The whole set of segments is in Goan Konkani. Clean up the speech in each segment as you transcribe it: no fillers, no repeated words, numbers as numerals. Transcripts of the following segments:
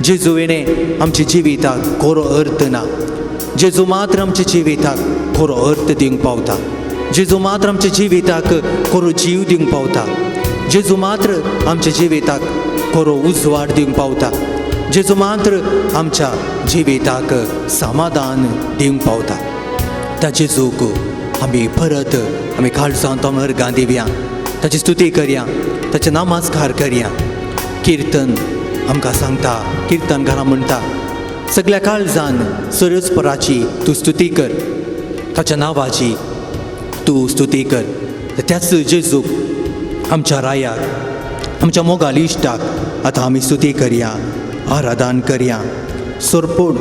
जेजू विणें आमच्या जिविताक खरो अर्थ ना. जेजू मात्र आमच्या जिविताक खरो अर्थ दिवंक पावता. जेजू मात्र आमच्या जिविताक खरो जीव दिवंक पावता. जेजू मात्र आमच्या जिविताक खरो उजवाड दिवंक पावता. जेजू मात्र आमच्या जिविताक समाधान दिवंक पावता. त्या जेजूक आमी परत आमी काळजांत अर्गां दिवया, ताची स्तुती करया, ताचे नमस्कार करया. किर्तन आमकां सांगता, किर्तनकारां म्हणटा, सगल्या काळजान सरस्पराची तूं स्तुती कर, ताच्या नांवाची तूं स्तुती कर. त्याच जेजूक आमच्या रायाक, आमच्या मोगाल इश्टाक आतां आमी स्तुती करया, आराधन करया. सोरपोड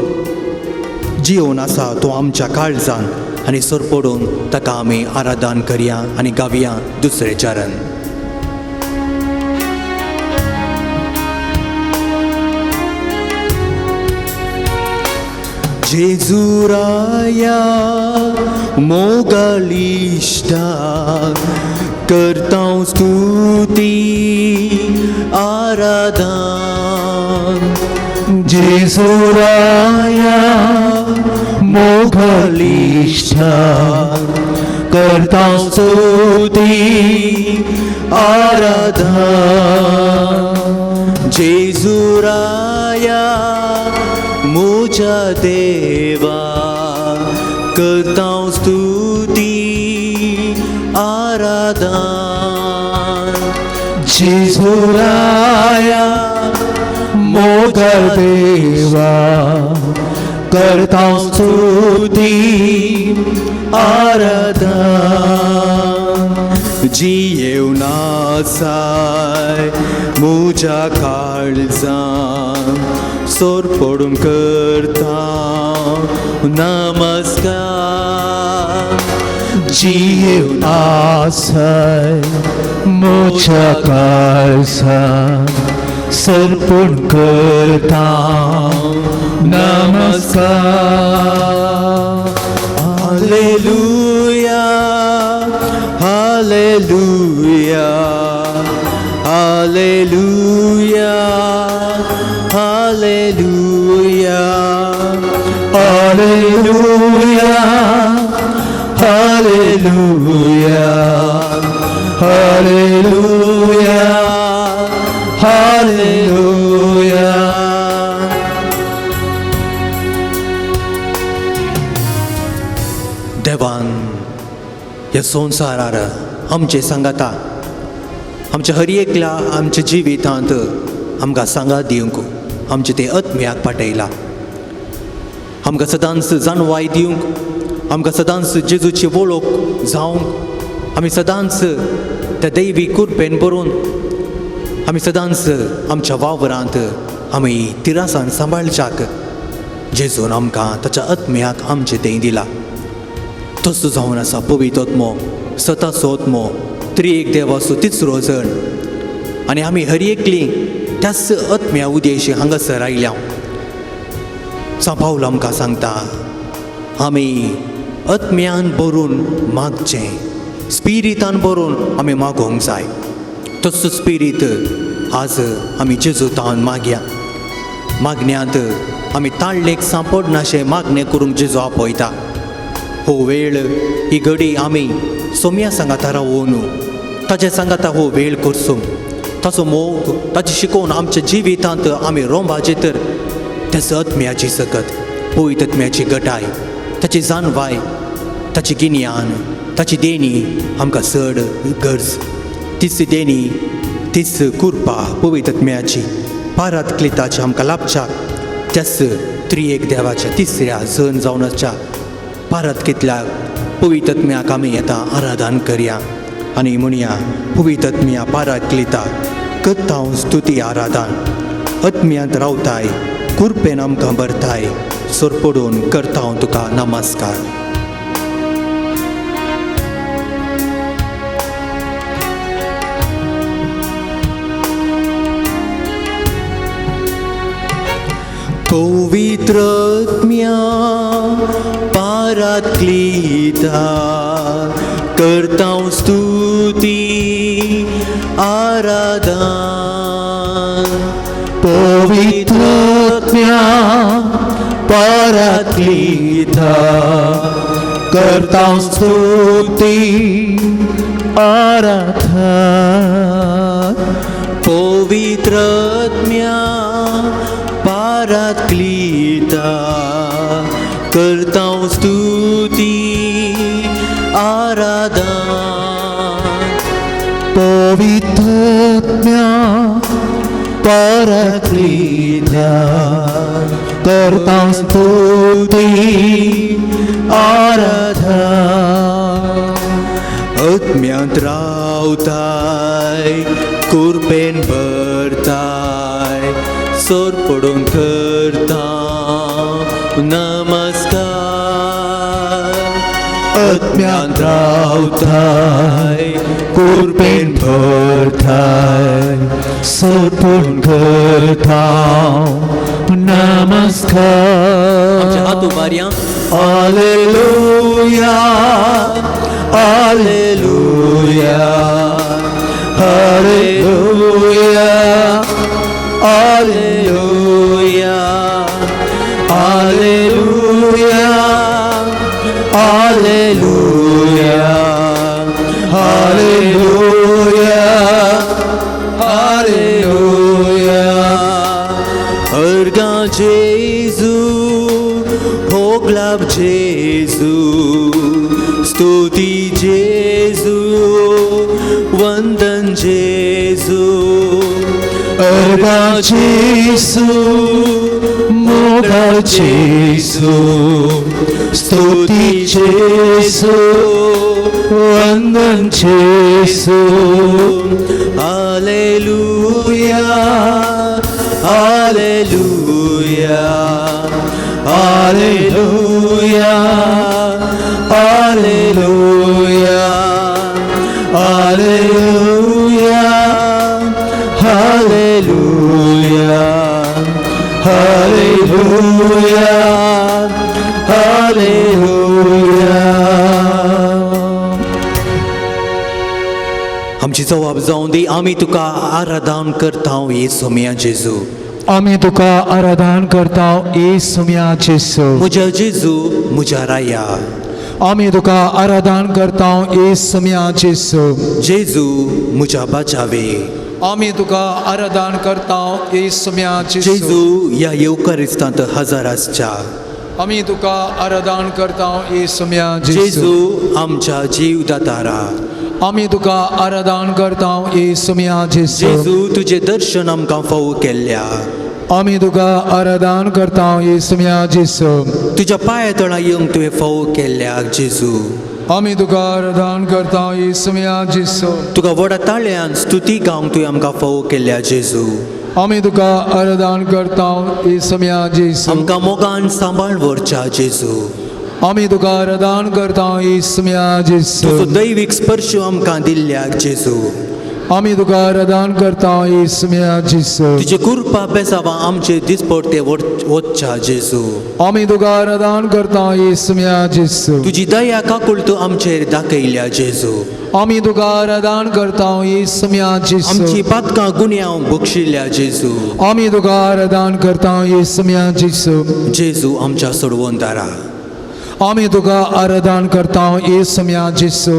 जिवन आसा तो आमच्या काळजान आनी सोरपोडून ताका आमी आराधन करया आनी गावया दुसरें चरण. जेजू राया मोगाल इश्टा करता स्तुती आराधन. जेजू राया मोगाल इश्टा करता स्तुती आराधन. जेजू राया म्हज्या देवा करता स्तुती आराधन. जेजू राया मोगाळ देवा करता स्तुती आराधन. जियेवन आसाय म्हज्या काळजान सोरपडून करता नमस्कार. जियेवन आसाय म्हज्या काळजान सर्पूण करता नमस्कार. Hallelujah, hallelujah, hallelujah, hallelujah, hallelujah, hallelujah, hallelujah, hallelujah. देवान ह्या संवसारार आमचे सांगाता, आमच्या हर एकल्या आमच्या जिवितांत आमकां सांगात दिवंक आमचे ते आत्म्याक पाठयला. आमकां सदांच जाणवाय दिवंक, आमकां सदांच जेजूची वळख जावंक, आमी सदांच त्या दैवी कुरपेन भरून आमी सदांच आमच्या वावरांत आमी तिरासान सांबाळच्याक जेजून आमकां ताच्या आत्म्याक आमचें तें दिला. तसो जावन आसा पवित्र आत्मो, सताचो आत्मो, त्रिएक देवाचो तिसरो जण. आनी आमी हर एकली त्याच आत्म्या उदेशी हांगासर आयल्या. सांव पावल आमकां सांगता, आमी आत्म्यान भरून मागचें, स्पिरितान भरून आमी मागोवंक जाय. तसो स्पिरीत आज आमी जेजूतान मागया. मागण्यांत आमी ताळ्ळेक सांपडनाशें मागणें करूंक जेजू आपयता. हो वेळ, ही घडी आमी सोम्या सांगाता रावून ताच्या सांगाता हो वेळ करसूं. ताचो मोग, ताची शिकोवन आमच्या जिवितांत आमी रोंबाचें तर त्याच आत्म्याची सकत, पवित्र आत्म्याची गटाय, ताची जाणवाय, ताची गिन्यान, ताची देणी आमकां चड गरज. तीच देणी, तीच कृपा पवित्र आत्म्याची पारात क्लिताची आमकां लाभच्या त्याच त्रिएक देवाच्या तिसऱ्या जण जावनाच्या पारात कितल्या पवित्र आत्म्याक आमी येता आराधन करया आनी म्हणया, पवित्र आत्म्या पारात क्लिता करता हांव स्तुती आराधन. आत्म्यांत रावताय, कुरपेन आमकां भरताय, सोरपडून करता हांव तुका नमस्कार. पवित्र आत्म्या पाराक्लिता करता स्तुती आराधन. पवित्र पराक्लीता करता स्तुती आराधना पवित्रत्म्या पाराक्लीता करता स्तुती आराधना पवित्रत्म्या पराक्लीता करता स्तुती आराधना आत्म्यांत रावताय कुरपेन भरताय सोर पडून करता नमस्कार आत्म्यांत रावताय कुरपेन भरताय सोपून करता नमस्कार आमचे हात उबारया. Alleluia, Alleluia, Alleluia, Alleluia, Alleluia, Alleluia, Alleluia, Alleluia. अर्गां जेजू होगलाब जेजू स्तुती जेजू वंदन जेजू अर्गा जेसू मोगाळ जेसू स्तुती जेसू वंदन जेसू Alleluia, Alleluia, Alleluia, Alleluia, Alleluia, Alleluia, Alleluia, Alleluia. आमची जबाब जावं दी आमी तुका आराधन करता येसुम्या जेजू. आमी तुका आराधन करता येसुम्या जेजू. म्हज्या जेजू म्हज्या राया. आमी तुका आराधन करता येसुम्या जेजू. जेजू म्हज्या बाचावे. आमी तुका आराधन करता येसुम्या जेजू. जेजू ह्या येवकारिस्तांत हजर आसच्या. आमी तुका आराधन करता येसुम्या जेजू. जेजू आमच्या जीव दातारा. आमी तुका आराधन करता येसुम्या जेजू. जेजू तुजें दर्शन आमकां फावो केल्ल्या. आमी तुका आराधन करता येसुम्या जेजू. तुज्या पांया तळा येवंक तुवें फावो केल्ल्या जेजू. आमी तुका आराधन करता येसुम्या जेजू. तुका व्हडा ताळ्यान स्तुती गावंक तुवें आमकां फावो केल्ल्या जेजू. आमी तुका आराधन करता येसुम्या जेजू. आमकां मोगान सांबाळ व्हरच्या जेजू. आमी तुका आराधन करता येसुम्या जेजू. तुजो दैवीक स्पर्श आमकां दिल्ल्या जेजू. आमी तुका आराधन करता येसुम्या जेजू. तुजे कृपा बेसावा आमचे दिसपडते वचच्या जेजू. आमी तुका आराधन करता येसुम्या जेजू. तुजी दया काकूळ तूं आमचेर दाखयल्या जेजू. आमी तुका आराधन करता येसुम्या जेजू. आमची पातकां गुन्यांव बक्षिल्ल्या जेजू. आमी तुका आराधन करता येसुम्या जेजू. जेजू आमच्या सोडवणदारा. आमी तुका आराधन करता येसुम्या जेजू.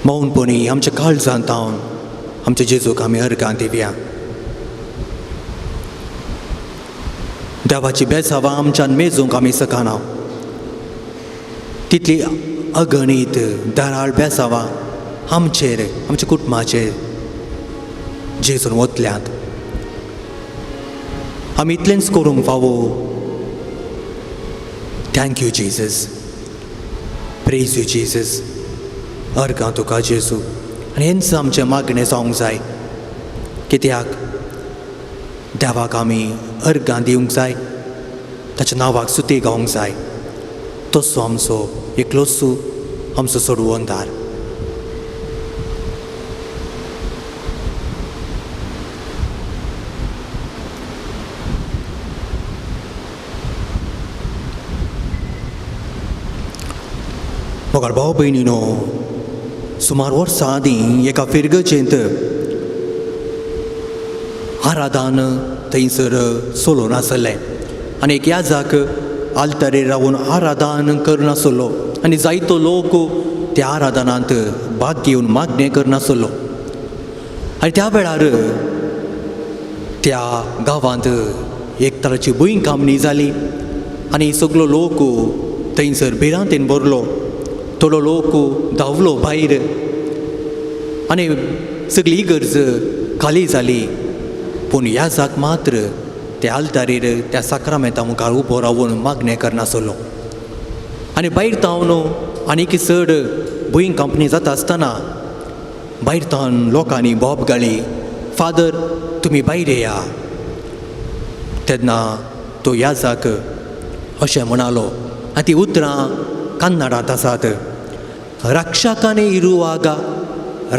मौनपणी आमच्या काळजांत तावन आमच्या जेजूक आमी अर्गां दिवया. देवाची बेसावा आमच्यान मेजूंक आमी शकना तितली अगणीत दराळ बेसावा आमचेर आमच्या कुटुंबाचेर जेजून वतल्यात. आमी इतलेंच करूंक फावो. Thank you Jesus, praise you Jesus. अर्गां तुका जेजू. आनी हेंच आमचें मागणें जावंक जाय. कित्याक देवाक आमी अर्गां दिवंक जाय, ताच्या नांवाक स्तुती गावंक जाय. तसो आमचो एकलोच आमचो सोडवणदार. मोगाळ भाव भयणीनो, सुमार वर्सां आदीं एका फिरगजेंत आराधान थंयसर चलून आसलें. आनी एक याजाक आल्तारेर रावून आराधन करनासलो आनी जायतो लोक त्या आराधनांत भाग घेवन मागणें करनासलो. आनी त्या वेळार त्या गांवांत एक तराची भुंयकांपणी जाली आनी सगलो लोक थंयसर भिरांतेन भरलो. थोडो लोक धांवलो भायर आनी सगळी इगर्ज खाली जाली. पूण याजाक मात्र त्या आल्तारीर त्या साक्रामेंता मुखार उबो रावून मागणें करनासलो. आनी भायर तावन आनीक चड भुंयकांपणी जाता आसतना भायर तावन लोकांनी बोब घाली, फादर तुमी भायर येया. तेन्ना तो याजाक अशें म्हणालो आनी ती उतरां कन्नडांत आसात, रक्षकाने इरुवागा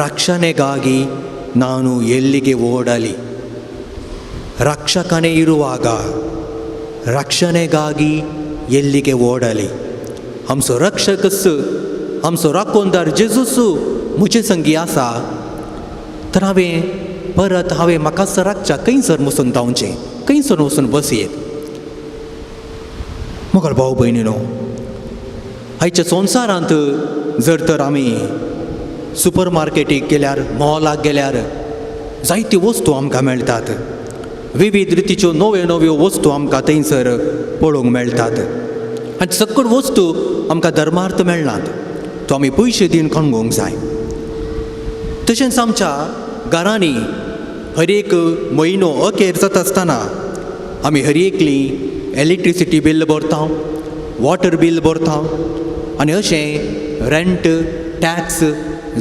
रक्षणेಗಾಗಿ ನಾನು ಎಲ್ಲಿಗೆ ಓಡಲಿ, ರಕ್ಷಕನೇ ಇರುವಾಗ ರಕ್ಷಣೆಗಾಗಿ ಎಲ್ಲಿಗೆ ಓಡಲಿ. आमचो रक्षकस आमचो राखणदार जेजूस म्हजे संगी आसा तर हांवें परत हांवें म्हाका राखच्या खंयसर वचून धांवचें, खंयसर वचून बसयेत. मगर भाव भयणीनो, आयच्या संवसारांत जर तर आमी सुपर मार्केटीक गेल्यार, मॉलाक गेल्यार जायत्यो वस्तू आमकां मेळटात. विविध रितीच्यो नव्यो नव्यो वस्तू आमकां थंयसर पळोवंक मेळटात आनी सगळ्यो वस्तू आमकां धर्मार्थ मेळनात, तो आमी पयशे दिवन खणगोवंक जाय. तशेंच आमच्या घरांनी हर एक म्हयनो अखेर जाता आसतना आमी हर एकली इलेक्ट्रिसिटी बील भरता, वॉटर बील भरता आनी अशें रेंट टॅक्स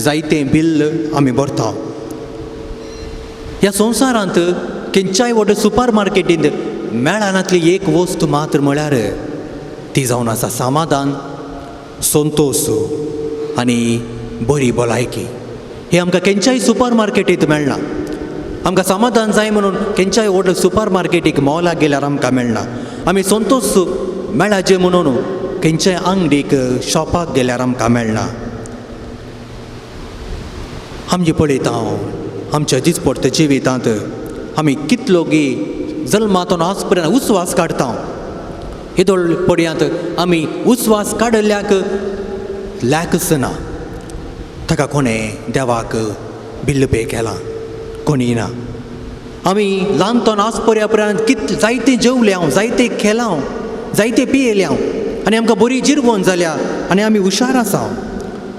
जायतें बिल आमी भरता. ह्या संवसारांत खंयच्याय व्हड सुपर मार्केटींत मेळनातली एक वस्तू मात्र म्हळ्यार ती जावन आसा समाधान, संतोश आनी बरी भलायकी. हें आमकां खंयच्याय सुपर मार्केटींत मेळना. आमकां समाधान जाय म्हणून खंयच्याय व्हड सुपर मार्केटीक मॉलाक गेल्यार आमकां मेळना. आमी संतोश मेळाचे म्हणून खंयच्याय आंगडीक शॉपाक गेल्यार आमकां मेळना. आमचे पळयता हांव आमच्या दिसपडत्या जिवितांत आमी कितलो गी जल्मातून आज पर्यंत उस्वास काडटा. येदोळ पडयांत आमी उस्वास काडल्याक लॅकच ना. ताका कोणें देवाक बिल्ल पे केलां? कोणी ना. आमी ल्हानतोन आज पर्या कित जायते जेवले हांव, जायते खेलां, जायते पियेले हांव आनी आमकां बरी जिरवण जाल्या आनी आमी हुशार आसा.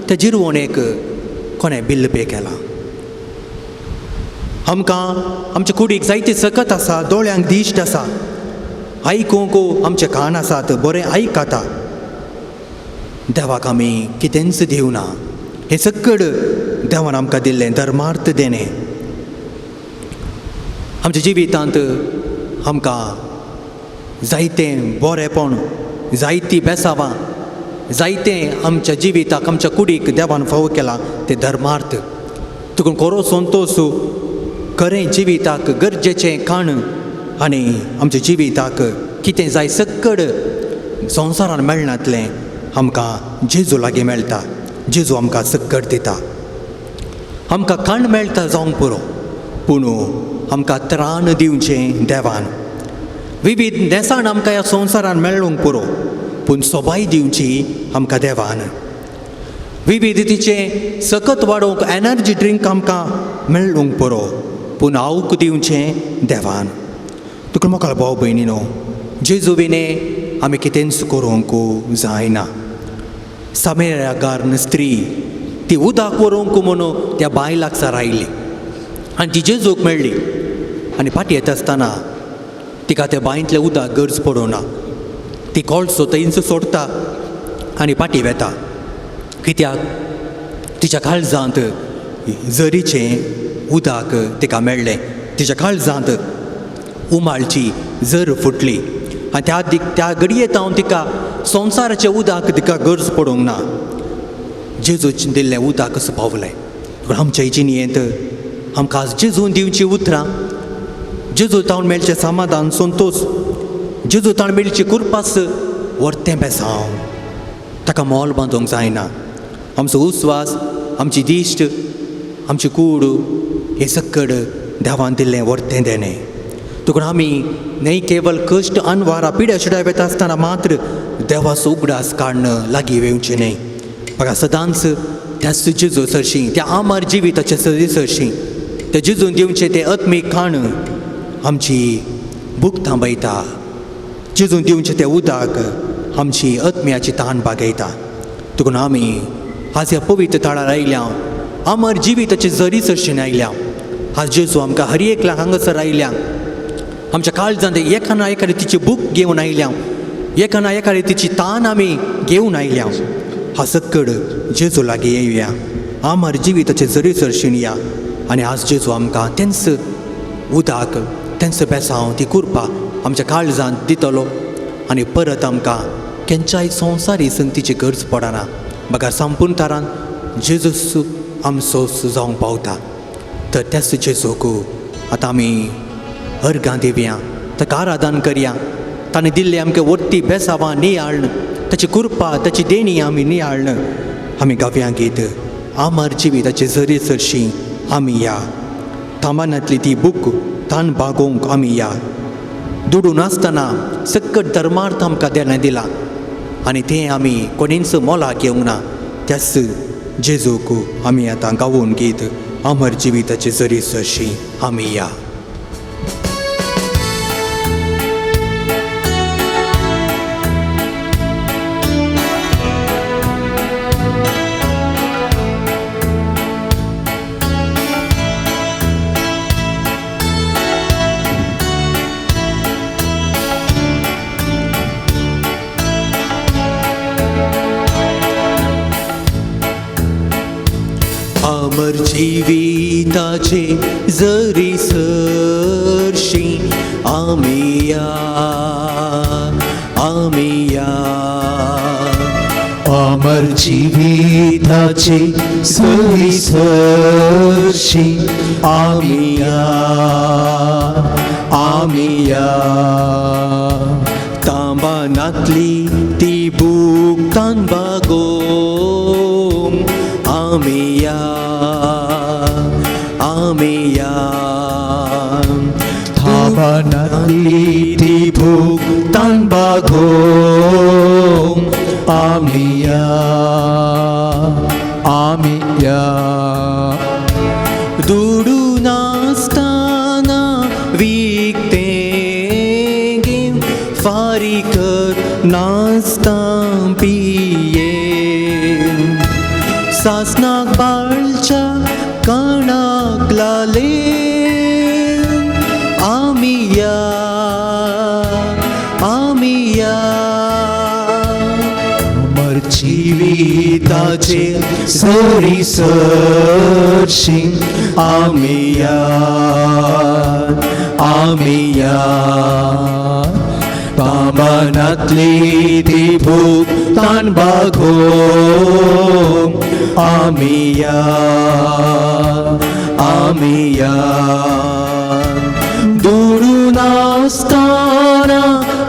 त्या जिरवणेक कोणें बिल्ल पे केलां? आमकां आमच्या कुडीक जायती सकत आसा, दोळ्यांक दिश्ट आसा, आयकूंक आमचे कान आसात, बरें आयकता. देवाक आमी कितेंच दिवना. हें सगळें देवान आमकां दिल्लें धर्मार्थ देणें. आमच्या जिवितांत आमकां जायतें बरेंपण, जायतीं बेसावां, जायतें आमच्या जिविताक आमच्या कुडीक देवान फावो केलां तें धर्मार्थ. तुका खरो संतोश, खरें जिविताक गरजेचें खाण आनी आमच्या जिविताक कितें जाय सगळें संवसारान मेळनातलें आमकां जेजू लागीं मेळटा. जेजू आमकां सगळें दिता. आमकां खाण मेळटा जावंक पुरो, पूण आमकां त्राण दिवचें देवान. विविध न्हेसाण आमकां ह्या संवसारान मेळूंक पुरो, पूण सोबाय दिवची आमकां देवान. विविधतेचें सकत वाडोवंक एनर्जी ड्रिंक आमकां मेळूंक पुरो, पूण आवक दिवचें देवान. तुका मोकाळ भाव भयणीनो, जेजू विणें आमी कितेंच करूंक जायना. सामेरागार स्त्री ती उदक व्हरूंक म्हणून त्या बांय लागसार आयली आनी ती जेजूक मेळ्ळी आनी फाटीं येता आसतना तिका त्या बांयतलें उदक गरज पडूना. ती कोळसो थंयच सोडटा आनी फाटीं वेता, कित्याक तिच्या काळजांत जरीचें उदक तिका मेळ्ळें. तिच्या काळजांत उमाळची जर फुटली आनी त्या घडये तावन तिका संवसाराचें उदक तिका गरज पडूंक ना. जेजून दिल्लें उदकच पावलें. पूण आमच्या जिणेंत आमकां जेजून दिवचीं उतरां, जेजू तावन मेळचें समाधान, संतोश, जेजू तावन मेळची कुरपास व्हरतें बेसांव, ताका मोल बांदूंक जायना. आमचो उस्वास, आमची दिश्ट, आमची कूड हें सगळें देवान दिल्लें व्हरतें देणें. तुका आमी न्हय केवल कश्ट अनवारा पिड्या शिड्या वेता आसतना मात्र देवाचो उगडास काडून लागीं येवचें न्हय. म्हाका सदांच त्याच जेजू सरशी त्या आमार जिविताचे सरी सरशी त्या जेजून दिवचें तें आत्मीक खाण आमची भूक थांबयता. जेजून दिवचें तें उदक आमची आत्म्याची ताण भागयता. तुका आमी आज ह्या पवित्र थळार आयल्या, आमर जिविताचे जरी सरशीन आयल्या. आज जेजू आमकां हर एकल्या हांगासर आयल्या, आमच्या काळजांत एका ना एका रितीची भूक घेवन आयल्या, एका ना एका रितीची तान आमी घेवन आयल्या. हा सक्कड जेजू लागीं येवया, आमर जिविताचे जरी सरशीन या. आनी आज जेजू आमकां तेंच उदक, तेंच बेसांव, ती कुरपा आमच्या काळजांत दितलो आनी परत आमकां केंच्याय संवसारी संगतीची गरज पडना. बगर संपूर्ण तारान जेजूस आमचो जावंक पावता. तर त्याच जेजूक आतां आमी अर्गां दिवया, ताका आराधन करया. ताणें दिल्ले आमकां वर्ती बेसावां नियाळ्ण, ताची कृपा, ताची देणी आमी नियाळ्ण आमी गावया गीत आमर जिविताचे जरी सरशी आमी या. थांबानांतली ती बूक तान बागोवंक आमी या. दुडू नासतना सक्कट धर्मार्थ आमकां देणें दिलां आनी तें आमी कोणीच मोलाक घेवंक ना. त्याच जेजूक आमी आतां गावोवन गीत अमर जिविताचे जरी सरशी आमी या. अमर जिविताचे जरी सरशी आमी या, आमी या. अमर जिविताचे जरी सरशी आमी या, आमी या. तांबानांतली ती भूक तान बागोवंक आमी या, आमी या. थांबानांतली ती भूक तान बागोवंक आमी या, आमी या. दुडू नासतना विकतें घेवन फारीक नासता पिये. सासनाक बाळच्या कणाक लाले आमी या, आमी या. अमर जिविताचे जरी सरशी आमी या, आमी या. तांबानांतली ती भूक तान बागोवंक आमी या, आमी या. दुडू नासतना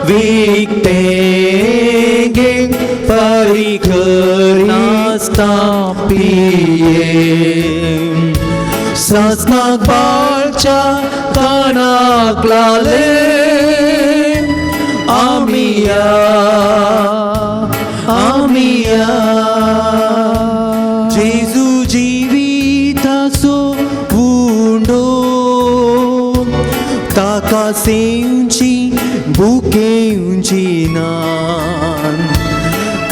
विकतें घेवन फारीक नासता पिये. सासनाक बाळच्या कानाक लाले आमी या, आमी या. जेजू जिविताचो उंडो ताका सेवची भुकेवची ना.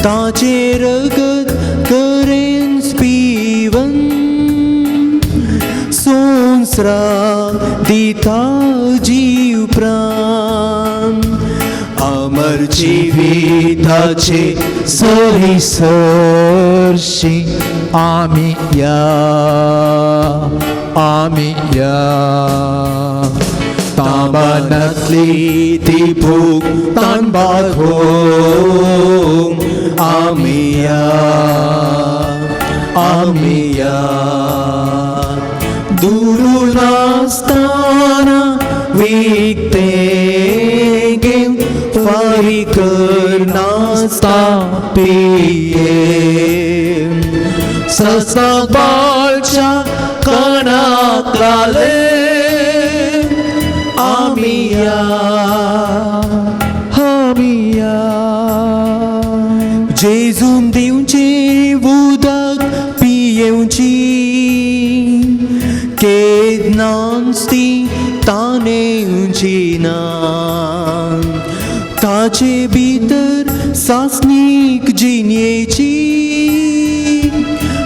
ताचें रगत करेंच पिवन संवसाराक दिता जीव प्राण. अमर जिविताचे जरी सरशी आमी या, आमी या. तांबानांतली ती भूक तान बागोवंक आमी या, आमी या. दुडू नासतना विकतें घेवन फारीक नासता पिये. सासनाक बाळच्या कणाक लाले आमी आमी या, आमी या. जेजून दिवचे उदक पियेवची, केन्नाच ती तानेवची ना. ताचे भितर सासणीक जिणेची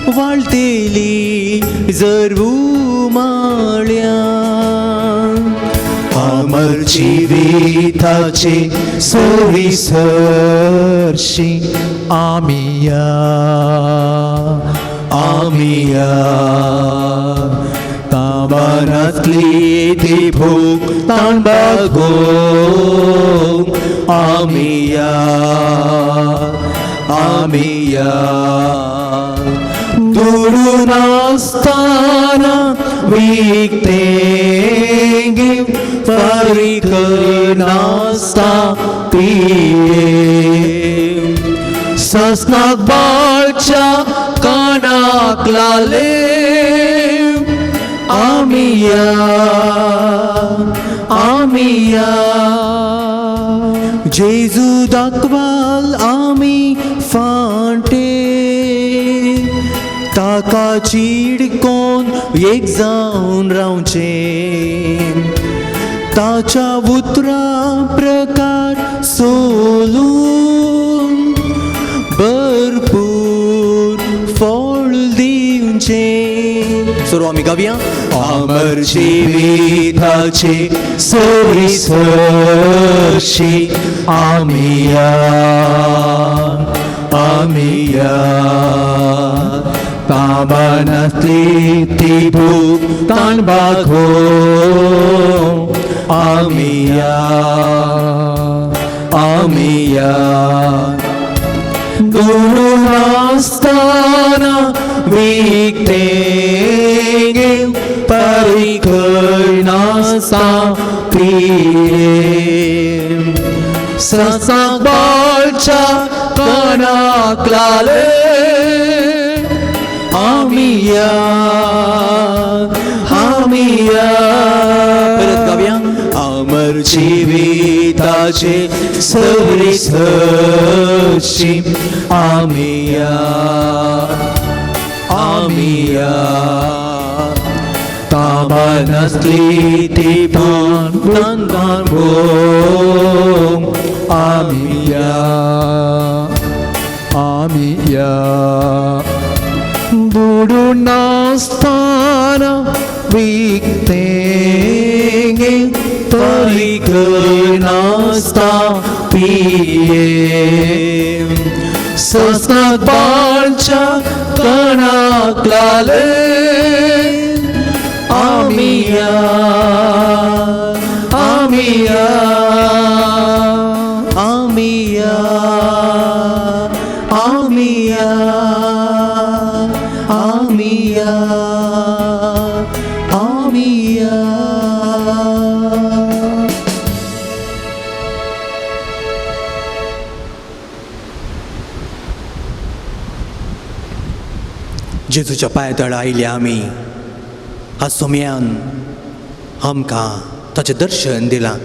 वाळटेली जर उमाळ्या. अमर जिविताचे सरीसरशी आमी या, आमी या. ताबानातली ती भूक ताण भागोवंक आमी या, आमी या. दुडू नासतना विकतें घेवन फारीक करिनासता पियेवन, ससनाक बाळच्या कानाक लाले आमी या, आमी या. जेजू दाखवाल आमी फांटे, ताका चिडकोन एक जावन रावचें. ताच्या उतरा प्रकार सोलून भरपूर फळ दिवचें. सुरू आमी गावया. अमर जिविताचे सरीसरशी आमी या, आमी या. ताबानातली ती भूक ताण भागोवंक आमी या, आमी या. दुडू नासतना विकतें घेवन फारीक करिनासता पियेवन, ससाक बाळच्या कानाक लाले आमी या, आमी या. परत गावया. अमर जिविताचे सरीसरशी आमी या, आमी या. ताबानासली ती तान तान भोग आमी या, आमी या. दुडू नासतना विकतें घेवन फारीक करिनासता पियेवन, ससनाक बाळच्या कानाक लाले आमी या, आमी या. आमी या, आमी या, आमी या, आमी या. जेजूच्या पांया तळा आयल्या आमी. आज सोमयान आमकां ताचें दर्शन दिलां.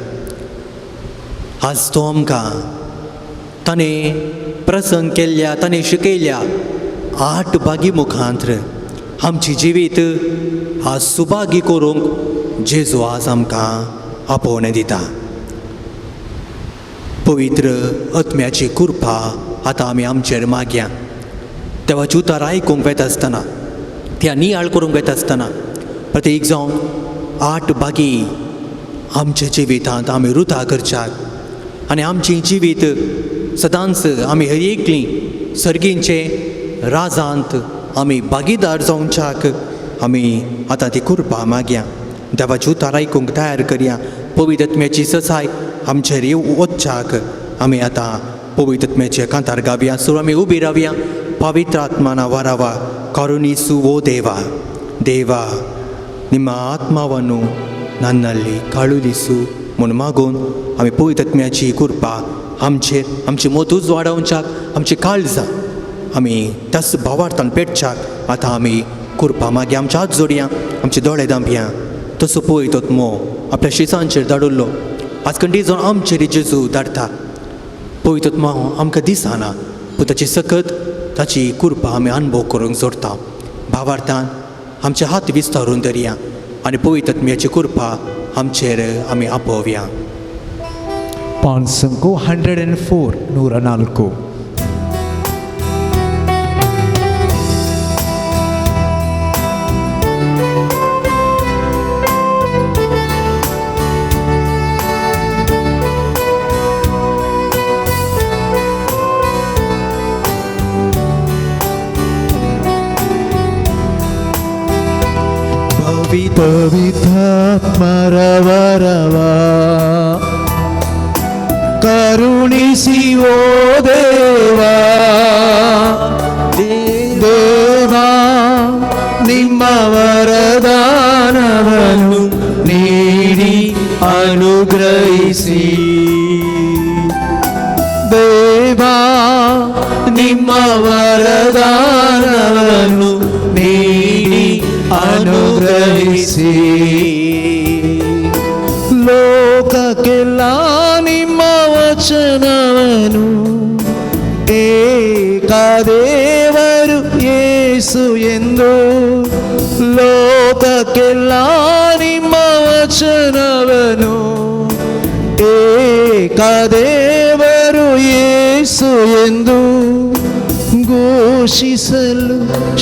आज तो आमकां ताणें प्रसंग केल्ल्या, ताणें शिकयल्या 8 बागी मुखांत आमची जिवीत आज सुभागी करूंक जेजू आज आमकां आपोवणें दिता. पवित्र आत्म्याची कृपा आतां आमी आमचेर मागया. देवाची उतार आयकूंक वेता आसतना, त्या नियाळ करूंक वेता आसतना प्रत्येक जावन 8 बागी आमच्या जिवितांत आमी रुता करच्याक आनी आमचें जिवीत सदांच आमी हर एकलीं सर्गींचे राजांत आमी भागीदार जावच्याक आमी आतां ती कृपा मागया. देवाची उतार आयकूंक तयार करया. पवित्र आत्म्याची ससाय आमचेर वचच्याक आमी आतां पवित्र आत्म्याचे कांतार गावया. सो आमी उबी रावया. ಪವಿತ್ರ ಆತ್ಮನ ವರವ ಕರುಣಿಸು ಓ ದೇವ. ದೇವ ನಿಮ್ಮ ಆತ್ಮವನ್ನು ನನ್ನಲ್ಲಿ ಕಳುಹಿಸು म्हूण मागून आमी पवित्र आत्म्याची कृपा आमचेर, आमची मत वाडोवच्याक, आमची काळजां आमी त्याच भावार्थान पेटच्याक आतां आमी कृपा मागीर आमच्या हात जोडया, आमचे दोळे दांपया. तसो पवित्र आत्मो आपल्या शिसांचेर धाडिल्लो आज कंडी जावन आमचेर जेजू धाडटा. पवित्र आत्मा आमकां दिसना, पूण ताची सकत ताची कृपा आमी अनुभव करूंक जोडटा. भावार्थान आमचे हात विस्तारून धरया आनी पवित्र आत्म्याची कृपा आमचेर आमी आपोवया. ಪಾನ್ಸಂಕು 104 104. ಪವಿತ್ರಾತ್ಮರ ವರವ ಕರುಣಿಸಿ ಓ ದೇವಾ, ದೇವಾ ನಿಮ್ಮ ವರದಾನವನ್ನು ನೀಡಿ ಅನುಗ್ರಹಿಸಿ. ದೇವಾ ನಿಮ್ಮ ವರದಾನವನ್ನು ನೀಡಿ ಅನುಗ್ರಹಿಸಿ. ಲೋಕಕ್ಕೆಲ್ಲ ನಿಮ್ಮ ವಚನವನು ಏಕದೇವರು ಯೇಸು ಎಂದು, ಲೋಕಕ್ಕೆಲ್ಲ ನಿಮ್ಮ ವಚನವನು ಏಕದೇವರು ಯೇಸು ಎಂದು ಘೋಷಿಸಲು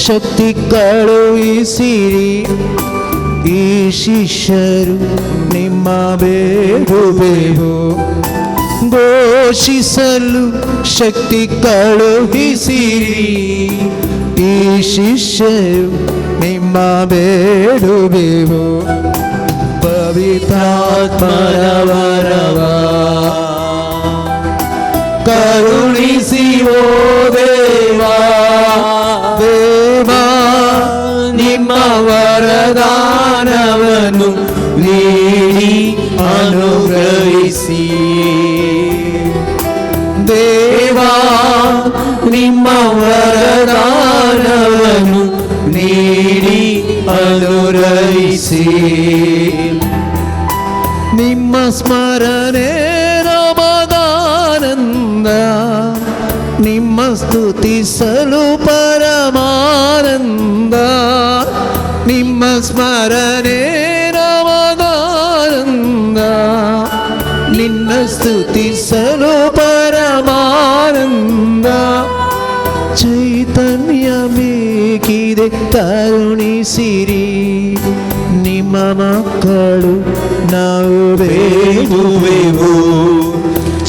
ಶಕ್ತಿ ಕಳುಹಿಸಿರಿ. ಈ ಶಿಷ್ಯರು ನಿಮ್ಮ ಬೇಡುವೆವು, ಘೋಷಿಸಲು ಶಕ್ತಿ ಕಳುಹಿಸಿರಿ. ಈ ಶಿಷ್ಯರು ನಿಮ್ಮ ಬೇಡುವೆವು. ಪವಿತ್ರಾತ್ಮರ ವರವ ಕರುಣಿಸಿ ಓ ದೇವಾ, ದೇವಾ ನಿಮ್ಮ ವರದಾನವನ್ನು ನೀಡಿ ಅನುಗ್ರಹಿಸಿ. ದೇವಾ ನಿಮ್ಮ ವರದಾನವನ್ನು ನೀಡಿ ಅನುಗ್ರಹಿಸಿ. ನಿಮ್ಮ ಸ್ಮರಣೆ ನಮಗಾನಂದ, ನಿಮ್ಮ ಸ್ತುತಿಸಲು ಪರಮಾನಂದ. ನಿಮ್ಮ ಸ್ಮರಣೆ ನಮಗಾನಂದ, ನಿನ್ನ ಸ್ತುತಿಸಲು ಪರಮಾನಂದ. ಚೈತನ್ಯ ಬೇಕಿದೆ ಕರುಣಿಸಿರಿ, ನಿಮ್ಮ ಮಕ್ಕಳು ನಾವು ಬೇಡುವೆವು.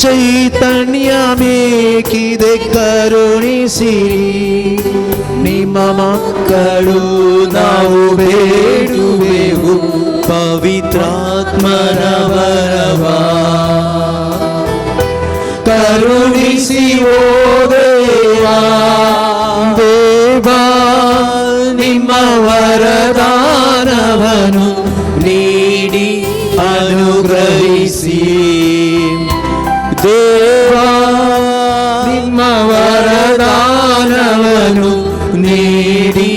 ಚೈತನ್ಯ ಬೇಕಿದೆ ಕರುಣಿಸಿರಿ, ನಿಮ್ಮ ಮಕ್ಕಳು ನಾವು ಬೇಡುವೆವು. ಪವಿತ್ರಾತ್ಮರ ವರವ ಕರುಣಿಸಿ ಓ ದೇವಾ, ದೇವಾ ನಿಮ್ಮ ವರದಾನವನು ನೀಡಿ ಅನುಗ್ರಹಿಸಿ. ದೇವಾ ನಿಮ್ಮ ವರದಾನವನು ನೀಡಿ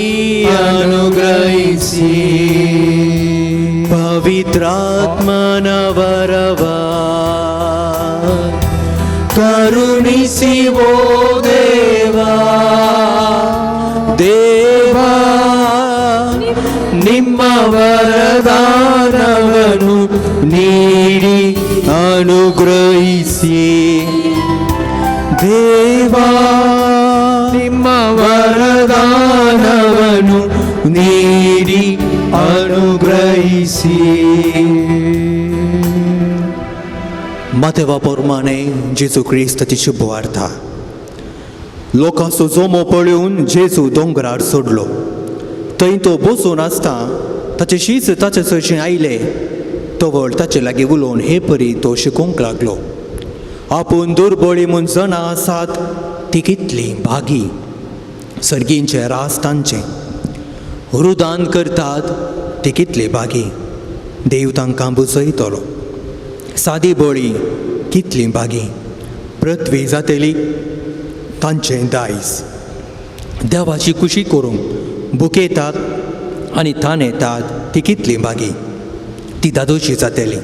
ಅನುಗ್ರಹಿಸಿ. ಪವಿತ್ರಾತ್ಮನ ವರವ ಕರುಣಿಸಿ ಓ ದೇವಾ, ದೇವಾ ನಿಮ್ಮ ವರದಾನವನು ನೀಡಿ ಅನುಗ್ರಹಿಸಿ. ದೇವಾ ನಿಮ್ಮ ವರದಾನವನು ನೀಡಿ ಅನುಗ್ರಹಿಸಿ. मातेवा पोरमाणे जेजू क्रिस्ताची शुभवार्ता. लोकांचो जोमो पळोवन जेजू दोंगरार सोडलो. थंय तो बसून आसता ताचे शीस ताचे सरशीं आयले. तवळ ताचे लागीं उलोवन हे परी तो शिकोवंक लागलो. आपूण दुर्बळी म्हूण जणां आसात ती कितली भागी, सर्गींचे रास तांचें. रुदान करतात ती कितली भागी, देव तांकां बुजयतलो. सादी बळी कितली भागी, पृथ्वी जातली तांचें दायज. देवाची खुशी करूंक भुकेतात आनी ताणेतात ती कितली भागी, ती दादोशी जातली.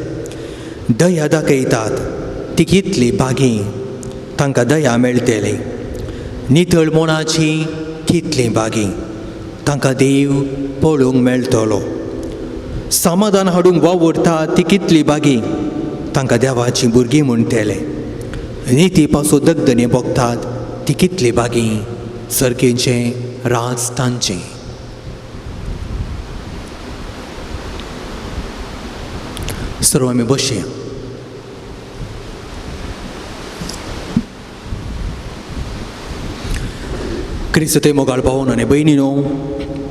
दया दाखयतात ती कितली भागी, तांकां दया मेळटली. नितळ मनाची कितली भागी, तांकां देव पळोवंक मेळटलो. समाधान हाडूंक वावुरता ती कितली भागी, तांकां देवाची भुरगीं म्हणटले. निती पासून दगदणी भोगतात ती कितली भागी, सर्गेचें राज तांचें. सर्व आमी बसया. क्रिस्ते मोगाळ भावन आनी भयणीनो,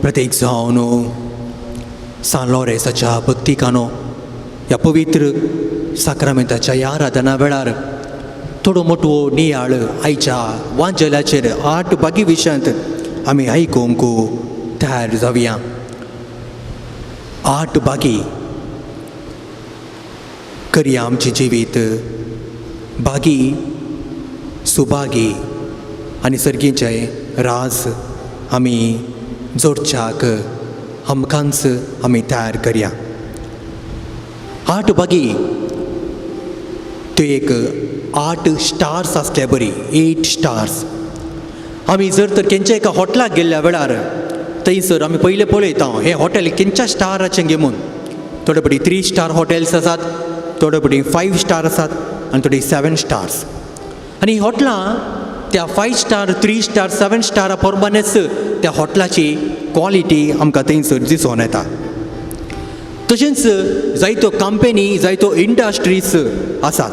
प्रत्येक जावन सान लॉरेसाच्या भक्तिकानो ह्या पवित्र साक्रामेंताच्या ह्या आराधना वेळार थोडो मोटवो नियाळ आयच्या वांजल्याचेर 8 भागी विशयांत आमी आयकूंक तयार जावया. 8 भागी करया आमचें जिवीत भागी सुभागी आनी सर्गीचें राज आमी जोडच्याक आमकांच आमी तयार करया. 8 भागी त्यो एक 8 स्टार्स आसले बरी, 8 स्टार्स. आमी जर तर खंयच्या एका हॉटेलाक गेल्ल्या वेळार थंयसर आमी पयलें पळयता हें हॉटेल खंयच्या स्टाराचें गे म्हूण. थोडे फावटी 3 स्टार हॉटेल्स आसात, थोडे फावटी 5 स्टार आसात आनी थोडी 7 स्टार्स. आनी ही हॉटेलां त्या 5 स्टार, 3 स्टार, 7 स्टारा प्रमाणेच त्या हॉटेलाची क्वॉलिटी आमकां थंयसर दिसून येता. तशेंच जायत्यो कंपनी, जायत्यो इंडस्ट्रीज आसात,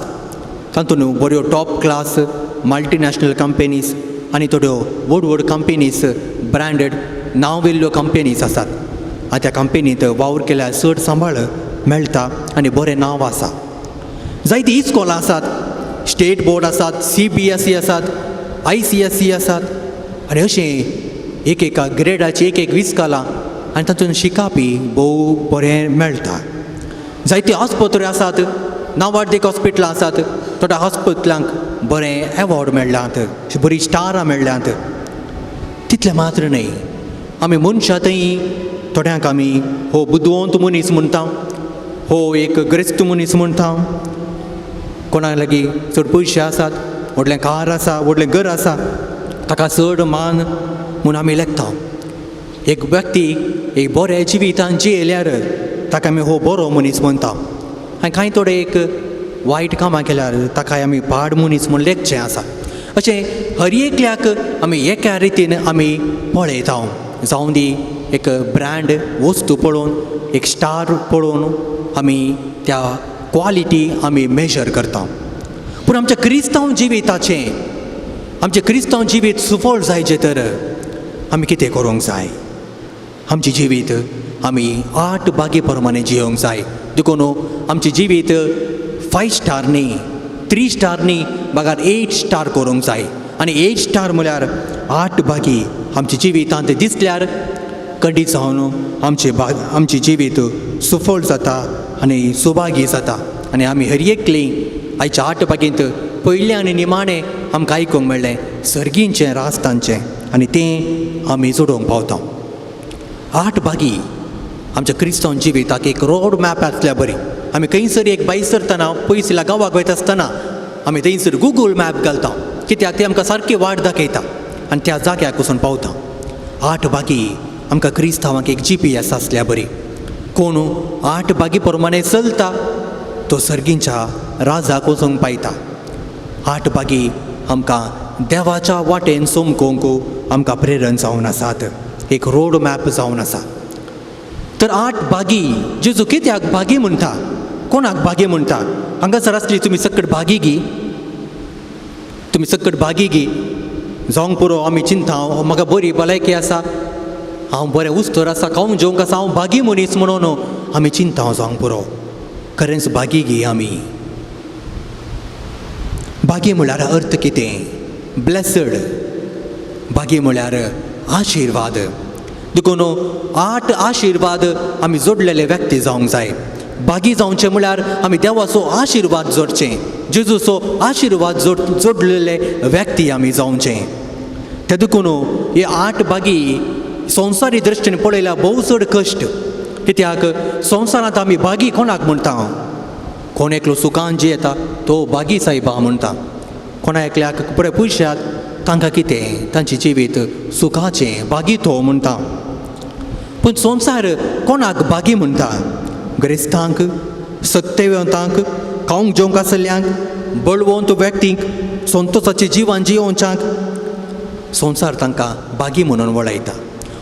तातूंत बऱ्यो टॉप क्लास मल्टिनॅशनल कंपनीज आनी थोड्यो व्हड व्हड कंपनीज, ब्रँडेड नांव वेल्ल्यो कंपनीज आसात. आनी त्या कंपनींत वावर केल्यार चड सांबाळ मेळटा आनी बरें नांव आसा. जायतीं इस्कोलां आसात, स्टेट बोर्ड आसात, CBSE आसात, ICSE आसात आनी अशें एक एका ग्रेडाची एक एक इस्कोलां आनी तातूंत शिकापी भोव बरें मेळटा. जायत्यो आस्पत्र्यो आसात, नांवाडदीक हॉस्पिटलां आसात, थोड्या हॉस्पिटलांक बरें एवॉर्ड मेळ्ळ्यात, बरीं स्टारां मेळ्ळ्यात. तितलें मात्र न्हय, आमी मनशां थंय थोड्यांक आमी हो बुदवंत मनीस म्हणटा, हो एक ग्रेस्त मनीस म्हणटा, कोणाक लागीं चड पयशे आसात, व्हडलें कार आसा, व्हडलें घर आसा, ताका चड मान म्हूण आमी लेखता. एक व्यक्ती एक बऱ्या जिवितान जियेल्यार ताका आमी हो बरो मनीस म्हणटा आनी कांय थोडे एक वायट कामां केल्यार ताकाय आमी पाड मनीस म्हूण लेखचें आसा. अशें हर एकल्याक आमी एका रितीन आमी पळयता. जावं दी एक ब्रँड वस्तू पळोवन, एक स्टार पळोवन आमी त्या क्वॉलिटी आमी मेजर करता. पूण आमच्या क्रिस्तांव जिविताचें, आमचें क्रिस्तांव जिवीत सुफळ जायचें तर आमी कितें करूंक जाय? आमचें जिवीत आमी 8 भागी प्रमाणे जियोंक जाय. देखून आमचें जिवीत 5 स्टार न्ही, 3 स्टार न्ही, बगर 8 स्टार करूंक जाय. आनी 8 स्टार म्हळ्यार 8 भागी आमच्या जिवितांत दिसल्यार खंडीत जावन आमचें आमचें जिवीत सुफळ जाता आनी सुभागी जाता. आनी आमी हर एकली आयच्या 8 भागींत पयलें आनी निमाणें आमकां आयकूंक मेळ्ळें सर्गींचें राज तांचें आनी तें आमी जोडोवंक पावता. 8 भागी आमच्या क्रिस्तांव जिविताक एक रोड मॅप आसल्या बरी. आमी खंयसर एक बायक सरतना पयसुल्ल्या गांवाक वयता आसतना आमी थंयसर गुगल मॅप घालता, कित्याक ती आमकां सारकी वाट दाखयता आनी त्या जाग्याक वचून पावता. 8 भागी आमकां क्रिस्तांवांक एक GPS आसल्या बरी. कोण 8 भागी प्रमाणे चलता तो सर्गींच्या राजाक वचूंक पायता. 8 भागी आमकां देवाच्या वाटेन चमकोवंक आमकां प्रेरण जावन आसात, एक रोड मॅप जावन आसा. तर 8 भागी जेजू कित्याक भागी म्हणटा, कोणाक भागी म्हणटा? हांगासर आसली तुमी सकट भागी गी, तुमी सकट भागी गी जावंक पुरो. आमी चिंता म्हाका बरी भलायकी आसा, हांव बरें उस्तोर आसा, खावंक जेवंक आसा, हांव भागी मनीस म्हणून आमी चिंता जावंक पुरो. खरेंच भागी गी आमी. भागी म्हळ्यार अर्थ कितें? ब्लेसड. भागी म्हळ्यार आशिर्वाद. देखून 8 आशिर्वाद आमी जोडलेले व्यक्ती जावंक जाय. भागी जावचें म्हळ्यार आमी देवाचो आशिर्वाद जोडचें, जेजूचो आशिर्वाद जोडलेले व्यक्ती आमी जावचें. ते देखून हे 8 भागी संवसारी दृश्टीन पळयल्यार भोव चड कश्ट, कित्याक संवसारांत आमी भागी कोणाक म्हणटा? कोण एकलो सुखान जियेता तो भागी सायबा म्हणटा. कोणा एकल्याक बरे पयशात तांकां कितें तांचें जिवीत सुखाचें भागी तो म्हणटा. पूण संवसार कोणाक भागी म्हणटा? गिरेस्तांक, सत्तेवंतांक, खावंक जेवंक आसल्ल्यांक, बळवंत व्यक्तींक, संतोसाचें जिवन जियोवच्यांक संवसार तांकां भागी म्हणून वळयता.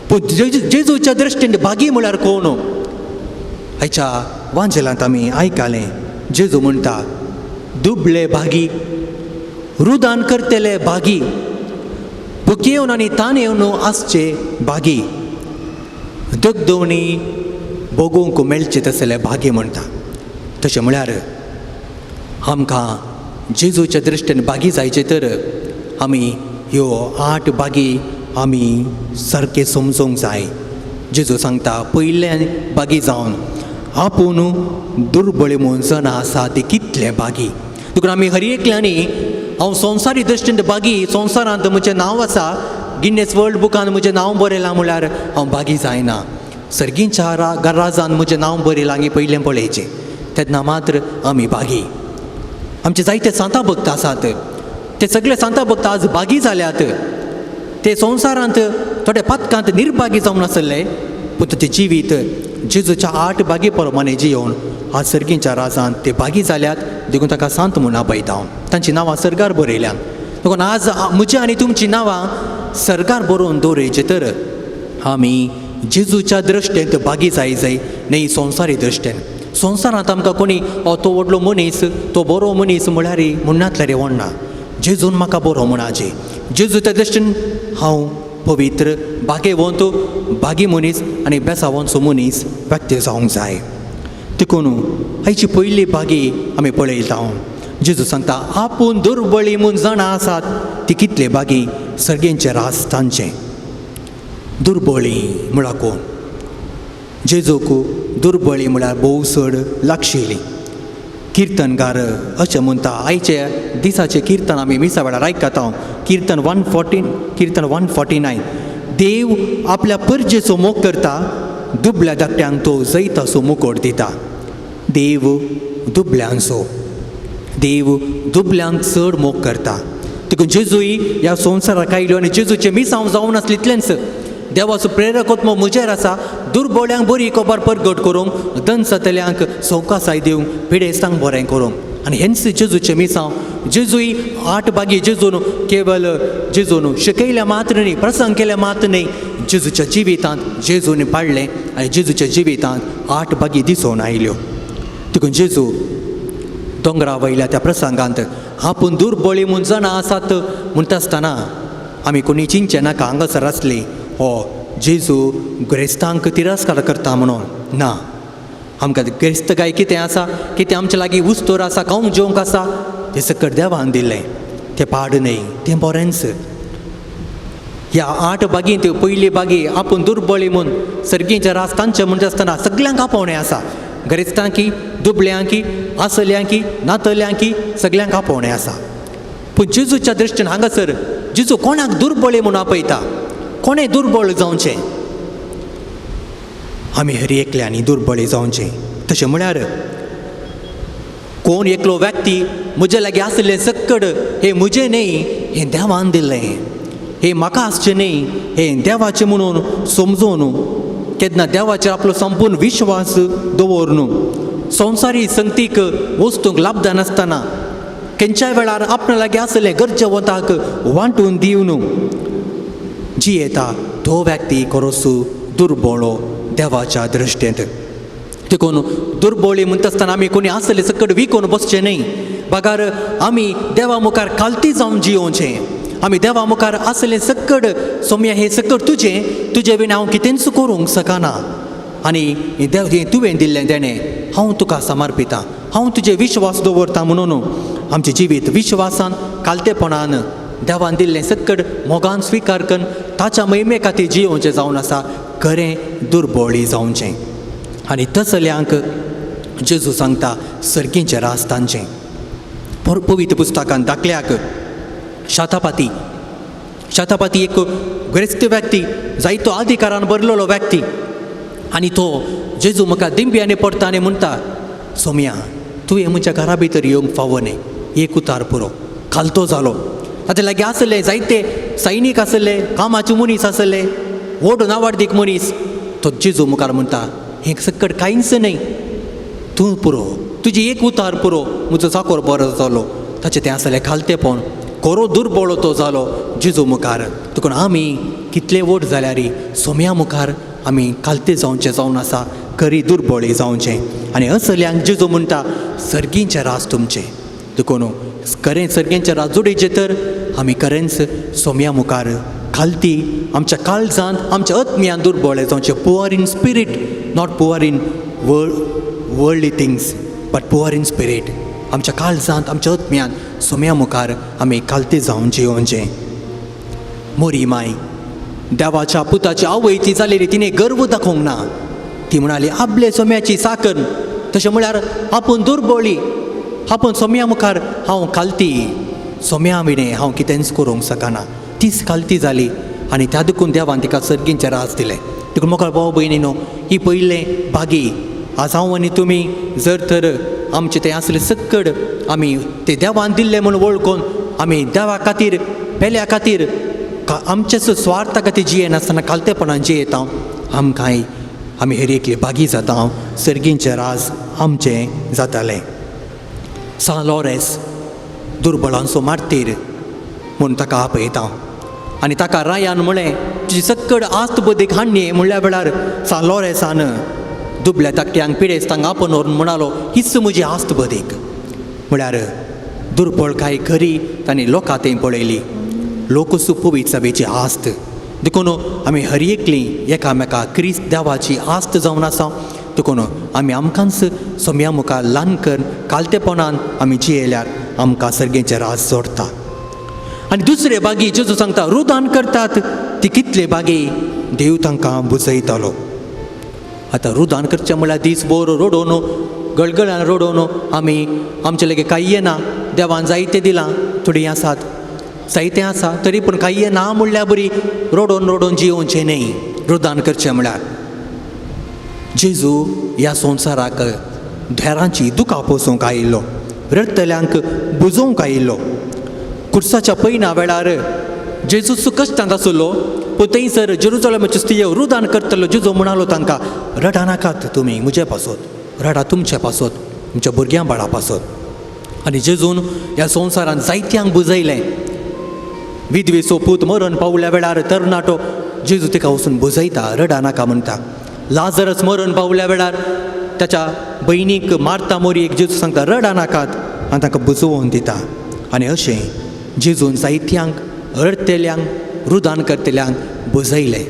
पूण जेजूच्या दृश्टीन भागी म्हळ्यार कोण? आयच्या वांजेलांत आमी आयकलें, जेजू म्हणटा दुबळे भागी, रुदान करतले भागी, भुकेवन आनी ताण येवन आसचे भागी, दगदवणी भोगूंक मेळचे तसले भागी म्हणटा. तशें म्हळ्यार आमकां जेजूच्या दृश्टीन भागी जायचे तर आमी ह्यो 8 भागी आमी सारकें समजूंक जाय. जेजू सांगता पयलें भागी जावन आपूण दुर्बळी म्हूण जाणां आसा ती कितलें भागी. देखून आमी हर एकल्यांनी हांव संवसारी दृश्टीन भागी, संवसारांत म्हजें नांव आसा, गिन्नेस वर्ल्ड बुकान म्हजें नांव बरयलां म्हळ्यार हांव भागी जायना. सर्गींच्या राजान म्हजें नांव बरयलां हें पयलें पळयचें, तेन्ना मात्र आमी भागी. आमचे जायते सांता भक्त आसात, ते सगळे सांता भक्त आज भागी जाल्यात. ते संवसारांत थोडे पातकांत निर्भागी जावन आसले, पूण ताचें जिवीत जेजूच्या 8 भागी प्रमाणे जियोवन आज सर्गींच्या राजांत ते भागी जाल्यात. देखून ताका सांत म्हूण आपयता हांव. तांचीं नांवां सर्गार बरयल्यांत. देखून आज म्हजी आनी तुमचीं नांवां सर्गार बरोवन दवरचीं तर आमी जेजूच्या दृश्टेंत भागी जाय जाय, न्ही संवसारी दृश्टेन. संवसारांत आमकां कोणी तो व्हडलो मनीस, तो बरो मनीस म्हळ्यार म्हणनातल्यार व्हडना. जेजून म्हाका बरो म्हणाचे, जेजूच्या दृश्टीन हांव पवित्र, भागेवंत, भागी मनीस आनी बेसावंचो मनीस व्यक्ती जावंक जाय. देखून आयची पयली भागी आमी पळयता. जेजू सांगता आपूण दुर्बळी म्हूण जाणां आसात ती कितले भागी सर्गेंचे रास तांचें. दुर्बळी म्हळ्यार कोण? जेजूक दुर्बळी म्हळ्यार भोव चड लागशिल्ली. किर्तनकार अशें म्हणटा, आयचे दिसाचें किर्तन आमी मिसा वेळार आयकता, किर्तन 114, किर्तन 149. देव आपल्या परजेचो मोग करता, दुबळ्या धाकट्यांक तो जैताचो मुकोट दिता. देव दुबळ्यांचो, देव दुबळ्यांक चड मोग करता. देखून जेजूय ह्या संवसाराक आयलो आनी जेजूचें मिसांव जावन आसलें इतलेंच, देवाचो प्रेरकत्व म्हजेर आसा, दुर्बोळ्यांक बरी खबर परगट करूंक, दनसतल्यांक सवकासाय दिवंक, पिडेस्तांक बरें करूंक. आनी हेंच जेजूचें मिसांव. जेजूय 8 भागी जेजून केवल जेजून शिकयल्या मात्र न्ही, प्रसंग केल्या मात्र न्ही, जेजूच्या जिवितांत जेजून पाडलें आनी जेजूच्या जिवितांत 8 भागी दिसून आयल्यो. देखून जेजू दोंगरा वयल्या त्या प्रसंगांत आपूण दुर्बळी म्हूण जाणां आसात म्हणटा आसतना आमी कोणी चिंतचें नाका हांगासर आसली हो जेजू गिरेस्तांक तिरस्कार करता म्हणून. ना, आमकां गिरेस्तकाय कितें आसा, कितें आमचे लागीं उस्तोर आसा, खावंक जेवंक आसा, तें सकट देवान दिल्लें, तें पाड न्हय, तें बरेंच. ह्या 8 भागींत पयली भागी आपूण दुर्बळी म्हूण सर्गींच्या रास तांचें म्हणटा आसतना सगल्यांक आपोवणें आसा, गिरेस्तांकी, दुबळ्यांकी, आसल्यांकी, नातल्यांकी, सगल्यांक आपोवणें आसा. पूण जेजूच्या दृश्टीन हांगासर जेजू कोणाक दुर्बळी म्हूण आपयता? कोणें दुर्बळ जावचें? आमी हर एकल्यांनी दुर्बळी जावचें. तशें म्हळ्यार कोण एकलो व्यक्ती म्हजे लागीं आशिल्लें सक्कड हें म्हजें न्हय, हें देवान दिल्लें, हें म्हाका आसचें न्हय, हें देवाचें म्हणून समजून केन्ना देवाचेर आपलो संपूर्ण विश्वास दवरून संवसारी संगतीक वस्तूंक लाभदा नासतना खंयच्याय वेळार आपणा लागीं आशिल्लें गरजेवंताक वांटून दिवन जियेता तो व्यक्ती खरोच दुर्बळो देवाच्या दृश्टेंत. देखून दुर्बळी म्हणटा आसतना आमी कोणी आसले सकट विकून बसचें न्हय, बगार आमी देवा मुखार खालती जावन जियोवचें. आमी देवा मुखार आसलें सकट सोम्या हें सकट तुजें, तुजें बीन हांव कितेंच करूंक शकना आनी देव हें तुवें दिल्लें देणें हांव तुका समर्पितां, हांव तुजें विश्वास दवरता म्हणून आमचें जिवीत विश्वासान खालतेपणान देवान दिल्लें सक्कड मोगान स्विकार करून ताच्या महिमे खातीर जियोवचें जावन आसा, खरें दुर्बळी जावचें. आनी तसल्यांक जेजू सांगता सर्गींचें रास तांचें. पवित्र पुस्तकान दाखल्याक शातापाती, शातापाती एक ग्रेस्त व्यक्ती, जायतो अधिकारान भरलेलो व्यक्ती, आनी तो जेजू म्हाका दिंब्यांनी पडटा आनी म्हणटा, सोम्या तुवें म्हज्या घरा भितर येवंक फावो न्हय, एक उतार पुरो. खालतो जालो. ताचे लागीं आसले जायते सैनीक आसले, कामाचे मनीस आसले, व्हड नावाडदीक मनीस. तो जेजू मुखार म्हणटा, हें सकट कांयच न्हय, तूं पुरो, तुजी एक उतार पुरो, म्हजो चाकोर बरो जालो. ताचें तें आसलें खालतेपण, खरो दुर्बळ तो जालो जेजू मुखार. देखून आमी कितले व्हड जाल्यार सोम्या मुखार आमी खालते जावचें जावन आसा, खरी दुर्बळी जावचें. आनी असल्यांक जेजू म्हणटा सर्गींचें राज तुमचें. देखून खरें सर्गींचें राज जोडीचें तर आमी खरेंच सोम्या मुखार खालती आमच्या काळजांत आमच्या आत्म्यान दुर्बळ जावचें. Poor in spirit, not poor in worldly things, but poor in spirit. आमच्या काळजांत आमच्या आत्म्यान सोम्या मुखार आमी खालती जावन जियोवचें. मोरी माय देवाच्या पुताची आवय ती जालेली, तिणें गर्व दाखोवंक ना. ती म्हणाली आपले सोम्याची साकर, तशें म्हळ्यार आपूण दुर्बळी, आपूण सोम्या मुखार हांव खालती, सोम्या विणें हांव कितेंच करूंक शकना. तीच खालती जाली आनी त्या देखून देवान तिका सर्गींचें राज दिलें. देखून मोगाळ भाव भयणी न्हू, ही पयलें भागी आज हांव आनी तुमी जर तर आमचें तें आसलें सक्कड आमी तें देवान दिल्लें म्हूण वळखून आमी देवा खातीर पेल्या खातीर आमच्याच स्वार्था खातीर जियेनासतना खालतेपणान जियेता, आमकांय आमी हेर एकली भागी जाता, सर्गींचें राज आमचें जातालें. सां लॉरेस दुर्बळांचो मार्तीर म्हूण ताका आपयता आनी ताका रायान म्हळें तुजी सक्कड आस्त बदीक हाडणी म्हणल्या वेळार सां लॉरेसान दुबल्या धाकट्यांक पिडेस्तांक आपोवन व्हरून म्हणालो हीच म्हजी आस्त बदीक. म्हळ्यार दुर्बळकाय खरी तांणी लोकां थंय पळयली, लोकूच पवित्र सभेची आस्त. देखून आमी हर एकली एकामेका क्रिस्त देवाची आस्त जावन आसा. देखून आमी आमकांच सोम्या मुखार ल्हान कर कालतेपणान आमी जियेल्यार आमकां सर्गेचें राज जोडटा. आनी दुसरे बागी जेजू सांगता रुदान करतात ती कितले बागी देव तांकां बुजयतालो. आतां रुदान करचें म्हळ्यार दीस भर रडोवन गळगळान रडोवन आमी आमचे लागीं कांय येना, देवान जायतें दिलां, थोडीं आसात जायतें आसा तरी पूण कांय ना म्हणल्यार बरी रडोवन रडोवन जियोवचें न्हय. रुदान करचें म्हळ्यार जेजू ह्या संवसाराक धेरांची दुखां पोसूंक आयिल्लो, रडटल्यांक बुजोवंक आयिल्लो. कुर्साच्या पयना वेळार जेजूच कश्टांत आसलो, पूण थंयसर जेरुजलमाच्यो स्त्रियो रुदान करतलो. जेजू म्हणालो तांकां रडा नाकात तुमी म्हजे पासत, रडा तुमचे पासत, तुमच्या भुरग्यां बाळा पासत. आनी जेजून ह्या संवसारांत जायत्यांक बुजयलें. विधवेचो पूत मरण पावल्या वेळार तरणाटो जेजू तिका वचून बुजयता, रडा नाका म्हणटा. लाजरस मरण पावल्या वेळार ताच्या भयणीक मारता मोरयेक जेजू सांगता रडा नाकात आनी तांकां बुजोवन दिता. आनी अशें जेजून जायत्यांक रडटेल्यांक रुदान करतल्यांक बुजयलें.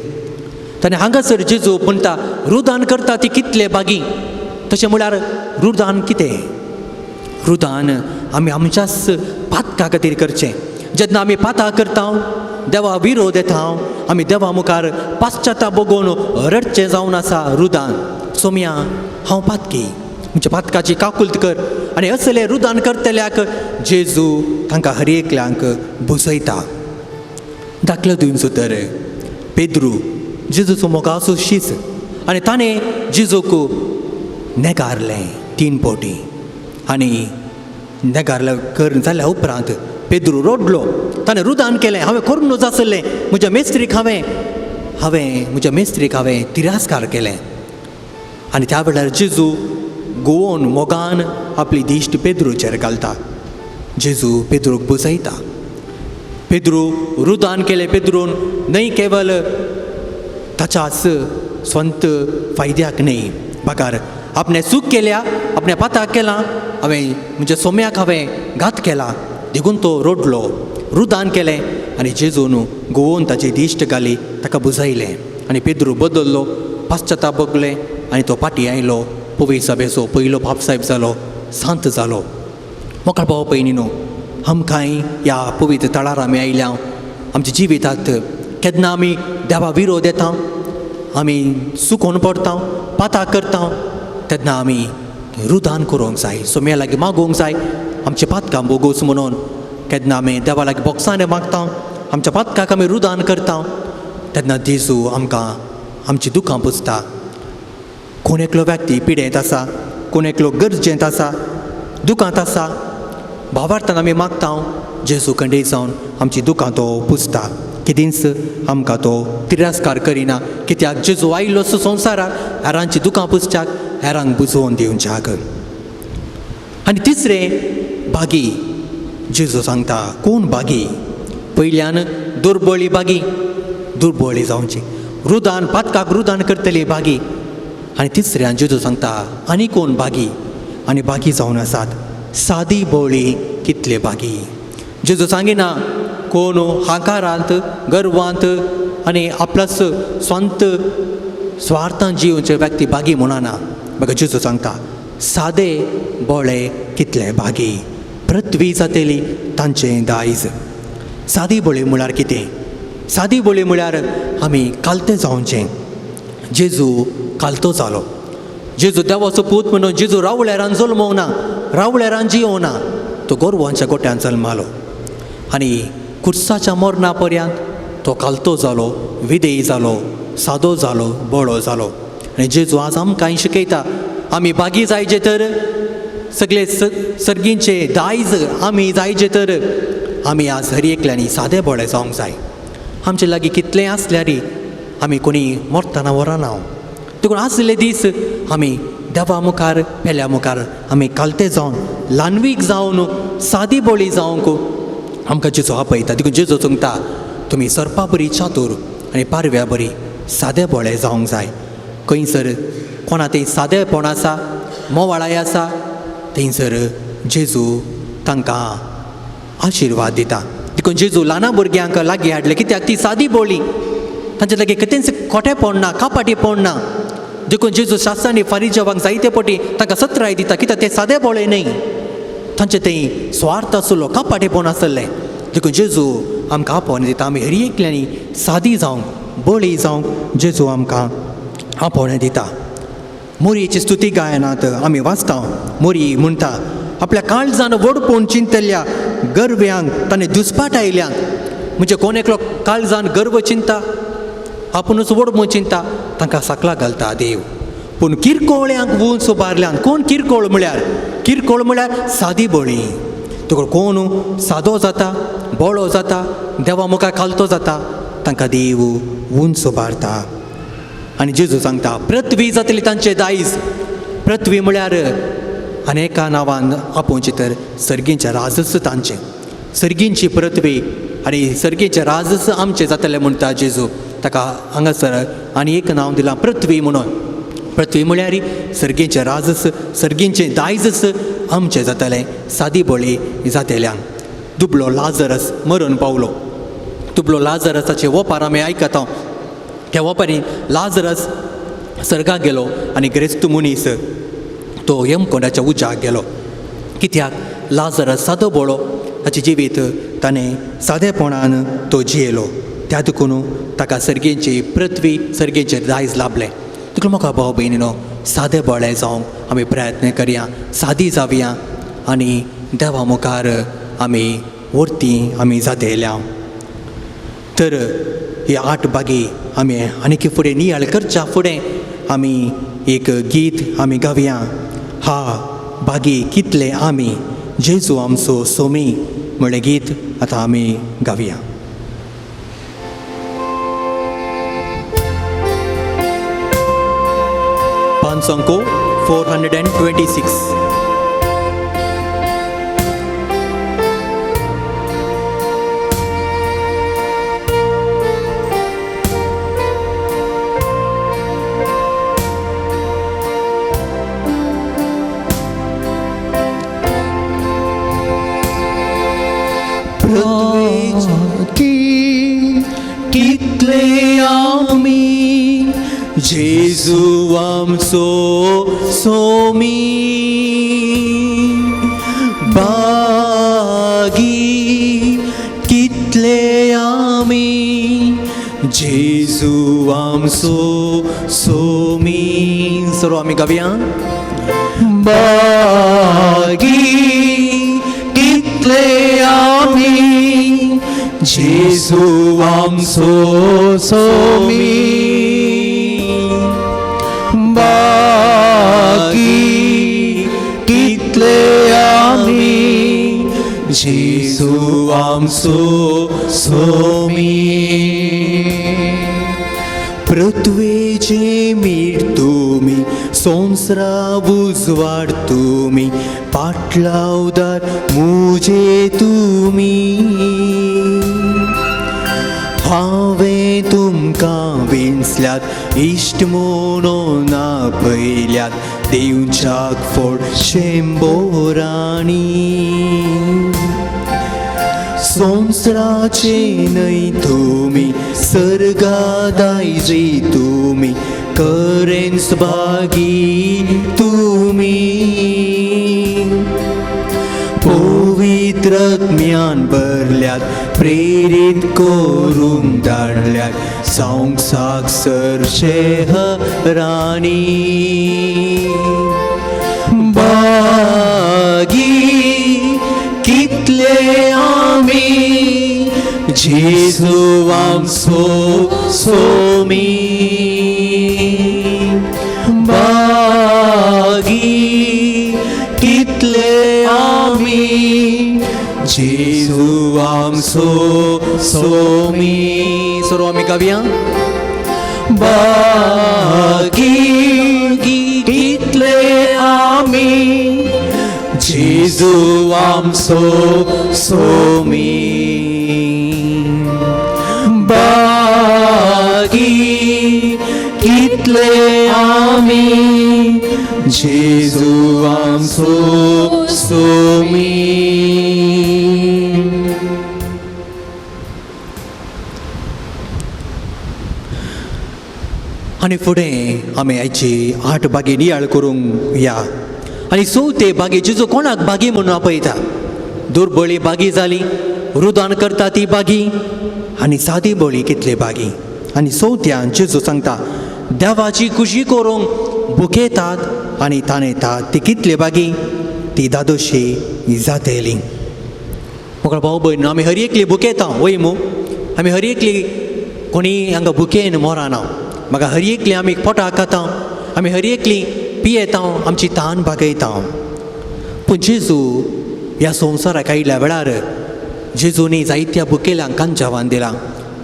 ताणें हांगासर जेजू म्हणटा रुदान करता ती कितले बागी. तशें म्हळ्यार रुदान कितें? रुदान आमी आमच्याच पातका खातीर करचें. जेन्ना आमी पातां करता, देवा विरोध येता, आमी देवा मुखार पाश्चाता बगोवन रडचें जावन आसा रुदान. सोम्या हांव पातकी, म्हज्या पातकाची काकुल्त कर. आनी असले रुदान करतल्याक जेजू तांकां हर एकल्यांक बुजयता. दाखलो दिवचो तर पेद्रू जेजूचो मोगाचो शीस आनी ताणें जेजूक नेगारलें 3 फावटी. आनी नेगारलें कर जाल्या उपरांत पेद्रू रडलो, ताणें रुदान केलें, हांवें करूं नजो आसलें, म्हज्या मेस्त्रीक हांवें म्हज्या मेस्त्रीक हांवें तिरस्कार केलें. आनी त्या वेळार जेजू गोवन मोगान आपली दिश्ट पेद्रूचेर घालता. जेजू पेद्रूक बुजयता. पेद्रू रुदान केलें. पेद्रून न्हय केवल ताच्याच स्वंत फायद्याक न्हय, बगर आपणें चूक केल्या, आपणें पाताक केलां, हांवें म्हज्या सोम्याक हांवें घात केला, देखून तो रडलो, रुदान केलें. आनी जेजून गोवन ताची दिश्ट घाली, ताका बुजयलें. आनी पेद्रू बदल्लो, पाश्चाताप भोगलें आनी तो फाटीं आयलो, पवी सभेचो पयलो बापसाहेब जालो, शांत जालो. मोगाळ भाव भयणी न्हू, आमकांय ह्या पवित्र तळार आमी आयल्या. आमच्या जिवितांत केन्ना आमी देवा विरोध येता, आमी चुकोवन पडटा, पातां करता, तेन्ना आमी रुदान करूंक जाय, सोम्या लागीं मागूंक जाय आमचें पातकां बोगोस म्हणून. केन्ना आमी देवा लागीं बोगसाणे मागता, आमच्या पातकाक आमी रुदान करता, तेन्ना जेजू आमकां आमची दुखां पुसता. कोण एकलो व्यक्ती पिडेंत आसा, कोण एकलो गरजेंत आसा, दुकांत आसा भावार्थान आमी मागता जेजू खंडीत जावन आमची दुकां तो पुसता. कितेंच आमकां तो तिरस्कार करिना, कित्याक जेजू आयिल्लो संवसाराक हेरांची दुकां पुसच्याक, हेरांक बुजोवन दिवच्याक. आनी तिसरें भागी जेजू सांगता कोण भागी? पयल्यान दुर्बळी भागी, दुर्बळी जावची, रुदान पातकाक रुदान करतली भागी. आनी तिसऱ्यान जेजू सांगता आनी कोण भागी? आनी भागी जावन आसात सादी बोळी कितले भागी. जेजू सांगिना कोण हांकारांत गर्वांत आनी आपल्याच स्वंत स्वार्थान जिवचे व्यक्ती भागी म्हणना. म्हाका जेजू सांगता सादे बोळे कितले भागी, पृथ्वी जातली तांचें दायज. सादी बोळी म्हळ्यार कितें? सादी बोळी म्हळ्यार आमी कालते जावचें. जेजू कालतो जालो. जेजू देवाचो पूत म्हणून जेजू रावळेरान जल्मोंक ना, रावळेरान जियोंक ना, तो गोरवांच्या गोट्यान जल्मालो आनी कुर्साच्या मरणा पर्यंत तो कालतो जालो, विदेयी जालो, सादो जालो, बळो जालो. आनी जेजू आज आमकां शिकयता आमी भागी जायचे तर सगळे सर्गींचे दायज आमी जायचे तर आमी आज हर एकल्यांनी सादे बोळे जावंक जाय. आमचे लागीं कितलें आसल्यार आमी कोणी मरतना व्हरना. देखून आसले दीस आमी देवा मुखार पेल्या मुखार आमी कालते जावन ल्हानवीक जावन सादी बोळी जावंक आमकां जेजू आपयता. देखून जेजू सांगता तुमी सरपा बरी चातूर आनी पारव्या बरी सादे बोळे जावंक जाय. खंयसर कोणा तें सादेपण आसा, मोवाळाय आसा, थंयसर जेजू तांकां आशिर्वाद दिता. देखून जेजू ल्हाना भुरग्यांक लागीं हाडलें कित्याक ती सादी बोळी, तांचे लागीं कितेंच खोटेपण ना, कापाटीपण ना. देखून जेजू शास्त्रांनी फारीजवांक जायते पटी तांकां सत्राय दिता कित्याक ते सादे बोळे न्हय, तांचे थंय स्वार्थ आसलो, कापाटीपण आसलें. देखून जेजू आमकां आपोवणें दिता आमी हर एकल्यांनी सादी जावंक, बळी जावंक जेजू आमकां आपोवणें दिता. मोरयेची स्तुती गायनात आमी वाचता. मोरी म्हणटा आपल्या काळजान व्हडपण चिंतल्या गर्व्यांक ताणें दुस्पाटायल्यात. म्हणजे कोण एकलो काळजान गर्व चिंता, आपुणूच व्हड म्हूण चिंता, तांकां साकला घालता देव. पूण किरकोळ्यांक उंच उबारल्यान. कोण किरकोळ म्हळ्यार? किरकोळ म्हळ्यार सादी बळी. तुका कोण सादो जाता, बळो जाता, देवा मुखार खालतो जाता, तांकां देव उंच उबारता. आनी जेजू सांगता पृथ्वी जातली तांचे दायज. पृथ्वी म्हळ्यार आनी एका नांवान आपोवचें तर सर्गींचें राजच तांचें, सर्गींची पृथ्वी आनी सर्गींचें राजच आमचें जातलें म्हणटा जेजू. ताका हांगासर आनी एक नांव दिलां पृथ्वी म्हणून. पृथ्वी म्हळ्यार सर्गींचें राजच, सर्गींचें दायजच आमचें जातलें सादी बळी जातल्यांक. दुबलो लाजरस मरण पावलो. दुबलो लाजरसाचे ओपार आमी आयकता. त्या ओपारी लाजरस सर्गाक गेलो आनी ग्रेस्तू मनीस तो यमकोंडाच्या उज्याक गेलो. कित्याक? लाजरस सादो बोळो, ताचें जिवीत ताणें सादेपणान तो जियेलो. त्या देखून ताका सर्गेची पृथ्वी, सर्गेचें दायज लाभलें. तुका म्हाका भाव भयणीनो सादे बोळे जावंक आमी प्रयत्न करया, सादी जावया आनी देवा मुखार आमी व्हरती आमी जातल्या. तर ही 8 बागी आमी आनीक फुडें नियाळ करच्या फुडें आमी एक गीत आमी गावया. हा बागी कितले आमी जेजू आमचो सोमी म्हणलें गीत आतां आमी गावया. पांच अंको 426. कितले आमी जेजू आमचो सोमी बागी कितले आमी जेजू आमचो सोमी. सर्व आमी गावया. बागी कितले आमी जेजू आमचो सोमी बागी कितले जेजू आमचो सोमी. पृथ्वेचे मीठ तुमी, संवसारा उजवाड तुमी, पाटलावदार मुजे तुमी. हांवें तुमकां विंचल्यात, इश्ट म्हणून आपयल्यात, दिवच्याक फोड शेंबोरांनी. संवसाराचे न्हय तुमी, सर्गा दायजी तुमी, करेंस भागी तुमी. पवित्र ज्ञान भरल्यात, प्रेरीत करूंक धाडल्यात, संवसाक सरशे हरांनी. बागी कितले आमी, जेजू आमचो सोमी. बागी कितले आमी, जेजू आमचो सोमी. सर्व आमी गावया. बागी कितले आमी, जेजू आमचो सोमी. बागी कितले आमी, जेजू आमचो सोमी. आनी फुडें आमी आयची 8 बागी नियाळ करूंक या. आनी चवथे बागी जेजू कोणाक बागी म्हणून आपयता? दुर्बळी बागी जाली, रुदान करता ती बागी, आनी सादी बळी कितले बागी. आनी चवथ्यान जेजू सांगता देवाची खुशी करूंक भुकेतात आनी ताणेतात ती कितले बागी, ती दादोशी जातली. म्हाका भाव भयण, आमी हर एकली भुकेता वय मू, आमी हर एकली कोणी हांगा भुकेन मोराना. म्हाका हर एकली आमी पोटाक खाता, आमी हर एकली पियेता, आमची तान भागयता. पूण जेजू ह्या संवसाराक आयिल्ल्या वेळार जेजूनी जायत्या भुकेल्यांक कांचावान दिलां.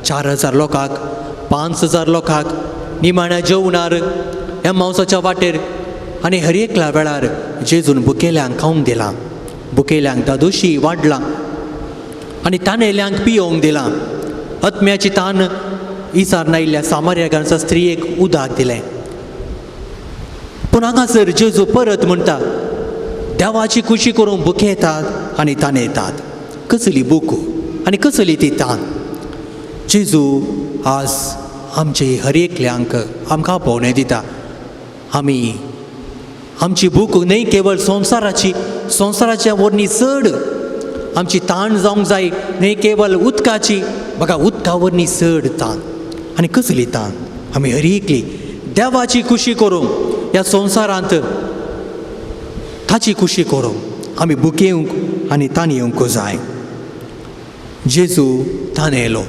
4000 लोकांक, 5000 लोकांक निमाण्या जेवणार ह्या मांसाच्या वाटेर आनी हर एकल्या वेळार जेजून भुकेल्यांक खावंक दिलां, भुकेल्यांक दादोशी वाडलां आनी ताणेल्यांक पियोवंक दिलां. आत्म्याची तान इसार नायिल्ल्या सामार्यागांच्या स्त्रियेक उदक दिलें. पूण हांगासर जेजू परत म्हणटा देवाची खुशी करूंक भुकेतात आनी ताणेतात. कसली भूक आनी कसली ती तान. जेजू आज आमचे हर एकल्यांक आमकां आपोवणें दिता. आमी आमची भूक न्हय केवळ संवसाराची, संवसाराच्या वरनी चड आमची ताण जावंक जाय, न्हय केवळ उदकाची, बघा उदका वरनी चड ताण. आनी कसली ताण आमी हर एकली देवाची खुशी करूंक ह्या संवसारांत ताची खुशी करूंक आमी भुकेवंक आनी ताण येवंक जाय. जेजू ताण येयलो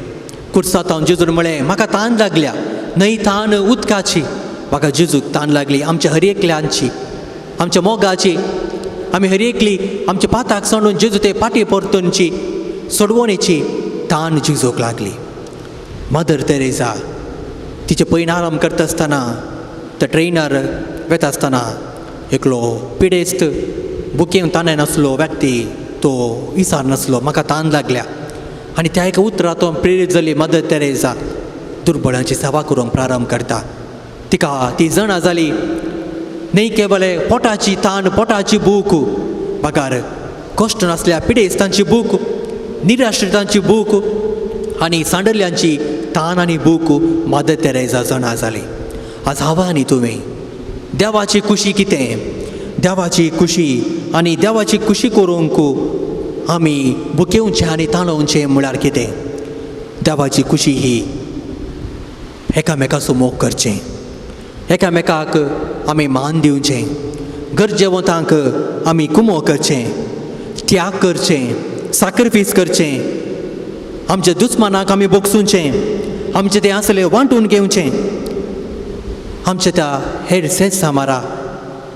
कुर्सांत. जेजून म्हळें म्हाका ताण लागल्या, न्हय ताण उदकाची, म्हाका जेजूक ताण लागली आमच्या हर एकल्यांची, आमच्या मोगाची. आमी हर एकली आमच्या पाताक सांडून जेजू ते पाटी परतूनची सोडवणेची ताण जेजूक लागली. मदर तेरेजा तिचे पयन आराम करता आसतना त्या ट्रेनार वेता आसतना एकलो पिडेस्त बुकेवन ताणें नासलो व्यक्ती तो विसार नासलो म्हाका ताण लागल्या. आनी त्या एका उतरां तो प्रेरीत जाली मदर तेरेजा दुर्बळांची सेवा करूंक प्रारंभ करता. तिका ती जाणा जाली न्हय केवळ पोटाची ताण, पोटाची भूक, बगार कश्ट नासल्या पिडेस्तांची भूक, निराश्रितांची भूक आनी सांडल्यांची तान आनी भूक मदर तेरेजा जाणा जाली. आज हांव आनी तुवें देवाची खुशी कितें, देवाची खुशी आनी देवाची खुशी करूंक आमी भुकेवचें आनी ताणोवचें म्हळ्यार कितें? देवाची खुशी ही एकामेकाचो मोग करचें, एकामेकाक आमी मान दिवचें, गरजेवंतांक आमी कुमो करचें, त्याग करचें, साक्रिफीस करचें, आमच्या दुस्मानाक आमी बोगसुचें, आमचें तें आसलें वांटून घेवचें, आमच्या त्या हेर सेज सामारा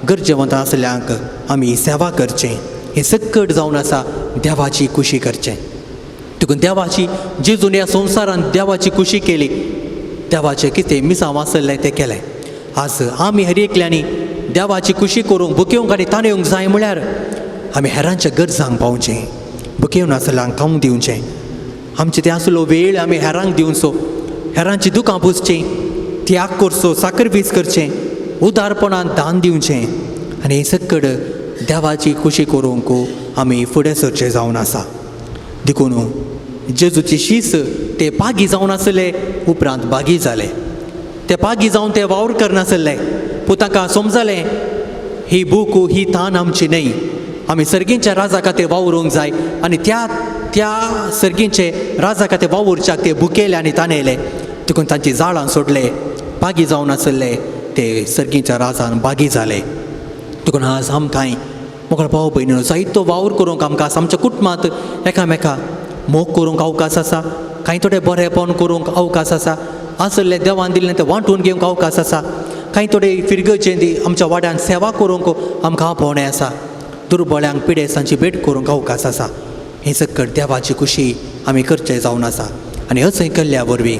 गरजेवंत आसल्यांक आमी सेवा करचें. हें सक्कट जावन आसा देवाची खुशी करचें. देखून देवाची जेजून ह्या संवसारान देवाची खुशी केली, देवाचें कितें मिसांव आसलें तें केलें. आज आमी हर एकल्यांनी देवाची खुशी करूंक भुकेवंक आनी ताणेवंक जाय म्हळ्यार आमी हेरांच्या गरजांक पावचें, भुकेवन आसल्यांक खावंक दिवचें, आमचें तें आसलो वेळ आमी हेरांक दिवचो, हेरांची दुकां पुसचीं, त्याग करचो, साकरफीस करचें, उदारपणान दान दिवचें आनी हें सक्कड देवाची खुशी करूंक आमी फुडें सरचें जावन आसा. देखून जेजूची शीस ते पागी जावन आसले उपरांत बागी जाले, ते पागी जावन ते वावर करनासले, पूण तांकां समजलें ही बूक ही तान आमची न्हय, आमी सर्गींच्या राजा खातीर वावरूंक जाय आनी त्या त्या सर्गींचे राजा खातीर वावुरच्याक ते भुकेले आनी ताणेले. देखून तांची जाळां सोडले, बागी जावन आसले ते सर्गींच्या राजान बागी जाले. देखून आज आमकांय मोगळ भाव भयणीनो जायतो वावर करूंक आमकां आसा, आमच्या कुटुंबांत एकामेका मोग करूंक अवकाश आसा, कांय थोडे बरेपण करूंक अवकाश आसा, आसलें देवान दिल्लें तें वांटून घेवंक अवकाश आसा, कांय थोडे फिरगजेंदी आमच्या वाड्यान सेवा करूंक आमकां आपोवणें आसा, दुर्बळ्यांक पिडेस्तांची भेट करूंक अवकाश आसा. हें सक्कट देवाची खुशी आमी करचें जावन आसा आनी अशें केल्ल्या वरवीं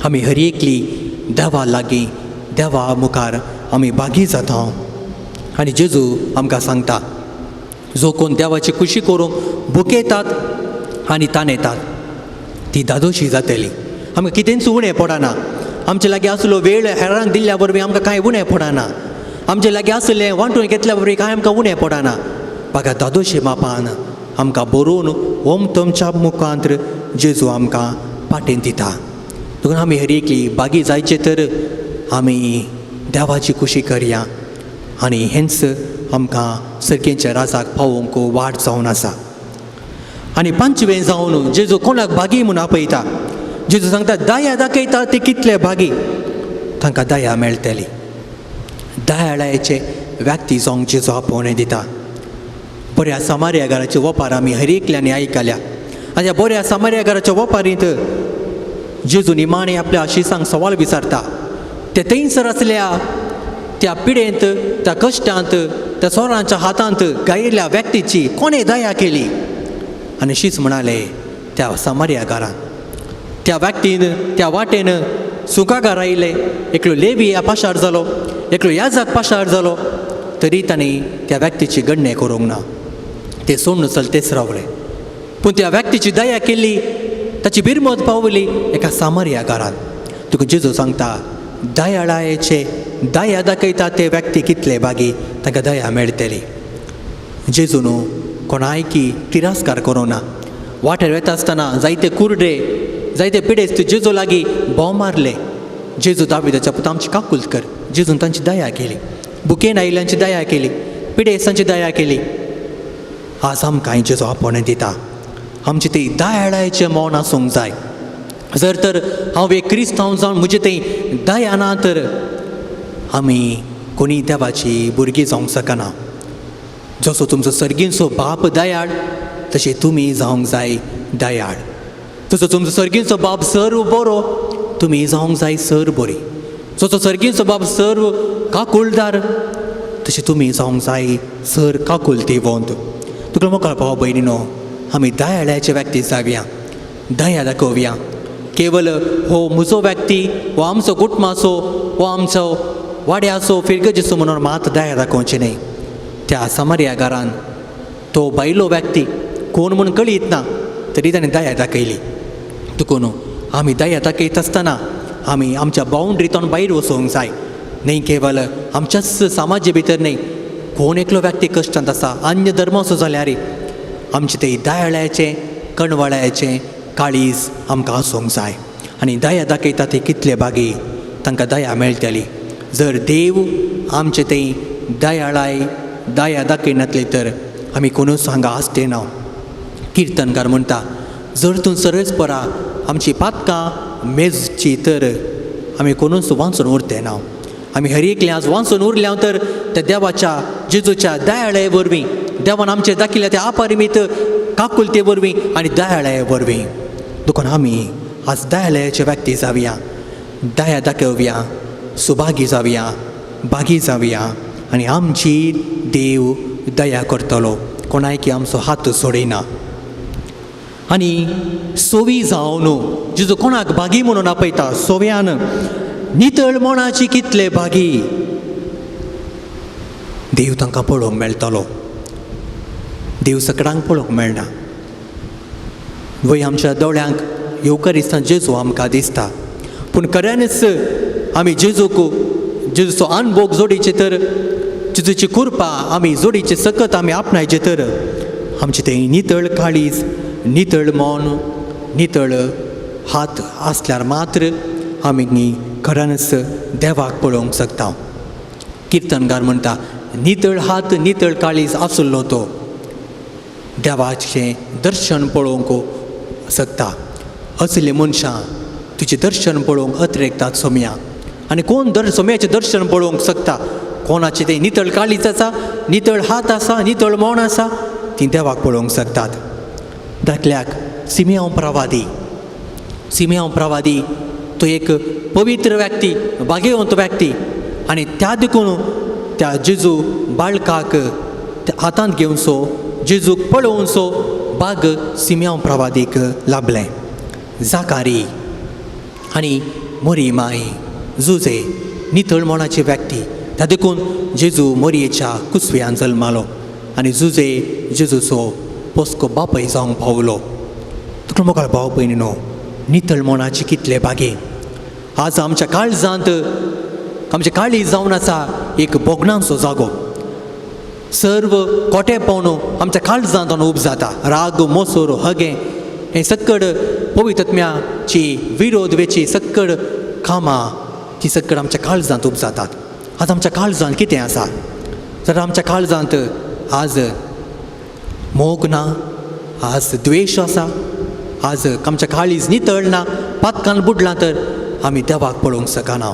आमी हर एकली देवा लागीं देवा मुखार आमी बागी जाता. आनी जेजू आमकां सांगता जो कोण देवाची खुशी करूंक भुकेतात आनी ताणेतात ती दादोशी जातली. आमकां कितेंच उणें पडना, आमचे लागीं आसलो वेळ हेरांक दिल्ल्या वरवीं आमकां कांय उणें पडना, आमचे लागीं आसलें वांटून घेतल्या वरवीं कांय आमकां उणें पडना. बागा दादोशी मापान आमकां बरोवन ओम तुमच्या मुखांत जेजू आमकां पाटेन दिता. देखून आमी हर एकली बागी जायचे तर आमी देवाची खुशी करया आनी हेंच आमकां सर्गेच्या राजाक पावोवंक वाट जावन आसा. आनी पांचवें जावन जेजू कोणाक भागी म्हूण आपयता, जेजू सांगता दया दाखयता ते कितले भागी, तांकां दया मेळटली. दयाळायचे व्यक्ती जावंक जेजू आपोवणें दिता. बऱ्या सामार्या घराचे वपार आमी हर एकल्यांनी आयकल्या आनी ह्या बऱ्या सामार्या घराच्या वपारींत जेजू निमाणें आपल्या शिसांक सवाल विचारता, ते थंयसर आसल्या त्या पिडेंत, त्या कश्टांत, त्या चोरांच्या हातांत गायिल्ल्या व्यक्तीची कोणें दया केली? आनी शीस म्हणाले त्या सामार्या घरान त्या व्यक्तीन त्या वाटेन सुकागार आयले, एकलो लेवी पाशार जालो, एकलो याजाक पाशार जालो, तरी तांणी त्या व्यक्तीची गणणे करूंक ना, ते सोडून चलतेच रावले. पूण त्या व्यक्तीची दया केली, ताची बिरमत पावली एका सामार्या घरान. तुका जेजू सांगता दयाळायेचे दया दाखयता ते व्यक्ती कितले बागी, तांकां दया मेळटली. जेजू न्हू कोणायकी तिरस्कार करूं ना. वाटेर वता आसतना जायते कुर्डे जायते पिडेस्त जेजू लागीं भोंव मारले, जेजू दाविदाच्या पुता आमची काकूल कर. जेजून तांची दया केली, भुकेन आयिल्ल्यांची दया केली, पिडेस्तांची दया केली. आज आमकां जेजू आपोवणें दिता, आमची ती दयाळायचें मौन आसूंक जाय. जर तर हांव एक क्रिस्तांव जावन म्हजें थंय दया ना तर आमी कोणी देवाची भुरगीं जावंक शकना. जसो तुमचो सर्गींचो बाप दयाळ तशें तुमी जावंक जाय दयाळ. जसो तुमचो सर्गींचो बाप सर्व बरो तुमी जावंक जाय सर बरी. जसो सर्गींचो बाप सर्व काकुळदार तशें तुमी जावंक जाय सर काकुळतेवंत. तुका मोकळ भाव भयणीनो आमी दयाळाचे व्यक्ती जावया, दया दाखोवया. केवल हो म्हजो व्यक्ती हो आमचो कुटुंबाचो हो आमचो वाड्याचो फिरगजेचो म्हणून मात दया दाखोवची न्हय. त्या सामार्या घरान तो बायलो व्यक्ती कोण म्हूण कळीत ना तरी ताणें दया दाखयली. देखून आमी दया दाखयत आसतना आमी आमच्या बाउंड्रींतल्यान भायर वचूंक जाय, न्हय केवल आमच्याच समाजे भितर न्हय. कोण एकलो व्यक्ती कश्टांत आसा अन्य धर्माचो जाल्यार आमचें ते दयाळाचें कणवळ्याचें काळीज आमकां आसूंक जाय. आनी दया दाखयता ते कितले बागी तांकां दया मेळटली. जर देव आमचे थंय दयाळाय दया दाखयनातली तर आमी कोणूच हांगा आसते ना. किर्तनकार म्हणटा जर तूं सरच परा आमची पातकां मेजची तर आमी कोणूच वांचून उरते ना. आमी हर एकले आज वांचून उरल्या तर त्या देवाच्या जेजूच्या दयाळाये वरवीं, देवान आमचे दाखयल्या त्या अपरिमीत काकुलते वरवीं आनी दयाळाये वरवीं. देखून आमी आज दयालयाचे व्यक्ती जावया, दया दाखोवया, सुभागी जावया, बागी जावया आनी आमची देव दया करतलो. कोणायकी आमचो हात सोडिना. आनी सोवी जावन जेजू कोणाक भागी म्हणून आपयता, सोव्यान नितळ मनाची कितले भागी. देव तांकां पळोवंक मेळटलो, देव सकडांक पळोवंक मेळना. वय आमच्या दोळ्यांक येवकारिस्तान जेजू आमकां दिसता, पूण खऱ्यांनीच आमी जेजूक जेजूचो अनभोग जोडीचे तर, जेजूची कृपा आमी जोडीचे सकत आमी आपणायचे तर आमचें तें नितळ काळीज, नितळ मन, नितळ हात आसल्यार मात्र आमी खऱ्यांनीच देवाक पळोवंक शकता. किर्तनकार म्हणटा, नितळ हात नितळ काळीज आसलो तो देवाचें दर्शन पळोवंक शकता. असली मनशां तुजें दर्शन पळोवंक अत्रेकतात सोम्या. आनी कोण सोम्याचें दर्शन पळोवंक शकता? कोणाचें तें नितळ काळीज आसा, नितळ हात आसा, नितळ मन आसा, तीं देवाक पळोवंक शकतात. दाखल्याक सिमियांव प्रवादी. सिमियांव प्रवादी तो एक पवित्र व्यक्ती, भाग्यवंत व्यक्ती, आनी त्या देखून त्या जेजू बाळकाक हातांत घेवनसो जेजूक पळोवनसो बाग सिमियांव प्रवादीक लाभलें. जाकारी आनी मोरी माय जुजे नितळ मनाची व्यक्ती, त्या देखून जेजू मोरयेच्या कुसव्यान जल्मालो आनी जुजे जेजूचो पोसको बापय जावंक पावलो. तुका मोगाळ भाव भयणी न्हू, नितळ मनाची कितले बागे. आज आमच्या काळजांत, आमच्या काळीज जावन आसा एक भोगणांचो जागो. सर्व कोटेपण आमच्या काळजांत उब जाता. राग, मोसोर, हगें हें सक्कड पवित्रत्म्याची विरोध वेची सक्कड कामां ती सक्कड आमच्या काळजांत उब जातात. आज आमच्या काळजांत कितें आसा? तर आमच्या काळजांत आज मोग ना, आज द्वेश आसा, आज आमच्या काळीज नितळ ना, पातकान बुडलां तर आमी देवाक पळोवंक शकना.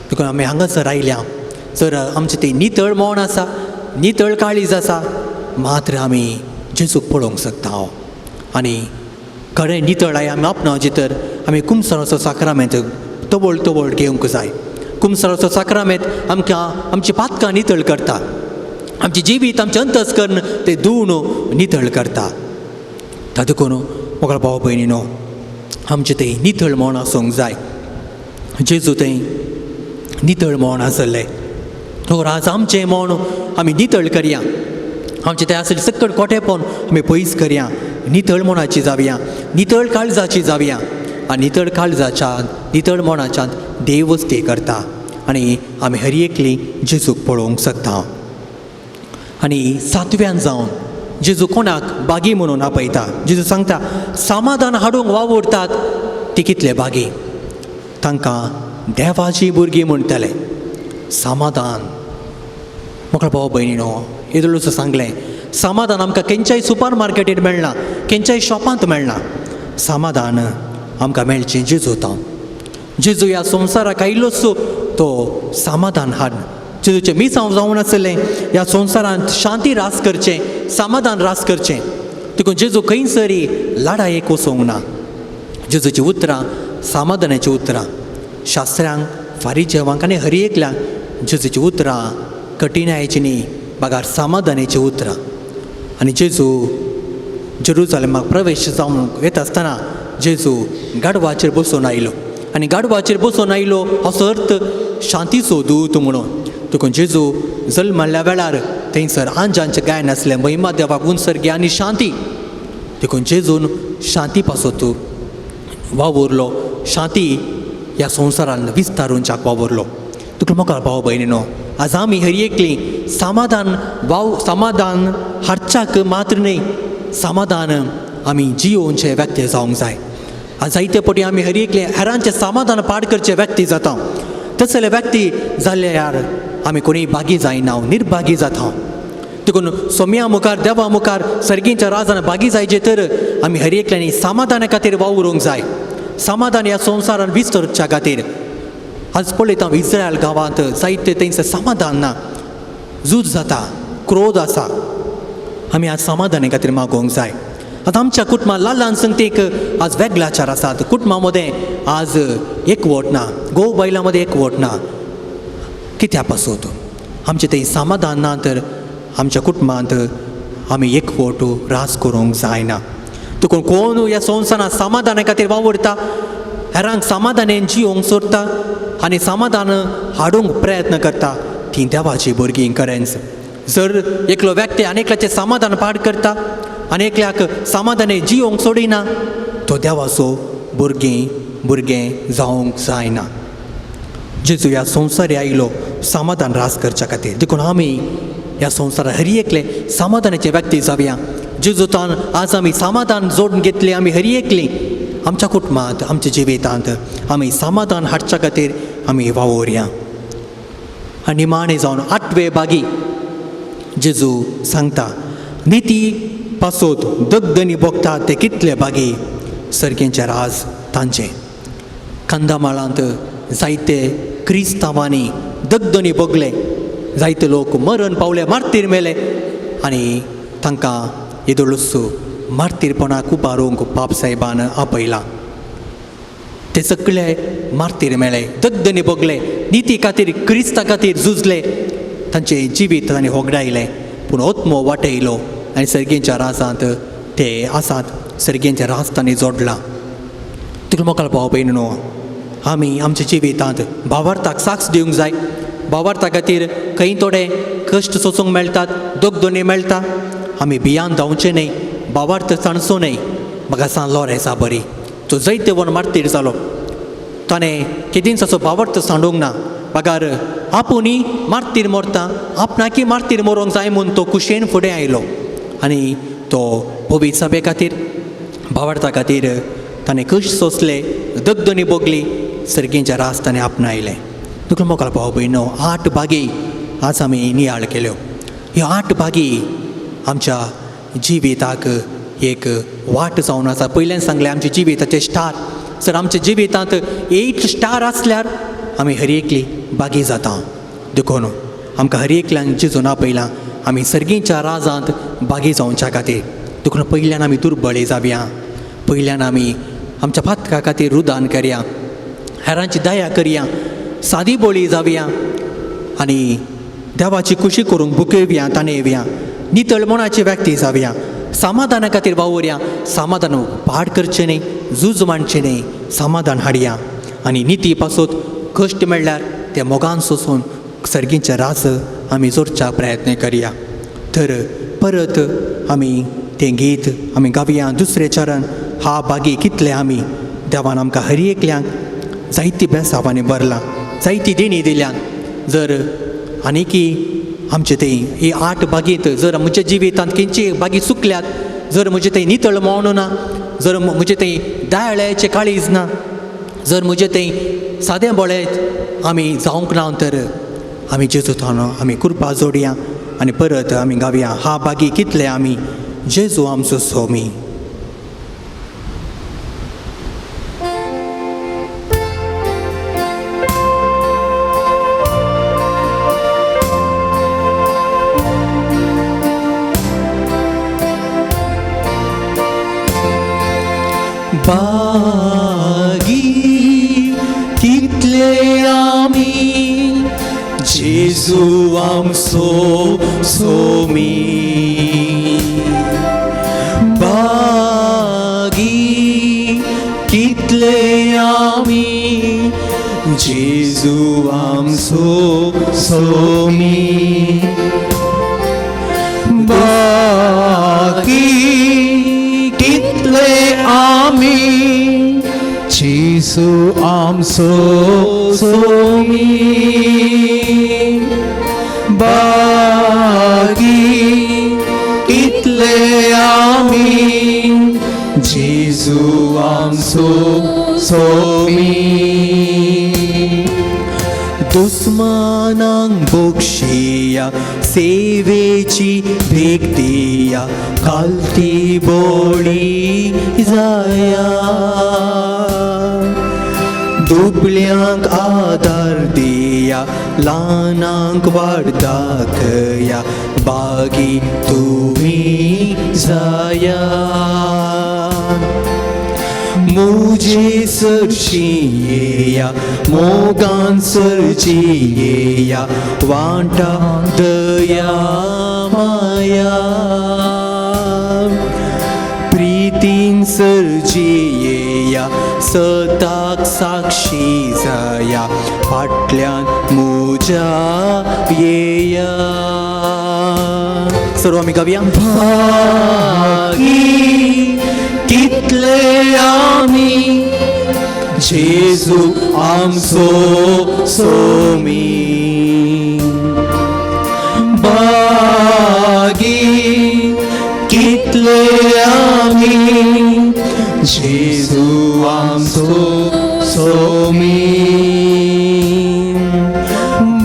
देखून आमी हांगासर आयल्या जर आमचें तें नितळ मन आसा, नितळ काळीज आसा, मात्र आमी जेजूक पळोवंक शकता. आनी खरें नितळ आमी आपणावचें तर आमी कुमसराचो साक्रामेंत तवळ तवळ घेवंक जाय. कुमसराचो साक्रामेंत आमकां आमची पातकां नितळ करता, आमचें जिवीत, आमचें अंतस्कर्ण तें धुवन नितळ करता. ता देखून मोगाळ भाव भयणीनो, आमचें तें नितळ मन आसूंक जाय. जेजू तें नितळ मन आसलें. तर आज आमचें मन आमी नितळ करया, आमचें तें आसलें सक्कड कोटेपण आमी पयस करया, नितळ मनाची जावया, नितळ काळजाची जावया. आनी नितळ काळजाच्या, नितळ मनाच्यान देवच ते करता आनी आमी हर एकली जेजूक पळोवंक शकता. आनी सातव्यान जावन जेजू कोणाक बागी म्हणून आपयता. जेजू सांगता, समाधान हाडूंक वावुरतात ती कितले बागी, तांकां देवाची भुरगीं म्हणटले. समाधान मोकळो भाव भयणीनो, येदोळूच सांगलें, समाधान आमकां खंयच्याय सुपर मार्केटीर मेळना, खंयच्याय शॉपांत मेळना. समाधान आमकां मेळचें जेजू तो. जेजू ह्या संवसाराक आयिल्लोच तो समाधान हाड. जेजूचें मिसांव जावन आसलें ह्या संवसारांत शांती रास करचें, समाधान रास करचें. देखून जेजू खंयसरी लडायेक वचोंक ना. जेजूचीं उतरां समाधानाचीं उतरां. शास्त्र्यांक, फारीजेवांक आनी हर एकल्यांक जेजूचीं उतरां कठिणायेचीं न्ही, बगार समाधानाचीं उतरां. आनी जेजू जेरुजलेमाक प्रवेश जावन येता आसतना जेजू गाडवाचेर बसून आयलो. आनी गाडवाचेर बसून आयलो असो अर्थ शांतीचो दूत म्हणून. देखून जेजू जल्मल्ल्या वेळार थंयसर आंजांचें गायन आसलें, महिमा देवाक उंचसर्गी आनी शांती. देखून जेजून शांती पासत वावुरलो, शांती ह्या संवसारान विस्तारूंच्याक वावुरलो. तुका मोगाळ भाव भयणीनो, आज आमी हर एकली समाधान वाव समाधान हाडच्याक मात्र न्हय, समाधान आमी जियोवचे व्यक्ती जावंक जाय. आज जायते पटी आमी हर एकले हेरांचें समाधान पाड करचे व्यक्ती जाता. तसले व्यक्ती जाल्यार आमी कोणीय भागी जायना, निर्भागी जाता. देखून सोम्या मुखार, देवा मुखार, सर्गींच्या राजान भागी जायचे तर आमी हर एकल्यांनी समाधाना खातीर वावरूंक जाय. समाधान ह्या संवसारान विस्तरच्या खातीर. आज पळयता हांव इस्रायल गांवांत जायते थंयसर समाधान ना, झूज जाता, क्रोध आसा. आमी आज समाधाना खातीर मागोवंक जाय. आतां आमच्या कुटुंबां ल्हान ल्हान संगतीक आज वेगळाचार आसात. कुटुंबां मदें आज एकवट ना, घोव बायलां मदें एकवट ना. कित्या पासत आमचें थंय समाधान ना तर आमच्या कुटुंबांत आमी एकवट रास करूंक जायना. देखून कोण ह्या संवसारांत समाधाना खातीर वावुरता, हेरांक समाधानेन जियोंक सोदता आनी समाधान हाडूंक प्रयत्न करता, ती देवाची भुरगीं खरेंच. जर एकलो व्यक्ती आनी एकल्याचें समाधान पाड करता आनी एकल्याक समाधाने जियोंक सोडिना, तो देवाचो भुरगीं भुरगें जावंक जायना. जेजू ह्या संवसार आयलो समाधान रास करच्या खातीर. देखून आमी ह्या संवसारात हर एकले समाधानाचे व्यक्ती जावया. जेजूतान आज आमी समाधान जोडून घेतले. आमी हर एकली आमच्या कुटुंबांत, आमच्या जिवितांत आमी समाधान हाडच्या खातीर आमी वावुरया. आनी निमाणें जावन आठवे बागी जेजू सांगता, निती पासत दगदनी भोगता ते कितले बागी, सर्गेंचें राज तांचें. कंदामाळांत जायते क्रिस्तांवांनी दगदनी भोगले, जायते लोक मरण पावले, मार्तीर मेले आनी तांकां येदोळूच मार्तीरपणाक उबारूंक बाप साहेबान आपयला. ते सगळे मार्तीर मेले, दगदनी भोगले, निती खातीर क्रिस्ता खातीर झुजले, तांचें जिवीत तांणी होगडायलें, पूण ओत्मो वाटयलो आनी सर्गेच्या राजांत ते आसात, सर्गेच्या राज तांणी जोडलां. तुका मोकाल भाव भयण न्हू, आमी आमच्या जिवितांत भावार्थाक साक्ष दिवंक जाय. भावार्था खातीर खंय थोडे कश्ट सोसूंक मेळटात, दगदनी मेळटा, आमी भियान धांवचें न्हय, भावार्थ सांडचो न्हय. म्हाका सांग लोरेसा बरी, तो जैतवन मार्तीर जालो, ताणें केदींच असो भावार्थ सांडूंक ना, बगार आपुणी मार्तीर मरता, आपणाकी मार्तीर मरोंक जाय म्हूण तो कुशेन फुडें आयलो आनी तो पवित्र सभे खातीर भावार्था खातीर ताणें कश्ट सोंसले, दगदनी भोगली, सर्गेच्या रास ताणें आपणायलें. तुका मोगाळ भाव भयणो, 8 बागी आज आमी नियाळ केल्यो. ह्यो 8 बागी आमच्या जिविताक एक वाट जावन आसा. पयल्यान सांगलें आमच्या जिविताचे स्टार, जर आमच्या जिवितांत 8 स्टार आसल्यार आमी हर एकली बागी जाता. देखून आमकां हर एकल्यान जेजून आपयलां आमी सर्गीच्या राजांत बागी जावच्या खातीर. देखून पयल्यान आमी दुर्बळी जावया, पयल्यान आमी आमच्या पातका खातीर रुदान करया, हेरांची दया करया, सादी बोळी जावया आनी देवाची खुशी करूंक बुकेवया, ताणेवया, नितळ मनाची व्यक्ती जावया, समाधाना खातीर वावुरया, समाधान पाड करचें न्हय, झूज मांडचें न्हय, समाधान हाडया आनी निती पासत कश्ट मेळ्ळ्यार ते मोगान सोसून सर्गीचे राज आमी जोडच्या प्रयत्न करया. तर परत आमी तें गीत आमी गावया. दुसरें चरण, हा बागी कितले आमी देवान आमकां हर एकल्यांक जायती बेसांवांनी भरलां, जायती देणी दिल्यान. जर आनीकी आमचे थंय ही 8 बागींत जर म्हज्या जिवितांत खंयची बागी चुकल्यात, जर म्हजें थंय नितळ मौन ना, जर म्हजें थंय दयाळ्याचें काळीज ना, जर म्हजें थंय सादें बोळे आमी जावंक ना, तर आमी जेजू थावन आमी कृपा जोडया आनी परत आमी गावया, हा बागी कितले आमी जेजू आमचो सोमी. बागी कितले आमी जेजू आमचो सोमी, बागी कितले आमी जेजू आमचो सोमी, बागी कितले आमी जेजू आमचो सोमी, बागी कितले आमी जेजू आमचो सोमी. दुस्मानांक बक्षिया सेवेची भेट दिया, कालती बोळी जाया, दुबल्यांक आदार दिया, ल्हानांक वाड दाखया, बागी तुमी जाया. मुझे सरशी येया, मोगान सरची येया, वांटा दया माया. थिंगसर जियेया सताक साक्षी जाया फाटल्यान मुज्या येया. सर्व आमी गावया. भागी कितले आमी जेजू आमचो सोमी, बागी कितले आमी जेजू आमचो सोमी,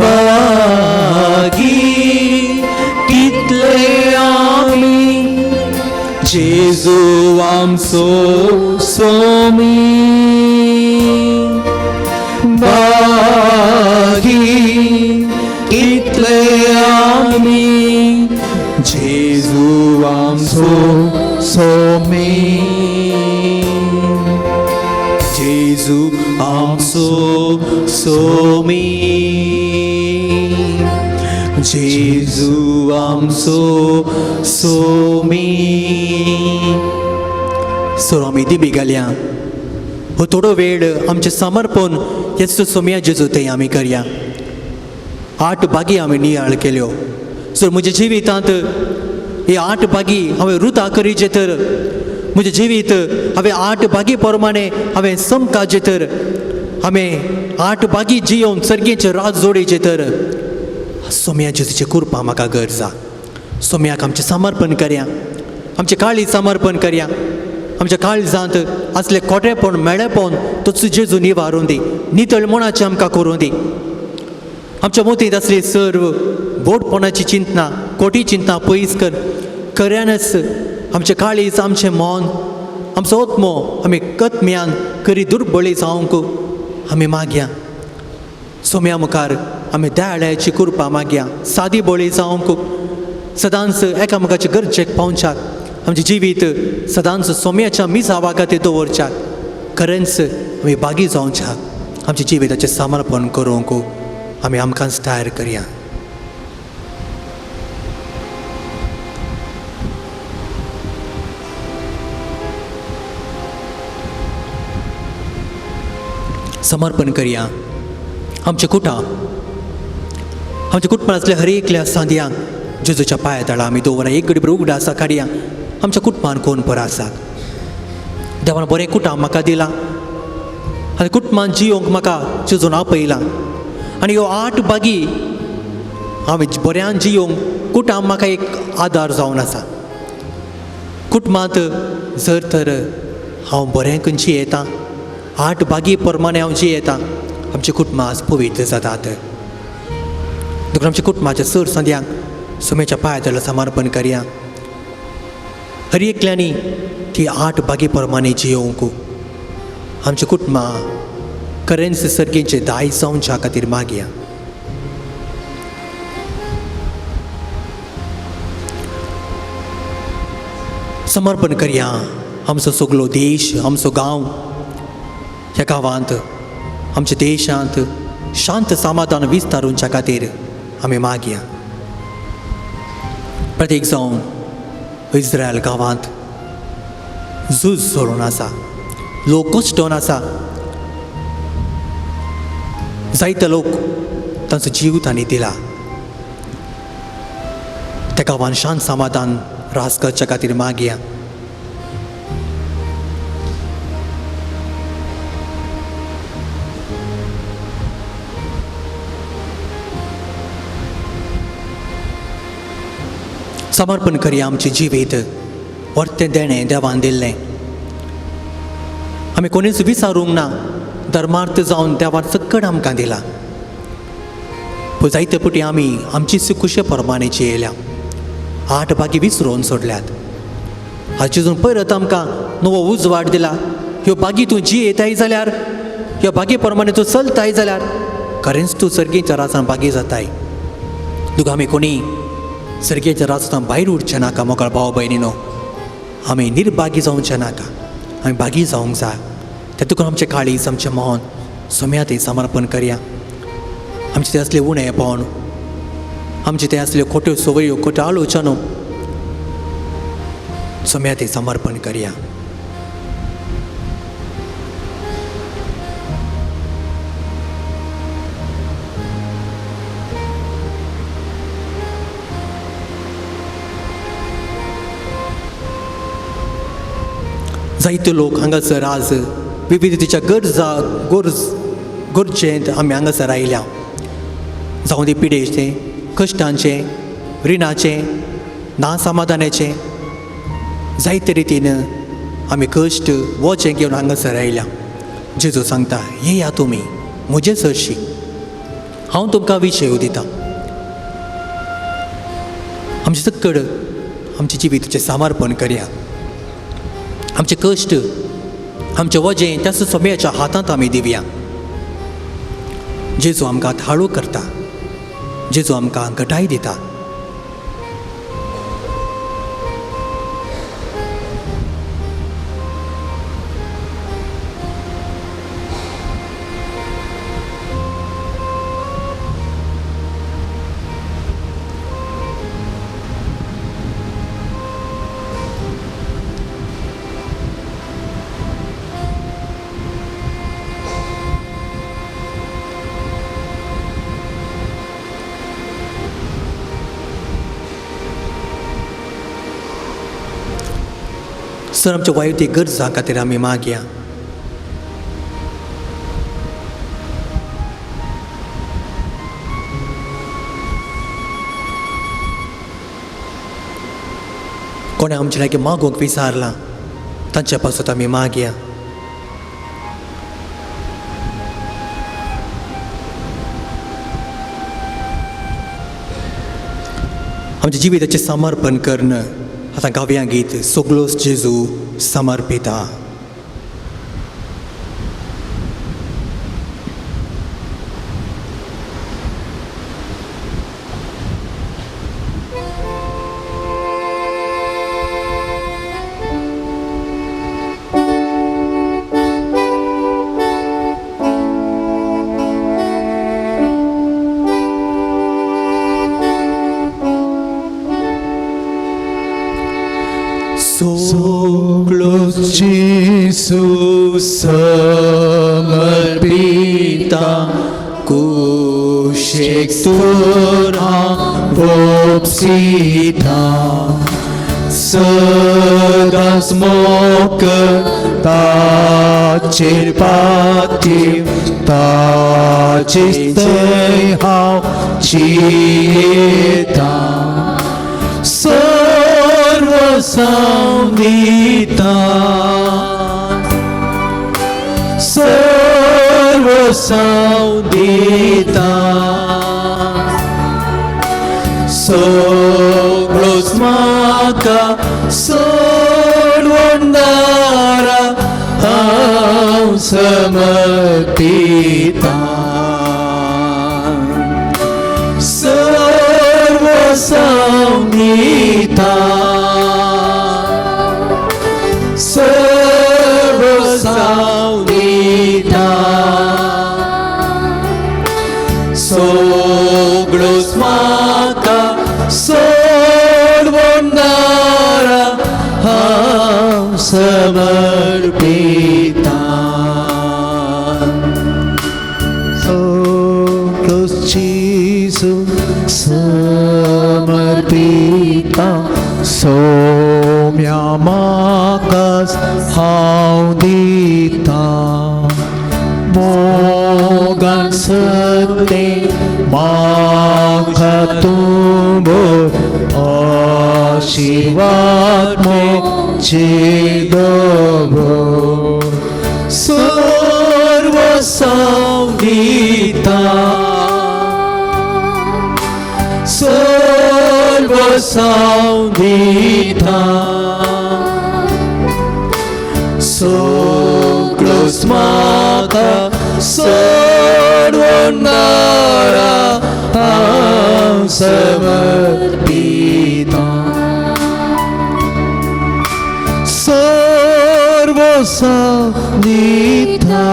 बागी कितले आमी जेजू आमचो सोमी, बागी कितले आमी जेजू आमचो सोमी, जेजू आमचो सोमी, जेजू आमचो सोमी. सो आमी दिमी घालया हो थोडो वेळ आमचें समर्पण येसू सोमया जेजू तें आमी करया. 8 बागी आमी नियाळ केल्यो. सो म्हज्या जिवितांत ही 8 बागी हांवें रुता करीचे तर म्हजें जिवीत हांवें 8 बागी प्रमाणे हांवें समकाचें तर हांवें 8 बागी जियोवन सर्गेचे रात जोडीचें तर सोम्या जेजूचें कृपा म्हाका गरज आसा. सोम्याक आमचें समर्पण करया, आमचें काळीज समर्पण करया. आमच्या काळजांत आसलें खोटेपण मेळेपण तोच जेजू निवारून दी, नितळ मनाचें आमकां करूं दी. आमच्या मोतींत आसली सर्व बोटपणाची चिंतना खोटी चिंतना पयस कर. खऱ्यानच आमचें काळीज आमचें मन आमचो आत्मो आमी कतम्यान करी दुर्बळी जावंक आमी मागया. सोम्या मुखार आमी दयाळ्याची कृपा मागया, सादी बळी जावंक सदांच एकामेकाचे गरजेक पावच्याक आमचें जिवीत सदांच सोम्याच्या मिसावा खातीर दवरच्याक खरेंच आमी बागी जावच्याक आमच्या जिविताचें समर्पण करूंक आमी आमकांच तयार करया. समर्पण करया आमचें कुटां आमच्या कुटुंबांतल्या हर एकल्या सांदयांक जेजूच्या पांया तळा आमी दवरा. एक घडी उगडा आसा काडया आमच्या कुटुंबान कोण बरो आसात. देवान बरें कुटां म्हाका दिलां आनी कुटुंबान जियोंक म्हाका जेजून आपयलां आनी ह्यो 8 बागी हांवें बऱ्यान जियोंक कुटां म्हाका एक आदार जावन आसा. कुटुंबांत जर तर हांव बरें करून जियेतां 8 बागी प्रमाणे हांव जियेतां आमचें कुटुंबां आज पवित्र जातात. देखून आमच्या कुटुंबाच्या सर संद्यांक सुमेच्या पांया तळा समर्पण करया. हर एकल्यांनी ती 8 बागी प्रमाणे जियोवंक आमच्या कुटुंबां खरेंच सर्गेचे दायज जावच्या खातीर मागया. समर्पण करया आमचो सगलो देश आमचो गांव. ह्या गांवांत आमच्या देशांत शांत समाधान विस्तारूंच्या खातीर आमी मागया. प्रत्येक जावन इस्रायल गांवांत झूज चलून आसा, लोक कश्टोन आसा, जायते लोक तांचो जीव तांणी दिला. त्या गांवांत शांत समाधान रास करच्या खातीर मागया. समर्पण करया आमचें जिवीत वर्तें देणें देवान दिल्लें. आमी कोणीच विचारूंक ना, धर्मार्थ जावन देवान सक्कड आमकां दिला. पूण जायते फावटी आमी आमची खुशे प्रमाणे जियेल्या 8 बागी विसरून सोडल्यात. हाचे परत आमकां नवो उजवाड दिला. ह्यो बागी तूं जियेताय जाल्यार, ह्यो बागी प्रमाणे तूं चलताय जाल्यार खरेंच तूं सर्गेच्या राजान बागी जाताय. तुका आमी कोणी सर्गेच्या राजस्थान भायर उरचें नाका मोगाळ भाव भयणीनो. आमी निर्भागी जावचें नाका, आमी भागी जावंक जाय. तें तुका आमचें काळीज आमचें मन सोम्या थंय समर्पण करया. आमचें तें आसलें उणेपण, आमचें तें आसल्यो खोट्यो संवयो खोट्यो आलोचनो सोम्या थंय समर्पण करया. जायते लोक हांगासर आज विविधतेच्या गरजा गरजेंत आमी हांगासर आयल्या, जावं ती पिडेचें, कश्टांचें, रिणाचें, ना समाधानाचें, जायते रितीन आमी कश्ट वोचें घेवन हांगासर आयल्या। जेजू सांगता, येया तुमी म्हजे सरशी, हांव तुमकां विशय दितां। आमचे सक्कड आमच्या जिविताचें समर्पण करया, आमचे कश्ट, आमचें वजें त्या सोम्याच्या हातांत आमी दिवया। जेजू आमकां थाळू करता, जेजू आमकां घटाय दिता। सर आमच्या वायटी गरजां खातीर आमी मागया। कोणें आमचे लागीं मागूंक विचारलां तांचे पासत आमी मागया। आमच्या जिविताचें समर्पण करून आतां गावया गीत सगळोच जेजू समर्पिता। सगळोच जेजू समर्पिता, कुशेक तर हांव ओपसिता, सदांच मोग ताचेर पातीव, ताचेच थंय हांव जियेता, सर्वसांव दिता, सर्वसांव दिता, सगळोच म्हाका सोडवणारा हांव समर्पिता, सर्वसांव दिता, सर्वसांव दिता, सगळोच म्हाका सोडवणारा हांव समर्पिता। सगळोच जेजू समर्पिता, सोम्या म्हाकाच हांव दिता, मोगान सत्य म्हाका तूं भर, आशिर्वाद म्हजे दवर, सर्वसांव दिता, सर्वसांव दिता, सगळोच म्हाका सोडवणारा हांव समर्पिता, सर्वसांव दिता,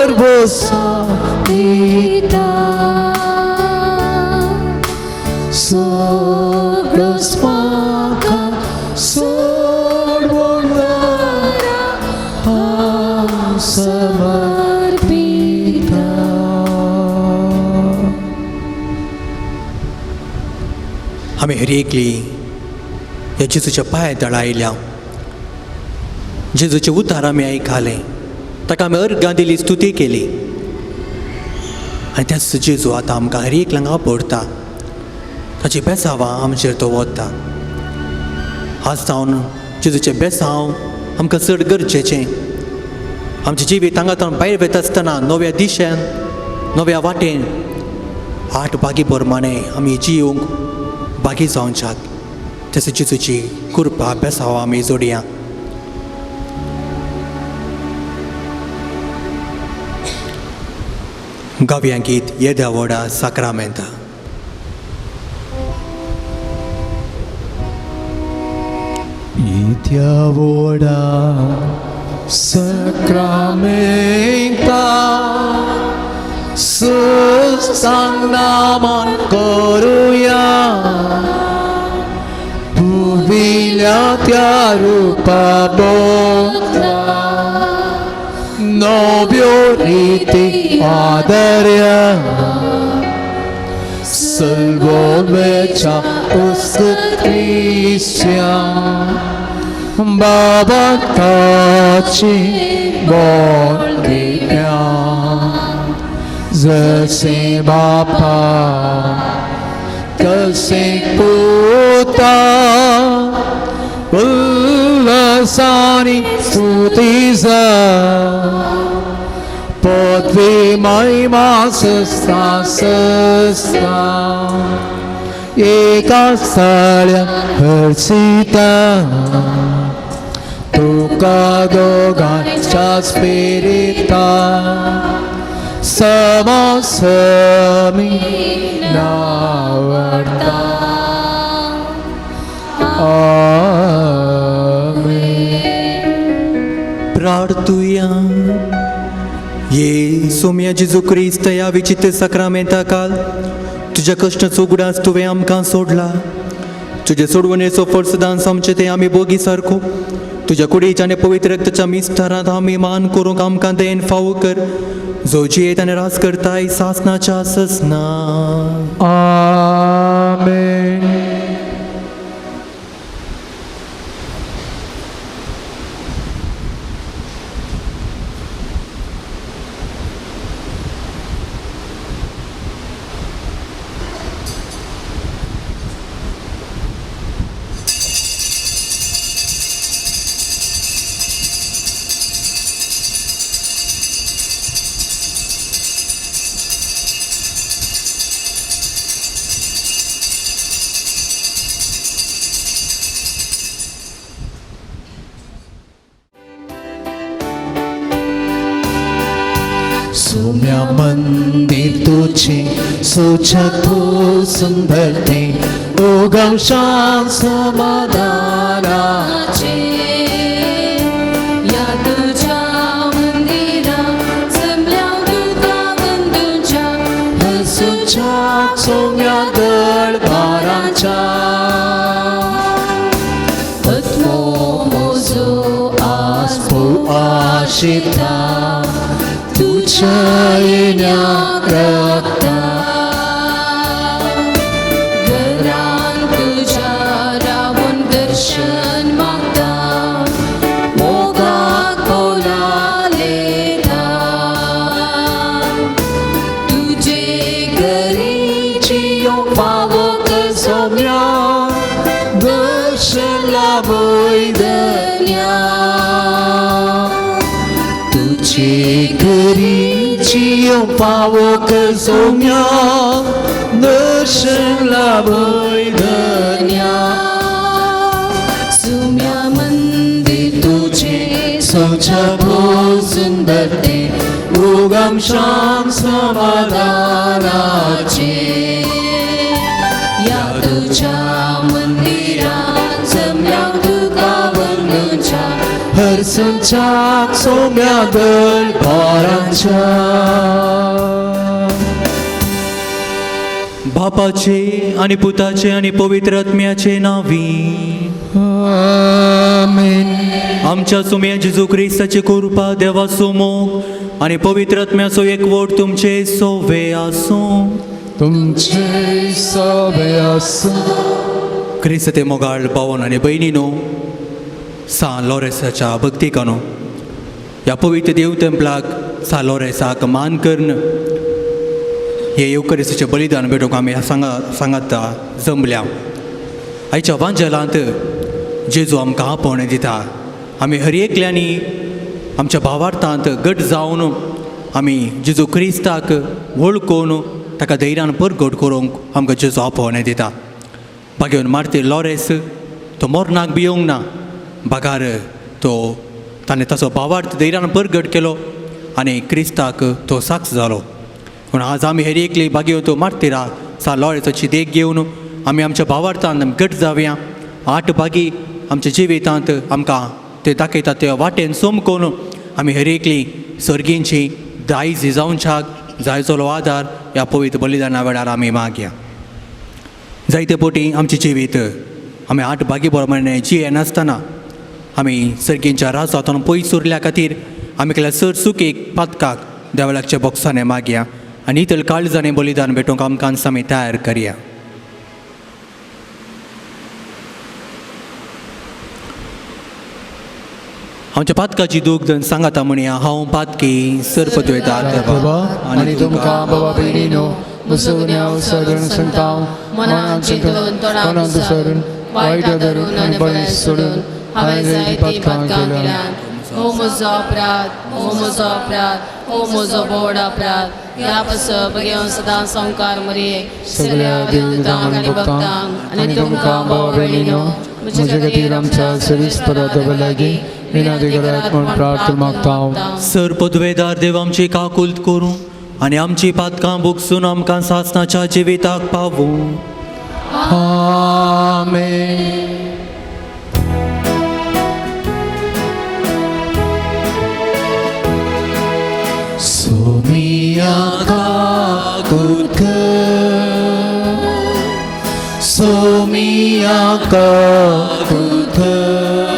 सर्वसांव दिता, सगळोच म्हाका सोडवणारा हांव समर्पिता। आमी हर एकली ह्या जेजूच्या पांया तळा आयल्या. जेजूचे उतार आमी आयकले, ताका आमी अर्गां दिली, स्तुती केली आनी त्याच जेजू आतां आमकां हर एक लांगा पडटा. ताची बेसांवां आमचेर तो वता. आज जावन जेजूचें बेसांव आमकां चड गरजेचें. आमचें जिवीत हांगा तावन भायर वता आसतना नव्या दिशेन, नव्या वाटेन, आठ बागी प्रमाणे आमी जिवंक बागी जावच्याक तशें जेजूची कृपा बेसांव आमी जोडया. गावया गीत येद्या व्हडा साक्रामेंता. येद्या व्हडा साक्रामेंता सुस्तांगनामान करुया, पुर्विल्या त्या रुपा बदला नव्यो रिती आदर्या, सल्वोवेच्या उस्तुतीच्या बाबा ताची बोल दिव्या, जसे बापा तसे पुता, उल्लासानी स्तुतीचा पदवी महिमा सस्ता सस्ता, एका स्थळ्या हर्षिता, तुका दोगांच्या स्पिरिता समसमी नावडता. आमेन. प्रार्थुया. ये सोम्या जेजू क्रिस्त ह्या विचित्र साक्रामेंता काल तुज्या कश्टाचो उगडास तुवें आमकां सोडला. तुजे सोडवणेचो फर्सदान आमचे ते आमी बोगी सारको तुज्या कुडीच्या आनी पवित्र रक्ताच्या मिस्तारांत आमी मान करूंक आमकां देन फावो कर, जो जियेत आनी राज करताय सासनाच्या ससना. आमेन. सुम्या मंदिर तुझे स्वच्छ तू सुंदर ते उगम शांत समाधानाचे, या तुझ्या मंदिरा जमल्या तुका बंधूच्या हसूच्या सोम्या दळभाराच्या, आत्मो मोजो आज आशिता तुझ्या येण्या रक्ता, घरान तुझ्या रावून दर्शन मागता, मोगाक बोलालेता, तुझे घरी जियो फावो कर सोम्या दर्शन लाभोय धन्या, तुझे घरी जियो फावो कर सोम्या दर्शन लाभोय धन्या, सुम्या मंदिर तुझे स्वच्छ सुंदर ते उगम श्याम समाधानाचे, या तुझ्या मंदिरात जमल्या तुका बंधूच्या हरसुच्या सोम्या दळभारांच्या. बापाचे आनी पुताचे आनी पवित्र आत्म्याचे नांवी. आमेन. आमच्या सुम्या जेजू क्रिस्ताची कृपा, देवाचो मोग आनी पवित्र आत्म्याचो एकवट तुमचे सोवे आसूं. तुमचे सोवे आसूं. क्रिस्त ते मोगाळ भावन आनी भयणीनो, सान लॉरेसाच्या भक्तिकानो, ह्या पवित्र देव तेंपलाक सान लॉरेसाक मान करून हे येवकरिसाचें बलिदान भेटोवंक आमी सांगाता जमल्या. आयच्या वांजेलांत जेजू आमकां आपोवणें दिता. आमी हर एकल्यांनी आमच्या भावार्थांत गट जावन आमी जेजू क्रिस्ताक वळखून ताका धैर्यान परगट करूंक आमकां जेजू आपोवणें दिता. बागेवन मार्ती लॉरेस तो मरणाक भियोंक ना, बागार तो ताणें ताचो भावार्थ धैर्यान परगट केलो आनी क्रिस्ताक तो साक्ष जालो. पूण आज आमी हेर एकली बागेवन तो मार्तीरा सा लॉरेसाची देख घेवन आमी आमच्या भावार्थान गट जावया. आठ बागी आमच्या जिवितांत आमकां ते दाखयता ते वाटेन सोमकोन आमी हेर एकली सर्गींची दायज जावच्याक जायचो आदार ह्या पवित्र बलिदाना वेळार आमी मागया. जायते पोटी आमचें जिवीत आमी आठ बागी प्रमाणे जियेनासतना आमी सर्गींच्या राजांतून पयस उरल्या खातीर आमी केल्या सर सुकेक पातकाक देवळाच्या बोक्सांनी मागया आनी इतल काळजांनी बलिदान भेटोवंक आमकां आमी तयार करया. आमच्या पातकाची दूख जण सांगाता म्हणया, हांव पातकी सरपदवेता देवा आनी तुमकां बाबा भयणीनो म्हजो सरण सांगता मनान चिंतून तोंडान सरून वायट धरून आनी बरें सोडून हांवें जायतीं पातकां केल्यांत. हो म्हजो अपराध, हो म्हजो अपराध, हो म्हजो व्हड अपराध. ह्या पासत बगेवन सदां संवकार मरये सगळ्या देवदूतांक आनी भक्तांक आनी तुमकां बाबा भयणीनो म्हजे खातीर आमच्या सविस्तर देवा लागीं विनंती करात म्हूण प्रार्थना मागता. सर पदवेदार देव आमची काकुल्त करूं आनी आमची पातकां भोगसून आमकां सासणाच्या जिविताक पावूं. आमेन. सोमिया काकुत कर, सोमिया काकुत कर,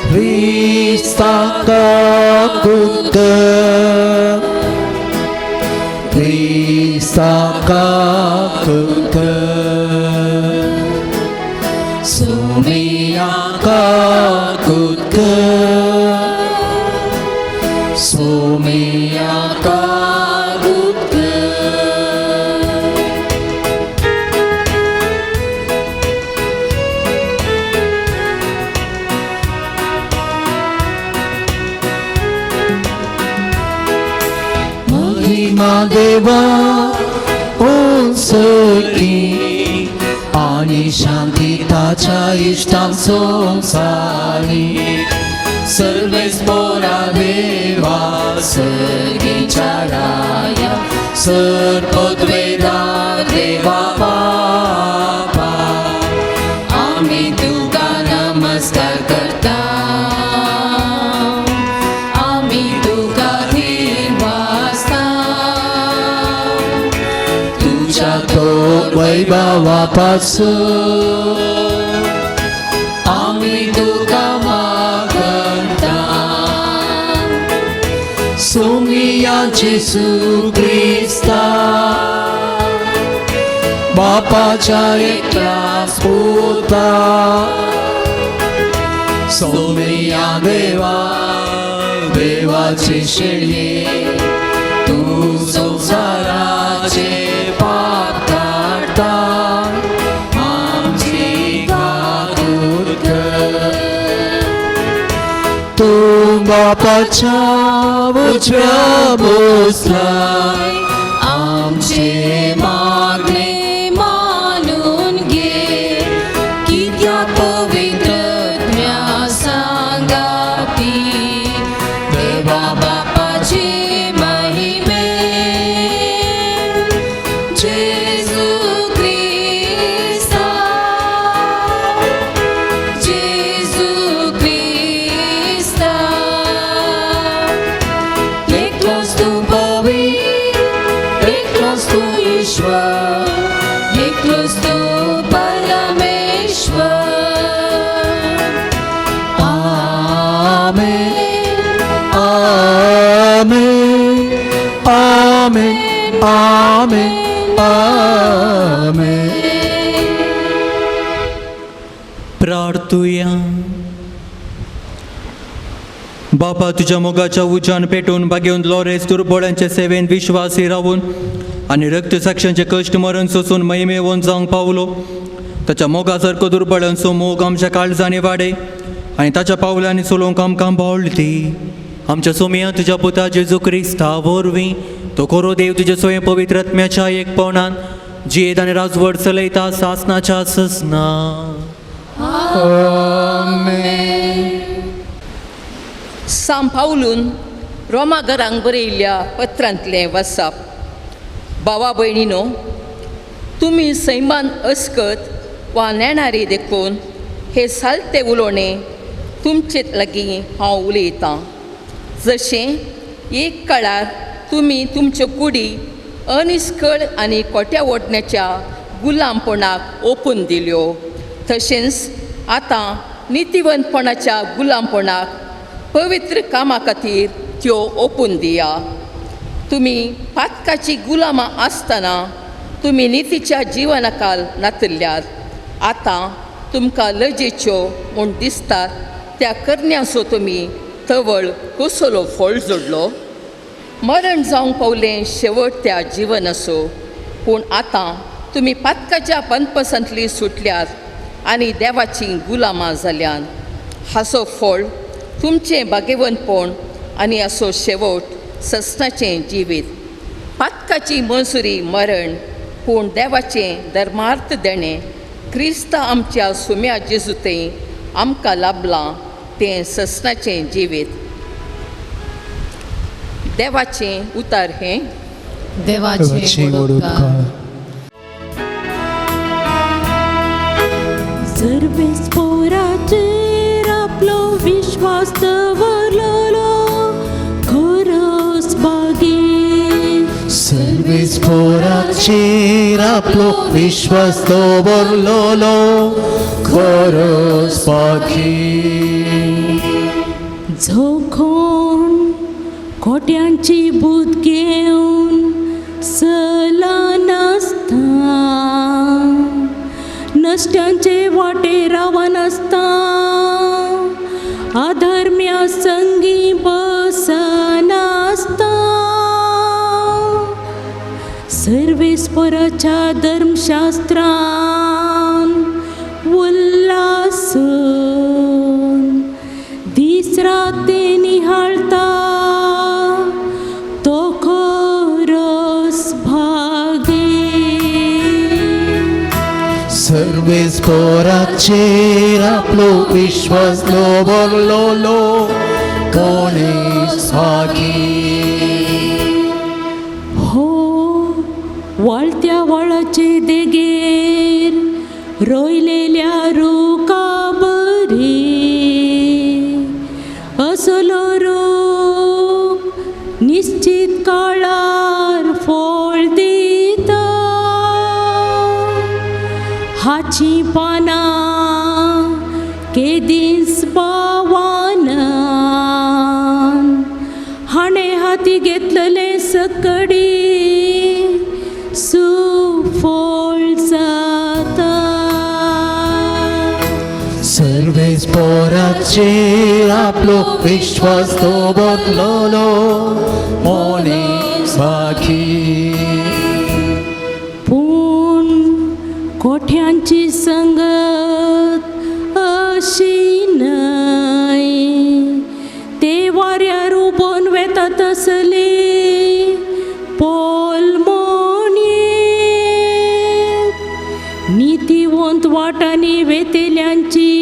क्रिस्ता काकुत कर, क्रिस्ता काकुत कर, सोमिया काकुत कर, सोमिया काकुत कर. महिमा देवा उंचकी आनी शांती ताच्या इश्टांक संवसारी. सर्वेस पोरा देवा सर्गीच्या राया सर पदवेदार देवा बापा आमी तुका नमस्कार करता, आमी तुका धीर वाजता. तुझ्या तो वैभवा पासून आमी तुका मागता. सोमिया जेसू क्रिस्ता बापाच्या एकल्याच पुता सोमिया देवा देवाची शेळये तूं संवसाराचे पाप काडटा आमची काकूत कर. तूं बापाच्या उजव्या बसलाय आमचे मागणे मानून घे, कित्याक पवित्र आत्म्या सांगाती देवा बापाची महिमे जेजू क्रिस्ता, जेजू क्रिस्ता. एकलोच तूं पवित्र, एकलोच तूं ईश्वर, एकलोच तूं परमेश्वर. आमेन आमेन आमेन आमेन आमेन. प्रार्थुया. बापा तुज्या मोगाच्या उज्यान पेटून बागेवन लोरेस दुर्बळ्यांचे सेवेन विश्वासी रावून आनी रक्तसाक्षांचे कश्ट मरण सोसून महिमेवन जावंक पावलो. ताच्या मोगा सारको दुर्बळ्यांचो मोग आमच्या काळजांनी वाडय आनी ताच्या पावलांनी चलोवंक आमकां बावळटी. आमच्या सोमया तुज्या पुता जेजू क्रिस्ता वरवीं तो खरो देव तुज्या स्वयं पवित्र आत्म्याच्या एकपणान जियेत आनी राजवट चलयता सासनाच्या ससना. सांव पावलून रोमा घरांक बरयल्ल्या पत्रांतलें वसाप. भावा भयणीनो, तुमी सैमान अस्कत वा नेणारी देखून हे सालते उलोवणें तुमचे लागीं हांव उलयतां. जशें एक काळार तुमी तुमच्यो कुडी अनिस्कळ आनी कोट्या ओडण्याच्या गुलामपणाक ओपून दिल्यो, तशेंच आतां नितीवंतपणाच्या गुलामपणाक पवित्र कामा खातीर त्यो ओपून दिया. तुमी पातकाची गुलामां आसतना तुमी नितीच्या जिवनाकाल नातल्यात. आतां तुमकां लजेच्यो म्हूण दिसतात त्या करण्यांचो तुमी तवळ कसलो फळ जोडलो. मरण जावंक पावलें शेवट त्या जिवनाचो, पूण आतां तुमी पातकाच्या पंदपसांतली सुटल्यात आनी देवाचीं गुलामां जाल्यात. हाचो फळ तुमचें भागेवंतपण आनी असो शेवट ससनाचें जिवीत. पातकाची मंजुरी मरण, पूण देवाचें धर्मार्थ देणें क्रिस्त आमच्या सुम्या जेजू थंय आमकां लाभलां तें ससनाचें जिवीत. देवाचें उतार हें. देवाचे व्हड उपकार. सर्वेस्पोराचेर आपलो विश्वास दवरलो खरोच भागी. सर्वेस्पोराचेर आपलो विश्वास दवरलो खरोच भागी. झोखोन कोट्यांची बूद घेवन सला नासता, नश्ट्यांचे वाटे रावनासता, अधर्म्या संगी बसनासता. सर्वेस्पराच्या धर्मशास्त्रान उल्लासून दीस रात ते निहाळता तो खरोच भागी. सर्वेस्पोराचेर आपलो विश्वास दवरलो कोणीच भागी. हो वाळत्या वळाचे देगेर रोयलेल्या रुखाबरी असलो रूख निश्चित काळार फळ दिता. हाची पानां केदींच पावना, हाणें हाती घेतलेलें सकडी सुफळ जाता. सर्वेस्पोराचेर आपलो विश्वास दवरलो मोनीस भागी. पूण कोठ्यांची संगत अशी न्हय, ते वाऱ्यार उबोन वेता तसले पोल मोनयेत. नितीवंत वाटांनी वेतेल्यांची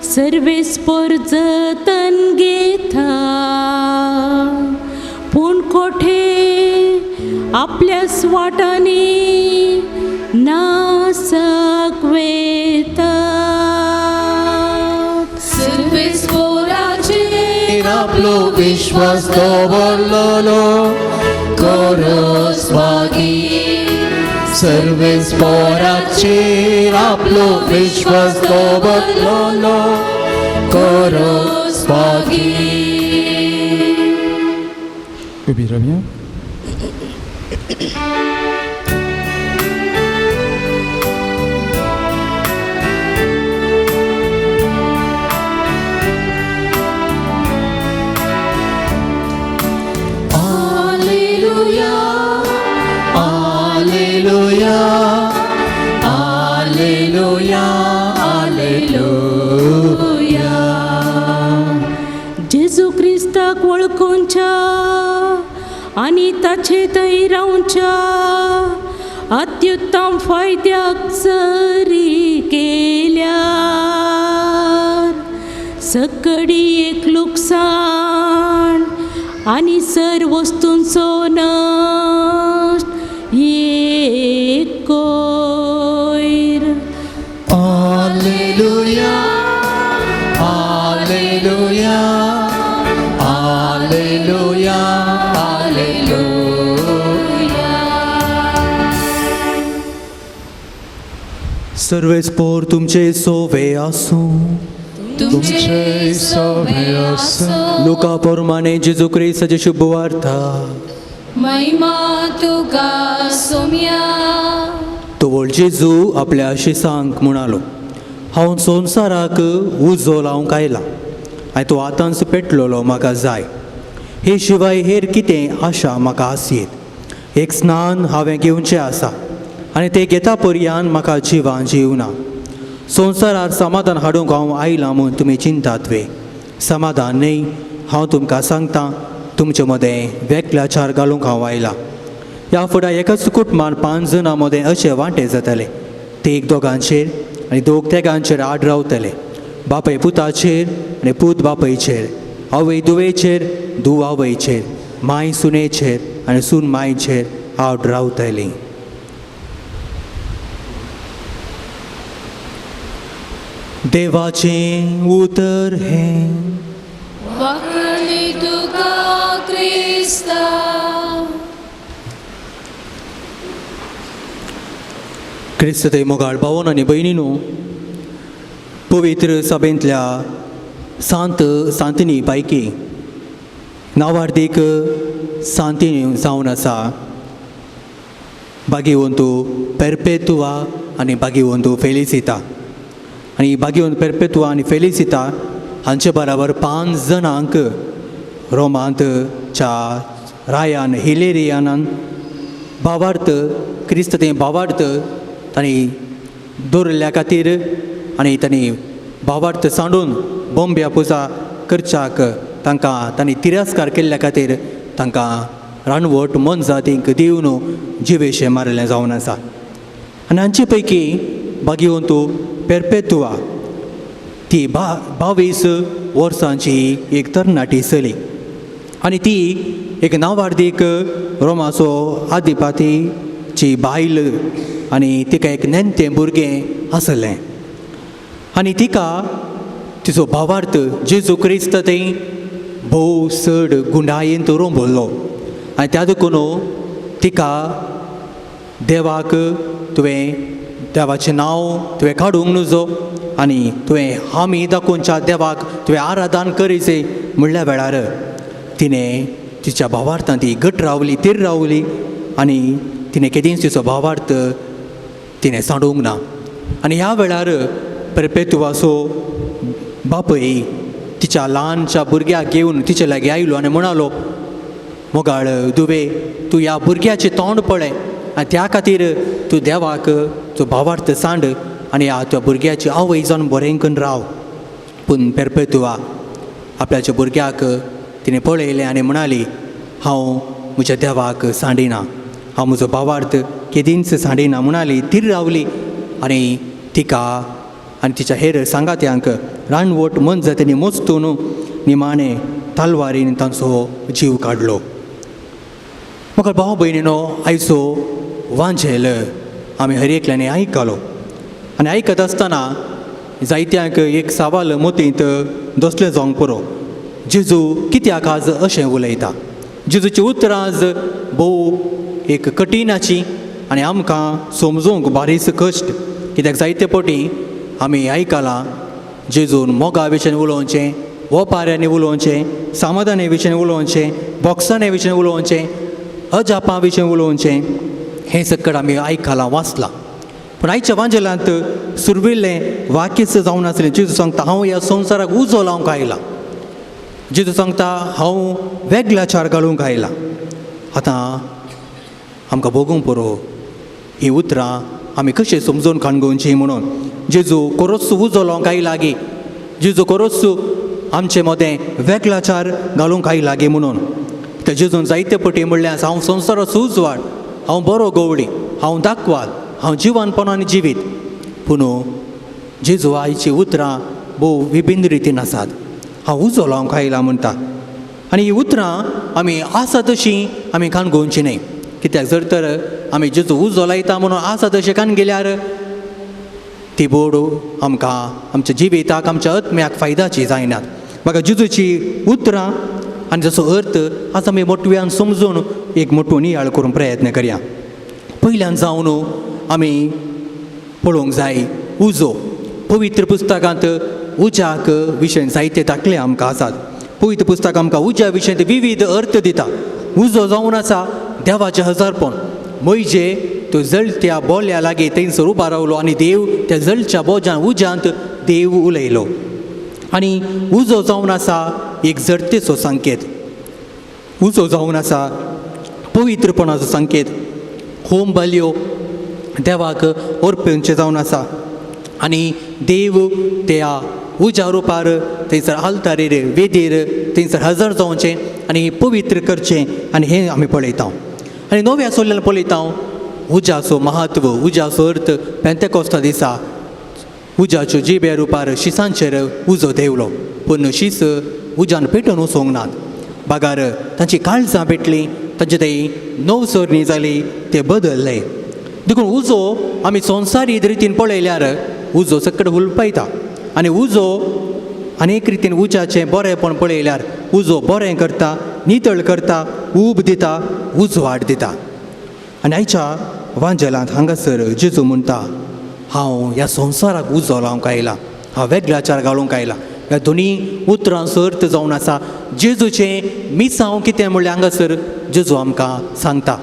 सर्वेस्पर जतन घेता, पूण कोठे आपल्याच वाटांनी नासक वेतात. सर्वेस्पोराचेर आपलो विश्वास दवरलो खरोच भागी. सर्वेस्पोराचेर आपलो विश्वास दवरलो खरोच भागी. उबी रावया. आनी ताचे थंय रावच्या अत्युत्तम फायद्याक सरी केल्यार सकडी एक लुकसाण आनी सर वस्तूंचो नश्ट एक कोयर. Alleluia, Alleluia, Alleluia, Alleluia. Sarves पोर तुमचे सोवे आसूं. तुमचे सवे आसूं. लुका पोरमाने जेजू क्रिस्ताची शुभवार्ता. महिमा तुका सोम्या. तोवळ जेजू आपल्या शिसांक म्हणालो, हांव संवसाराक उजो लावंक आयला आनी तो आतांच पेटलेलो म्हाका जाय. हे शिवाय हेर कितें आशा म्हाका आसयेत. एक स्नान हांवें घेवचें आसा आनी तें घेता पर्यान म्हाका जिवान जीव ना. संवसारार समाधान हाडूंक हांव आयलां म्हूण तुमी चिंतात वे? समाधान न्हय, हांव तुमकां सांगता, तुमचे मदें वेगळाचार घालूंक हांव आयलां. ह्या फुडें एकाच कुटुंबान 5 जाणां मदें अशे वांटे जातले. ते एक दोगांचेर आनी दोग तेगांचेर आड रावतले. बापय पुताचेर आनी पूत बापयचेर, आवय धुवेचेर, धूव आवयचेर, माय सुनेचेर आनी सून मायचेर आड रावतली. देवाचें उतर हें. वाकणी तुका क्रिस्ता. क्रिस्त ते मोगाळ भावन आनी भयणीनू, पवित्र सभेंतल्या सांत सांतिनी पायकी नावार्दीक सांतिनी जावन आसा बागीवंतू पेरपेतुआ आनी बागीवंतू फेलिसिता. आनी बागीवंतू पेरपेतुआ आनी फेलिसिता हांचे बराबर 5 जाणांक रोमांत च्या रायान हिलेरियानान भावार्थ क्रिस्त ते भावार्थ तांणी दवरिल्ल्या खातीर आनी तांणी भावार्थ सांडून बोंब्या पुजा करच्याक तांकां तांणी तिरस्कार केल्ल्या खातीर तांकां रानवट मोनजातींक दिवन जिवेशें मारिल्लें जावन आसा. आनी हांचे पैकी बागीवंतू पेरपेतुआ ती 22 वर्सांची एक तरणाटी चली आनी ती एक नावार्दीक रोमाचो आदिपातीची बायल आनी तिका एक नेणटें भुरगें आसलें. आनी तिका तिचो भावार्थ जेजू क्रिस्त थंय भोव चड गुंडायेन तो रोंबल्लो आनी त्या देखून तिका देवाक तुवें देवाचें नांव तुवें काडूंक नुजो आनी तुवें हामी दाखोवच्या देवाक तुवें आराधन करीचे म्हणल्या वेळार तिणें तिच्या भावार्थान ती घट रावली, तीर रावली आनी तिणें केदींच तिचो भावार्थ तिणें सांडूंक ना. आनी ह्या वेळार पेरपेतुआचो बापय तिच्या ल्हानच्या भुरग्याक घेवन तिचे लागीं आयलो आनी म्हणालो, मोगाळ दुवे, तूं ह्या भुरग्याचें तोंड पळय आनी त्या खातीर तूं देवाक तूं भावार्थ सांड आनी ह्या त्या भुरग्याची आवय जावन बरें करून राव. पूण पेरपेतुआ आपल्याच्या भुरग्याक तिणें पळयलें आनी म्हणाली, हांव म्हज्या देवाक सांडिना, हांव म्हजो भावार्थ केदींच सांडिना म्हणाली. तीर रावली आनी तिका आनी तिच्या हेर सांगात्यांक रानवट मोनजातींनी मोस्तून निमाणें तलवारीन तांचो जीव काडलो. म्हाका भाव भयणीनो, आयचो वांजेल आमी हर एकल्यानी आयकलो आनी आयकत आसतना जायत्यांक एक सवाल मतींत दसलें जावंक पुरो, जेजू कित्याक आज अशें उलयता? जेजूची उतरां आज भोव एक कठीणाची आनी आमकां समजूंक बारीस कश्ट, कित्याक जायते पटी आमी आयकलां जेजून मोगा विशयन उलोवचें, वोपाऱ्यांनी उलोवचें, समाधाने विशयन उलोवचें, बॉक्साने विशयन उलोवचें, अजापां विशयन उलोवचें, हें सकट आमी आयकलां, वाचलां. पूण आयच्या वांजेलांत सुरविल्लें वाक्यच जावन आसलें. जेजू सांगता, हांव ह्या संवसाराक उजो लावंक आयलां. जेजू सांगता, हांव वेगळाचार घालूंक आयलां. आतां आमकां भोगूंक पुरो हीं उतरां आमी कशें समजून काणगोवचीं म्हणून. जेजू कोरोच उजो लावंक आयला गी, जेजू कोरोच आमचे मदें वेगळाचार घालूंक आयला गी म्हणून. त्या जेजून जायते पटी म्हणल्यार हांव संवसाराचो उजवाड, हांव बरो गवळी, हांव दाखवाल, हांव जिवानपण आनी जिवीत. पूण जेजू आयची उतरां भोव विभिन्न रितीन आसात. हांव उजो लावंक आयला म्हणटा आनी ही उतरां आमी आसा तशीं आमी कान घेवची न्हय. कित्याक जर तर आमी जेजू उजो लायता म्हणून आसा तशें कान गेल्यार ती बोड आमकां आमच्या जिविताक आमच्या आत्म्याक फायद्याची जायनात. म्हाका जेजूची उतरां आनी जसो अर्थ आज आमी मोटव्यान समजून एक मोटो नियाळ करूंक प्रयत्न करया. पयल्यान जावन आमी पळोवंक जाय उजो. पवित्र पुस्तकांत उज्याक विशय जायते दाखले आमकां आसात. पवित्र पुस्तक आमकां उज्या विशयांत विविध अर्थ दिता. उजो जावन आसा देवाचें हजारपण. म्हयजे तो जळत्या बोल्या लागीं थंयसर उबो रावलो आनी देव त्या जळच्या बोज्यान उज्यांत देव उलयलो. आनी उजो जावन आसा एक जडतेचो संकेत. उजो जावन आसा पवित्रपणाचो संकेत. होम बलयो देवाक अर्पणचें जावन आसा आनी देव त्या उज्या रुपार थंयसर आल्तारीर वेदीर थंयसर हजर जावचें आनी पवित्र करचें आनी हें आमी पळयता. आनी नव्या सोल्ल्यान पळयता उज्याचो महत्व, उज्याचो अर्थ. पेंतेकोस्ता दिसा उज्याच्यो जिबे रुपार शिसांचेर उजो देंवलो, पूण शीस उज्यान पेटोवन वचूंक नात. बागार तांची काळजां पेटलीं, तांचे थंय नवसरणी जाली, ते बदलले. देखून उजो आमी संवसारी रितीन पळयल्यार उजो सकट हुलपायता आनी उजो अनेक रितीन उज्याचें बरेंपण पळयल्यार उजो बरें करता, नितळ करता, ऊब दिता, उजवाड दिता. आनी आयच्या वांजेलांत हांगासर जेजू म्हणटा हांव ह्या संवसाराक उजो लावंक आयला, हांव वेगळाचार घालूंक आयला. ह्या दोनी उतरांचो अर्थ जावन आसा जेजूचें मिसांव कितें म्हणल्यार हांगासर जेजू आमकां सांगता.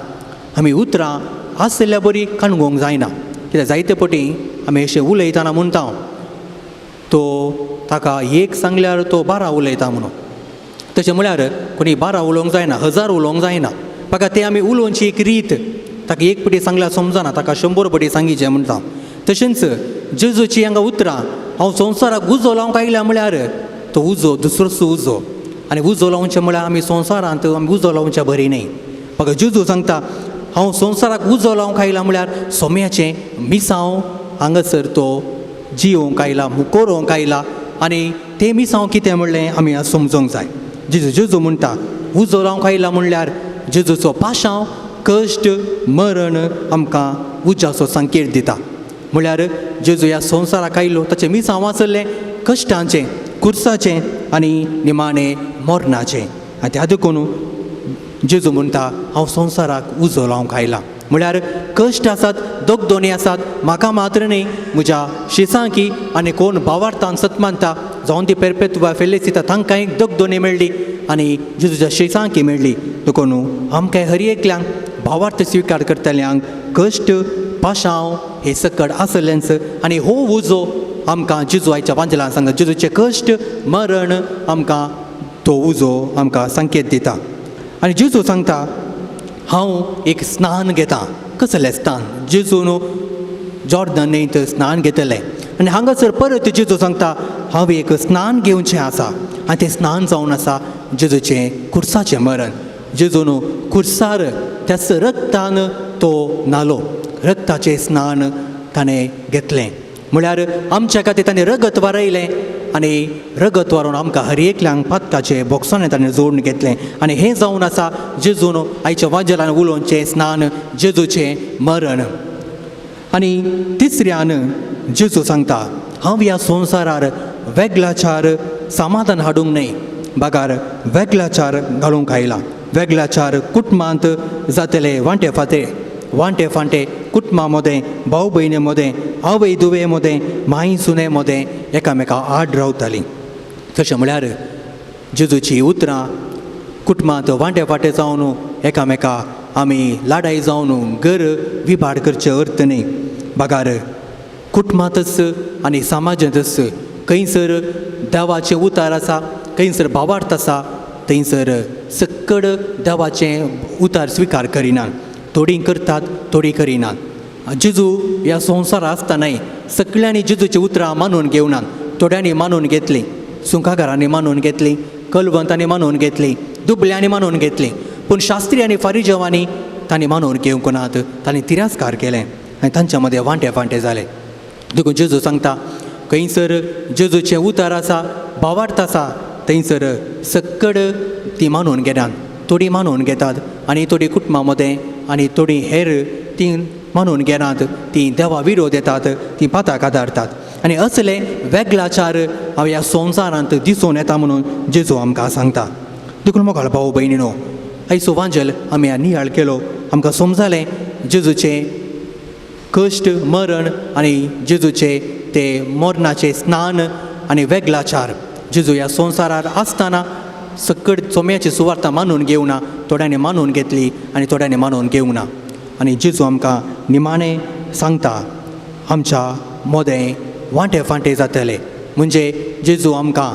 आमी उतरां आसल्या बरी काणगोवंक जायना. कित्याक जायते पटी आमी अशें उलयतना म्हणटा तो ताका एक सांगल्यार तो 12 उलयता म्हणून. तशें म्हळ्यार कोणी 12 उलोवंक जायना, 1000 उलोवंक जायना. म्हाका तें आमी उलोवची एक रीत, ताका एक पटी सांगल्यार समजना, ताका 100 पटी सांगिचें म्हणटा. तशेंच जेजूची हांगा उतरां हांव संवसाराक उजो लावंक आयला म्हळ्यार तो उजो दुसरोच उजो. आनी उजो लावचें म्हळ्यार आमी संवसारांत आमी उजो लावच्या बरी न्हय. म्हाका जेजू सांगता हांव संवसाराक उजो लावंक आयला म्हळ्यार सोम्याचें मिसांव हांगासर तो जियोवंक आयला, कोरोवंक आयला. आनी तें मिसांव कितें म्हणलें आमी आज समजूंक जाय. जेजू जेजू म्हणटा उजो लावंक आयला म्हणल्यार जेजूचो पाशांव, कश्ट, मरण आमकां उज्याचो संकेत दिता. म्हळ्यार जेजू ह्या संवसाराक आयलो ताचें मिसांव आसलें कश्टांचें, कुर्साचें आनी निमाणें मरणाचें. आनी त्या देखून जेजू म्हणटा हांव संवसाराक उजो लावंक आयला. म्हळ्यार कश्ट आसात, दगदोणी आसात, म्हाका मात्र न्हय म्हज्या शिसांकी आनी कोण भावार्थान सत मानता जावन ती पेरपेतवा फेलेसिता तांकांय दगदोणी मेळ्ळी आनी जेजूच्या शिसांकी मेळ्ळी. देखून आमकां हर एकल्यांक भावार्थ स्विकार करतल्यांक कश्ट, पाशांव हे सकट आसलेंच. आनी हो उजो आमकां जेजू आयच्या वांजलान सांगता जेजूचे कश्ट, मरण आमकां तो उजो आमकां संकेत दिता. आनी जेजू सांगता हांव एक स्नान घेता. कसलें स्नान? जेजून जॉर्दन न्हंयत स्नान घेतलें आनी हांगासर परत जेजू सांगता हांव एक स्नान घेवचें आसा. आनी तें स्नान जावन आसा जेजूचें कुर्साचें मरण. जेजून कुर्सार त्याच रक्तान तो न्हालो, रक्ताचें स्नान ताणें घेतलें. म्हळ्यार आमच्या खातीर ताणें रगत वारयलें आनी रगत वारोवन आमकां हर एकल्यांक पातकाचें बोक्साणें ताणें जोडून घेतलें. आनी हें जावन आसा जेजून आयच्या वाजेलान उलोवचें स्नान, जेजूचें मरण. आनी तिसऱ्यान जेजू सांगता हांव ह्या संवसारार वेगळाचार समाधान हाडूंक न्हय, बगार वेगळाचार घालूंक आयला. वेगळाचार कुटुंबांत जातले वांटे फांटे, वांटे फांटे कुटुंबा मदें, भाव भयणी मदें, आवय दुवे मदें, माय सुने मदें एकामेका आड रावतालीं. तशें म्हळ्यार जेजूची उतरां कुटुंबांत वांटे फांटे जावन एकामेका आमी लाडाय जावन घर विभाड करचें अर्थ न्हय. बगार कुटुंबांतच आनी समाजांतच खंयसर देवाचें उतार आसा, खंयसर भावार्थ आसा, थंयसर सक्कड देवाचें उतार स्विकार करिनात. थोडीं करतात, थोडीं करिनात. जेजू ह्या संवसार आसतनाय सगळ्यांनी जेजूची उतरां मानून घेवनात. थोड्यांनी मानून घेतलीं, सुंकाघरांनी मानून घेतलीं, कलवंतांनी मानून घेतलीं, दुबल्यांनी मानून घेतलीं. पूण शास्त्री आनी फारिजेवांनी तांणी मानून घेवंक नात, तांणी तिरस्कार केलें आनी तांच्या मदें वांटे फांटे जाले. देखून जेजू सांगता खंयसर जेजूचें उतर आसा, भावार्थ आसा, थंयसर सक्कड ती मानून घेनात, थोडीं मानून घेतात आनी थोडीं कुटुंबां मदें आनी थोडीं हेर तीं मानून घेनात, तीं देवा विरोध येतात, तीं पाताक आदारतात. आनी असले वेगळाचार हांव ह्या संवसारांत दिसून येता म्हणून जेजू आमकां सांगता. देखून मोगाळ भाव भयणीनो, आयचो वांजेल आमी नियाळ केलो, आमकां समजालें जेजूचें कश्ट, मरण आनी जेजूचें ते मरणाचें स्नान आनी वेगळाचार. जेजू ह्या संवसारार आसतना सकट चोम्याची सुवार्ता मानून घेवना, थोड्यांनी मानून घेतली आनी थोड्यांनी मानून घेवंक ना. आनी जेजू आमकां निमाणें सांगता आमच्या मोदें वांटे फांटे जातले. म्हणजे जेजू आमकां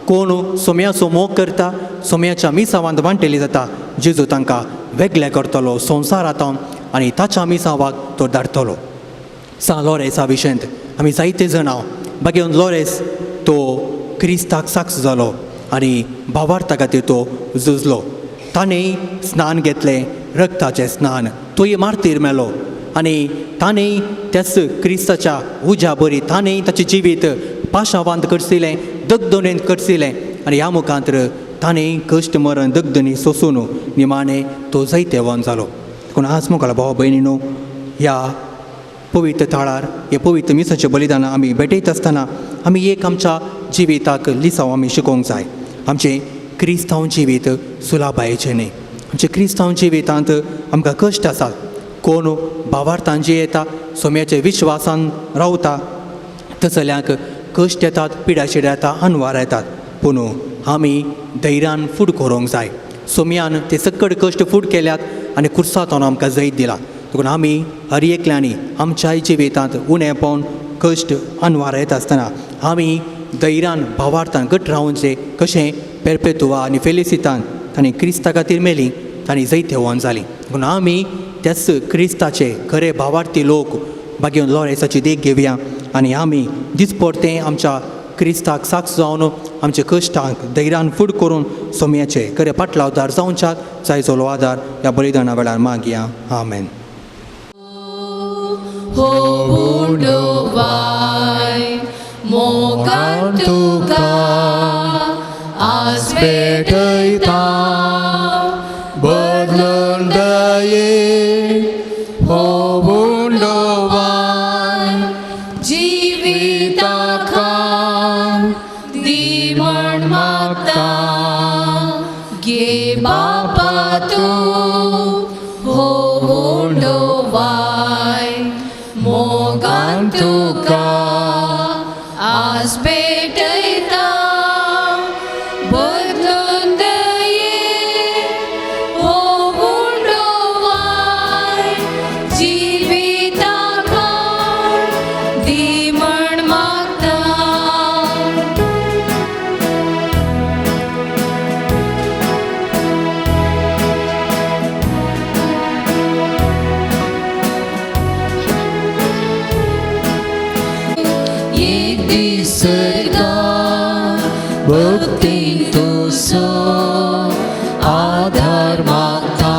कोण सोम्याचो मोग करता, सोम्याच्या मिसावांत वांटेली जाता, जेजू तांकां वेगळे करतलो संवसारांत आनी ताच्या मिसावाक तो धाडटलो. सान लॉरेसा विशयंत आमी जायते जाणां, बागेवन लॉरेस तो क्रिस्ताक साक्ष जालो आनी भावार्था खातीर तो झुजलो. ताणें स्नान घेतलें, रक्ताचें स्नान, तोय मार्तीर मेलो आनी ताणें त्याच क्रिस्ताच्या उज्या बरी ताणें ताचें जिवीत पाशावांत करसिलें, दगदणेंत करसिलें आनी ह्या मुखांतर ताणें कश्ट मरण दगदणी सोंसून निमाणें तो जैतेवान जालो. पूण आज मुखार भाव भयणीनो, ह्या पवित्र थळार हे पवित्र मिसाचें बलिदान आमी भेटयत आसतना आमी एक आमच्या जिविताक लिसांव आमी शिकोवंक जाय. आमचें क्रिस्तांव जिवीत सुलाबायेचें न्ही. आमचें क्रिस्तांव जिवितांत आमकां कश्ट आसात. कोण भावार्थान जियेता, सोम्याच्या विश्वासान रावता, तसल्यांक कश्ट येतात, पिडाशिड येता, अनवार येतात. पूण आमी धैर्यान फूड करूंक जाय. सोम्यान ते सकट कश्ट फूड केल्यात आनी कुर्सांतून आमकां जैत दिला. देखून आमी हर एकल्यांनी आमच्याय जिवितांत उणेपण, कश्ट, अनवार येता आसतना आमी धैर्यान भावार्थान घट रावचें. कशें पेरपेतुवा आनी फेलिसितान तांणी क्रिस्ता खातीर मेली, तांणी जैतेवान जालीं. देखून आमी त्याच क्रिस्ताचे खरे भावार्थी लोक बागेवन लॉरेसाची देख घेवया आनी आमी दिसपडतें आमच्या क्रिस्ताक साक्ष जावन आमच्या कश्टांक धैर्यान फूड करून सोम्याचे खरे पाटलावदार जावच्याक जायचो आदार ह्या बलिदाना वेळार मागया. आमेन. हो उडोवाय मोगान तुका आज भेटयता, बदलून दये हो उडोवाय जिविताक दी म्हण मागता, घे बापा तूं हो उडोवाय मोगान तुका आज भेटयता, बदलून दये हो उडोवाय जिविताक दी म्हण मागता. एक दीस सर्गात भक्तीन तुजो आधार मागता,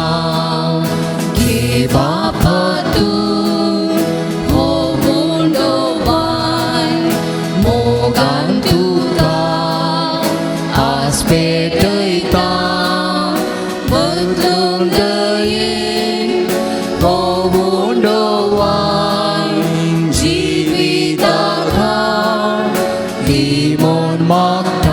घे बापा तूं हो उडोवाय मोगान तुका आज पेटयता, बदलून दये हो उडोवाय जिविताक दी म्हण मागता.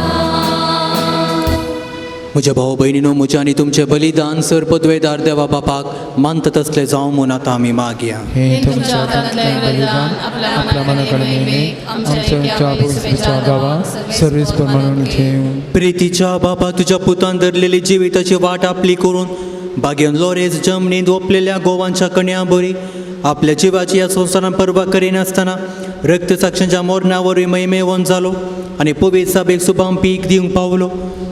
म्हज्या भाव भयणीनो, म्हज्या आनी तुमचें बलिदान सर पदवेदार देवा बापाक मानता तसलें जावं म्हूण आतां आमी मागया. हे तुमच्या हातांतलें बलिदान आपल्या मनाकडे आमच्या पुरुषाच्या गांवात सर्वीस प्रमाण घेऊन. प्रितीच्या बापा, तुज्या पुतान धरलेली जिविताची वाट आपली करून बागेवन लोरेज जमनींत ओंपलेल्या गोवांच्या कण्या बरी आपल्या जिवाची ह्या संवसारान पर्वा करिनासतना रक्तसाक्षांच्या मोरण्या वरवीं महिमेवन जालो आनी पवित्र सभेक सुबाम पीक दिवंक पावलो.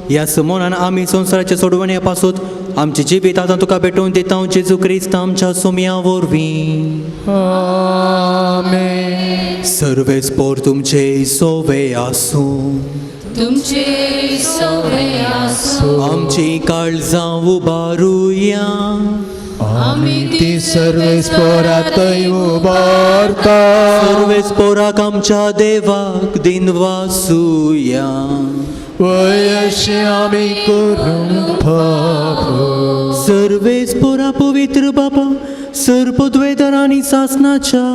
ह्या सुमोनान आमी संवसाराचे सोडवणे पासून आमचे जिवीत आतां तुका भेटोवन दिता, जेजू क्रिस्त आमच्या सोम्या वरवीं. आमेन. सर्वेस पोर तुमचे सोवे आसूं. तुमचे सवरे आसूं. आमची काळजां उबारुया. आमी ती सर्वेस्पोरातय उबारता. सर्वेस्पोराक आमच्या देवाक दिनवासुया. वय अशें आमी करूंक फावो. सर्वेस्पोरा पवित्र बाबा, सर्पद्वेदर आनी सासनाच्या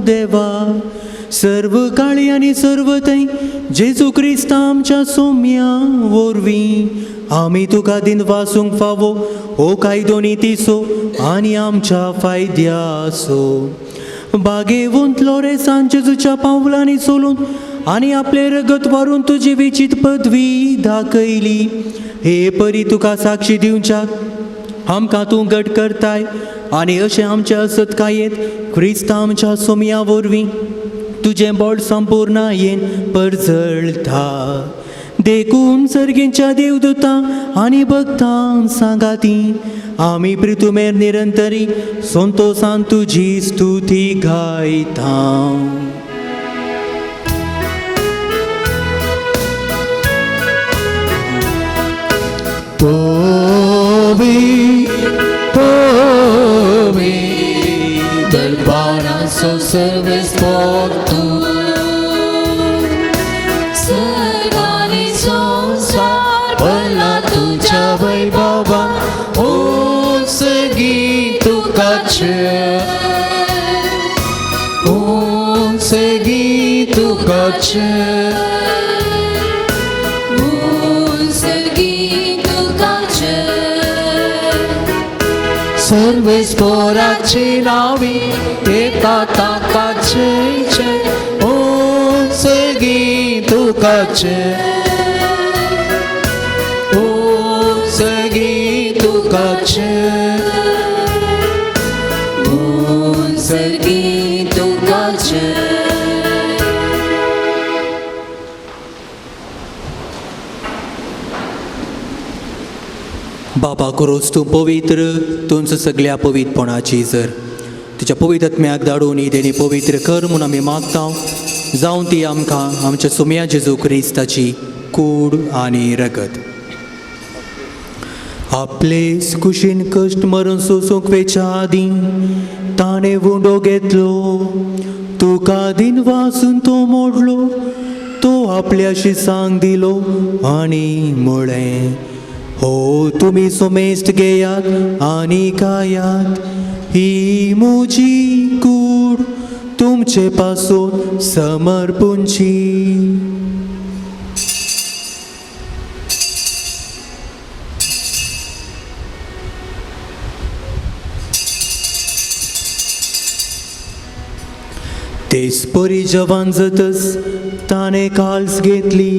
देवा, सर्व काळी आनी सर्व थंय जेजू क्रिस्ता आमच्या सोम्या वरवीं आमी तुका दिनवासूंक फावो हो कायदो नितीचो आनी आमच्या फायद्याचो. बागेवंतलो रे सांज जेजूच्या पावलांनी चलून आनी आपलें रगत वारून तुजी विचीत पदवी दाखयली. हे परी तुका साक्षी दिवच्याक आमकां तूं घट करताय आनी अशें आमच्या असतकायेंत क्रिस्ता आमच्या सोम्या वरवीं तुजें बोड संपूर्णायेन परजळटा. देखून सर्गींच्या देवदूतां आनी भक्तां सांगाती आमी प्रितुमेर निरंतरी संतोसान तुजी स्तुती गायता. पवी पवी दरबाराचो सर्वेस्पोर तूं, सर्गांनी संवसार भरला तुज्या वैभवा, उंच गीत तुकाचें, उंच गीत तुकाचें. उंच गीत तुकाचें. सर्वेस्पोराची नावी येता ताकाचें, उंच गीत तुकाचें, उंच गीत तुकाचें, उंच गीत तुकाचें. बाबा करोस तूं पवित्र, तुमचो सगल्या पवित्रपणाची जर तुज्या पवित्र आत्म्याक धाडून ही देणी पवित्र कर म्हूण आमी मागता. जावन ती आमकां आमच्या सोम्या जेजू क्रिस्ताची कूड आनी रगत. आपले कुशीन कश्ट मरून सोसूंक वेच्या आदीं ताणें उंडो घेतलो, तुका दिनवासून तो मोडलो, तो आपल्याशी सांग दिलो आनी म्हळें, हो तुमी सोमेस्त घेयात आनी खायात, ही म्हजी कूड तुमचे पासून समर्पूंची. तेच परी जवान जातच ताणें काल्स घेतली,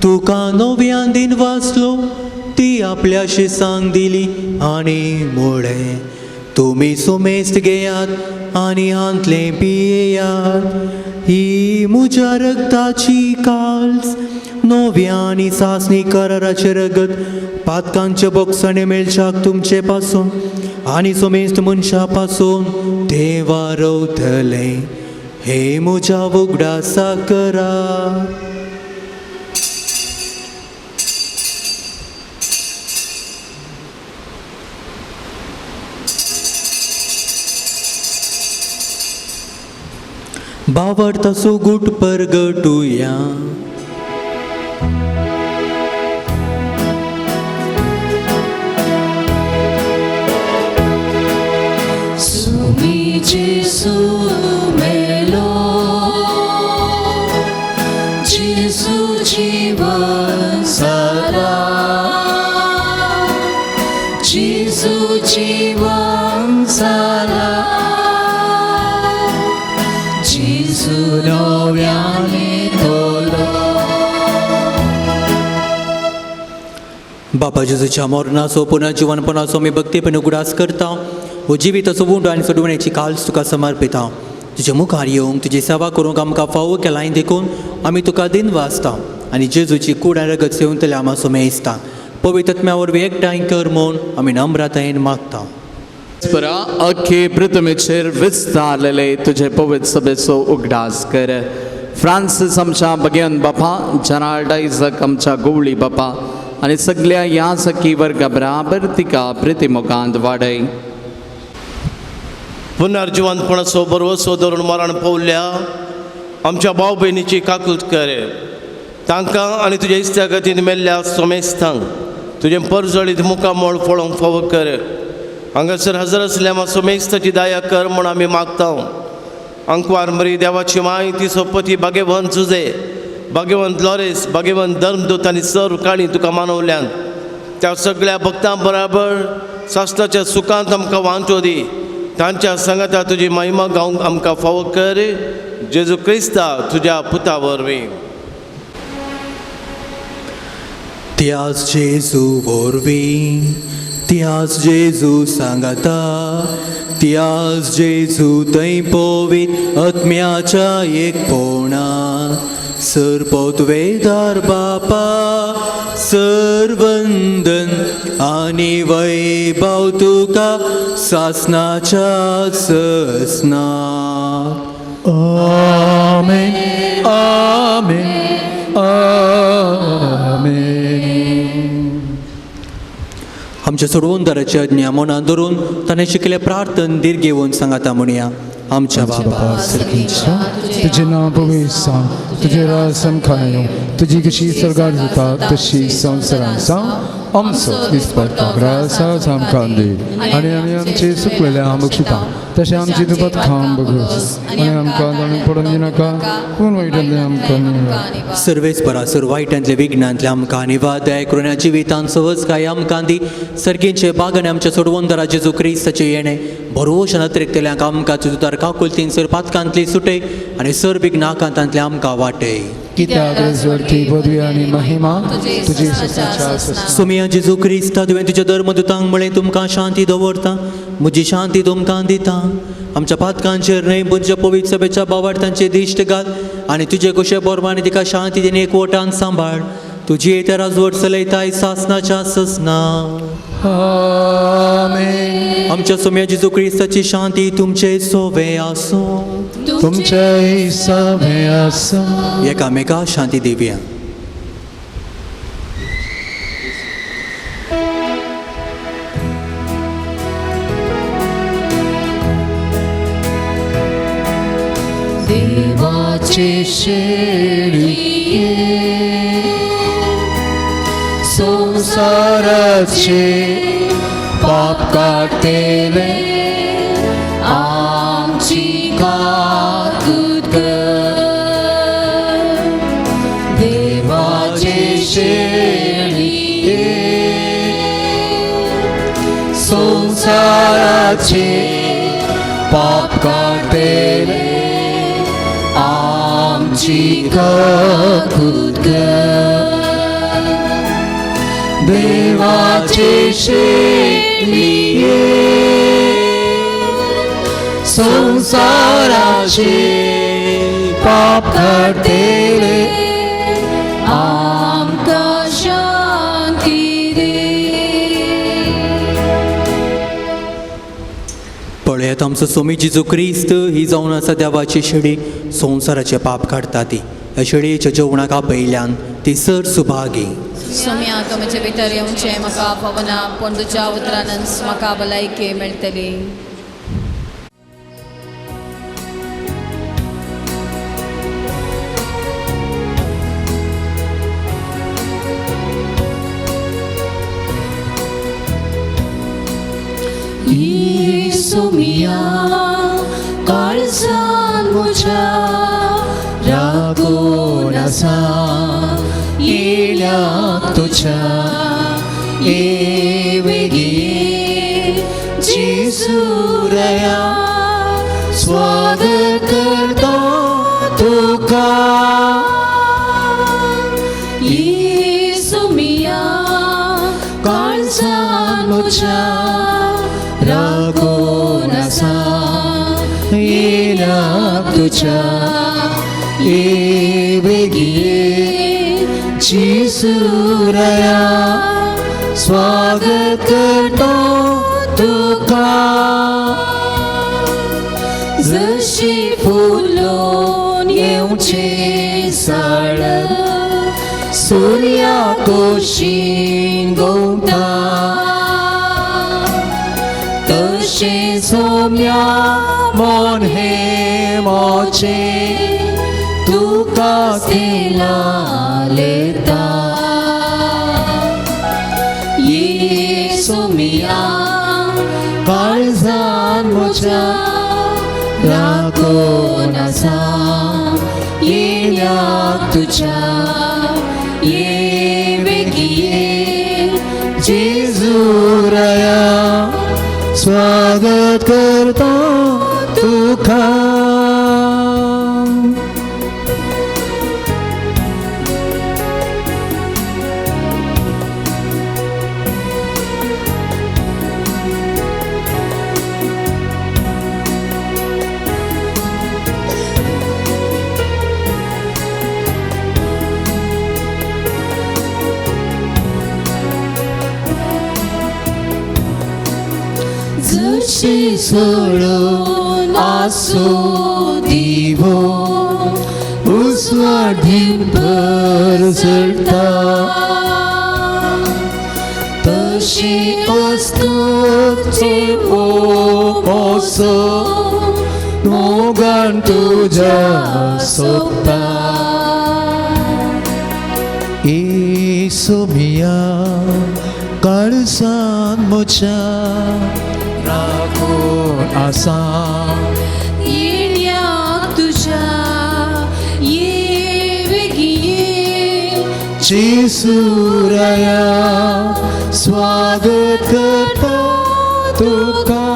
तुका नव्यान दिन वाचलो, ती आपल्याशी सांग दिली आनी म्हळें, तुमी सोमेस्त घेयात आनी हांतलें पियेयात, ही म्हज्या रगताची काल्स नव्या आनी सासणी कराराचें रगत पातकांचे बोगसणे मेळच्याक तुमचे पासून आनी सोमेस्त मनशा पासून देवा रवतलें. हे म्हज्या उगडासा करा. बावडता सुगूट परगटुया. सुमी जेसू मेलो, जेसू जीवन जाला, जेसू जीवन जाला, जेसू नव्याने तोलो. बाबा जेजूच्या मरणाचो पुनः जिवनपणाचो आमी भक्तीपणे उगडास करता. हो जिविताचो उंडो आनी सोडवण्याची काल्स तुका समर्पिता. तुज्या मुखार येवंक तुजी सेवा करूंक आमकां फावो केलाय देखून आमी तुका दिन वाचता आनी जेजूची कूड आनी रगत सेवंतले आमा सुमेस्ता पवित्र आत्म्या वरवीं एकठांय कर म्हूण आमी नम्रतायेन मागता. परा अख्खे पृथ्वीचेर विस्तारलेले तुजे पवित्र सभेचो उगडास कर. फ्रांसीस आमच्या भगेवन बापा, जनाल्ड आयजक आमच्या गोवळी बापा आनी सगल्या ह्या सखी वर्गा बराबर तिका प्रिती मुखांत वाडय. पुनर्जिवंतपणाचो भरवसो धरून मरण पावल्या आमच्या भाव भयणीची काकूत कर. तांकां आनी तुज्या इस्त्या गतीन मेल्ल्या सोमेस्तांक तुजें परजळीत मुखामळ पळोवंक फावो कर. हांगासर हजर आसल्या सोमेस्ताची दया कर म्हूण आमी मागता. अंकवार मरी देवाची माय, ती सोपती भाग्यवंत जुजे, भाग्यवंत लॉरेस, भाग्यवंत धर्मदूत आनी सर्व काणी तुका मानवल्यान त्या सगळ्या भक्तां बराबर सासणाच्या सुखांत आमकां वांटो दी. तांच्या सांगाता तुजी महिमा गावंक आमकां फावो कर, जेजू क्रिस्ता तुज्या पुता वरवीं. त्याच जेजू वरवीं, त्याच जेजू सांगाता, त्याच जेजू थंय पवित आत्म्याच्या एकपणा, सरपोतवेदार बापा, सरवंदन आनी वैभव तुका सासनाच्या ससना. आमेन, आमेन, आमेन. आमच्या सोडवणदाराची आज्ञा मनान धरून ताणें शिकयल्लें प्रार्थन धीर घेवन सांगाता म्हणया. आमच्या बाबा सर्गीच्या, तुजें नांव पवित्र जावं, तुजें राज सामकार येवं, तुजी कशी स्वर्गार जाता तशी संवसारांत जावं. आमचो दिसपडटा ग्रास आमकां दी आनी आमी आमचे सुकलेले आम बक्षिता तशें आमची दुपात खाम बगस आनी आमकां जाणून पडून दिनाका, पूण वायटांतलें आमकां निवार. सर्वेच परासर वायटांतले विघ्नांतले आमकां निवाद करुणा जिवितांत सहज काय आमकां दी. सर्गींचे बागान आमच्या सोडवणदारा जेजू क्रिस्ताचें येणें भरवशान अतिरिक्तल्यांक आमकां तुजो काकुलतीन सर पातकांतली सुटय आनी सर विघ्नाकांतांतले आमकां वाटय. कित्याक रजवडकी पदवी आनी महिमा तुजी सदांच्या सदा. सोमिया जेजू क्रिस्ता, तुवें तुज्या धर्मदूतांक म्हळें, तुमकां शांती दवरता, म्हजी शांती तुमकां दिता. आमच्या पातकांचेर न्हय पूण पवित्र सभेच्या बावार्थांचे दिश्ट घाल आनी तुजे कुशे बोरमानी तिका शांती दिवन एकवटान सांबाळ. तुजी येत्या राजवट चलयताय सासनाच्या ससना. आमेन. आमच्या सोम्या जेजू क्रिस्ताची शांती तुमचे सोवे आसूं. तुमचे सभे आसूं. एकामेका शांती दिवया. देवाचे शेळये, संसाराचे पाप काडटेले, आमची काकूत कर. देवाचे शेळये, संसाराचे पाप काडटेले, आमची काकूत कर. देवाचे शेळये, संसाराचे पाप काडटेले, आमकां शांती दी. पळयात आमचो सोमी जेजू क्रिस्त, ही जावन आसा देवाची शेळी, संवसाराचें पाप काडटा ती. ह्या शेळयेच्या जेवणाक आपयल्यान ती सर सुभागी. सोम्या, तो म्हजे भितर येवचें म्हाका फावना, पूण तुज्या उतरानच म्हाका भलायकी मेळटली. येसुमिया, काळजान म्हज्या रागून आसा येयल्या तुज्या, ये वेगीं जेजू रया, स्वागत करता तुका. येसुमिया, काळजान म्हज्या रागून आसा येयल्या तुज्या, ये वेगीं जेजू रया, स्वागत करता तुका. जशी फुलोन येवचें मोचे साळ सूर्या कोशीन गोंता तशें सोम्या मन हे मोचे तुका तेला लेता ये सोमिया काळजान म्हज्या राखून आसा येण्याक तुज्या ये बेगी जेजू राया स्वागत करता तुका. जशी सोडून आसू दिवो उजवाड धिंपर जळटा तशी वस्तूचे मोसो मोगान तुज्या सोबता. येसुमिया काळजान म्हज्या राखून आसा येण्याक तुज्या ये बेगी ये जेजू राया स्वागत करता तुका.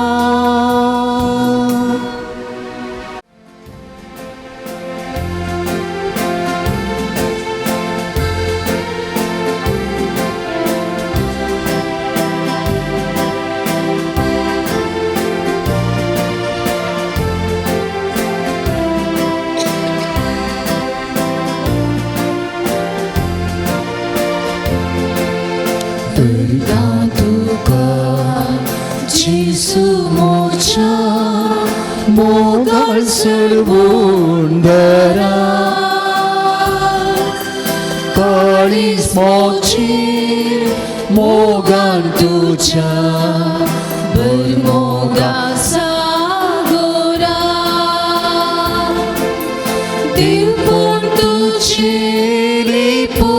तुका तुका जेजू मोच्या मोगाळ सोडवून दरा काळीज मोची मोगान तुज्या भर मोगा सागोरा दिवपूण तुजी लिपू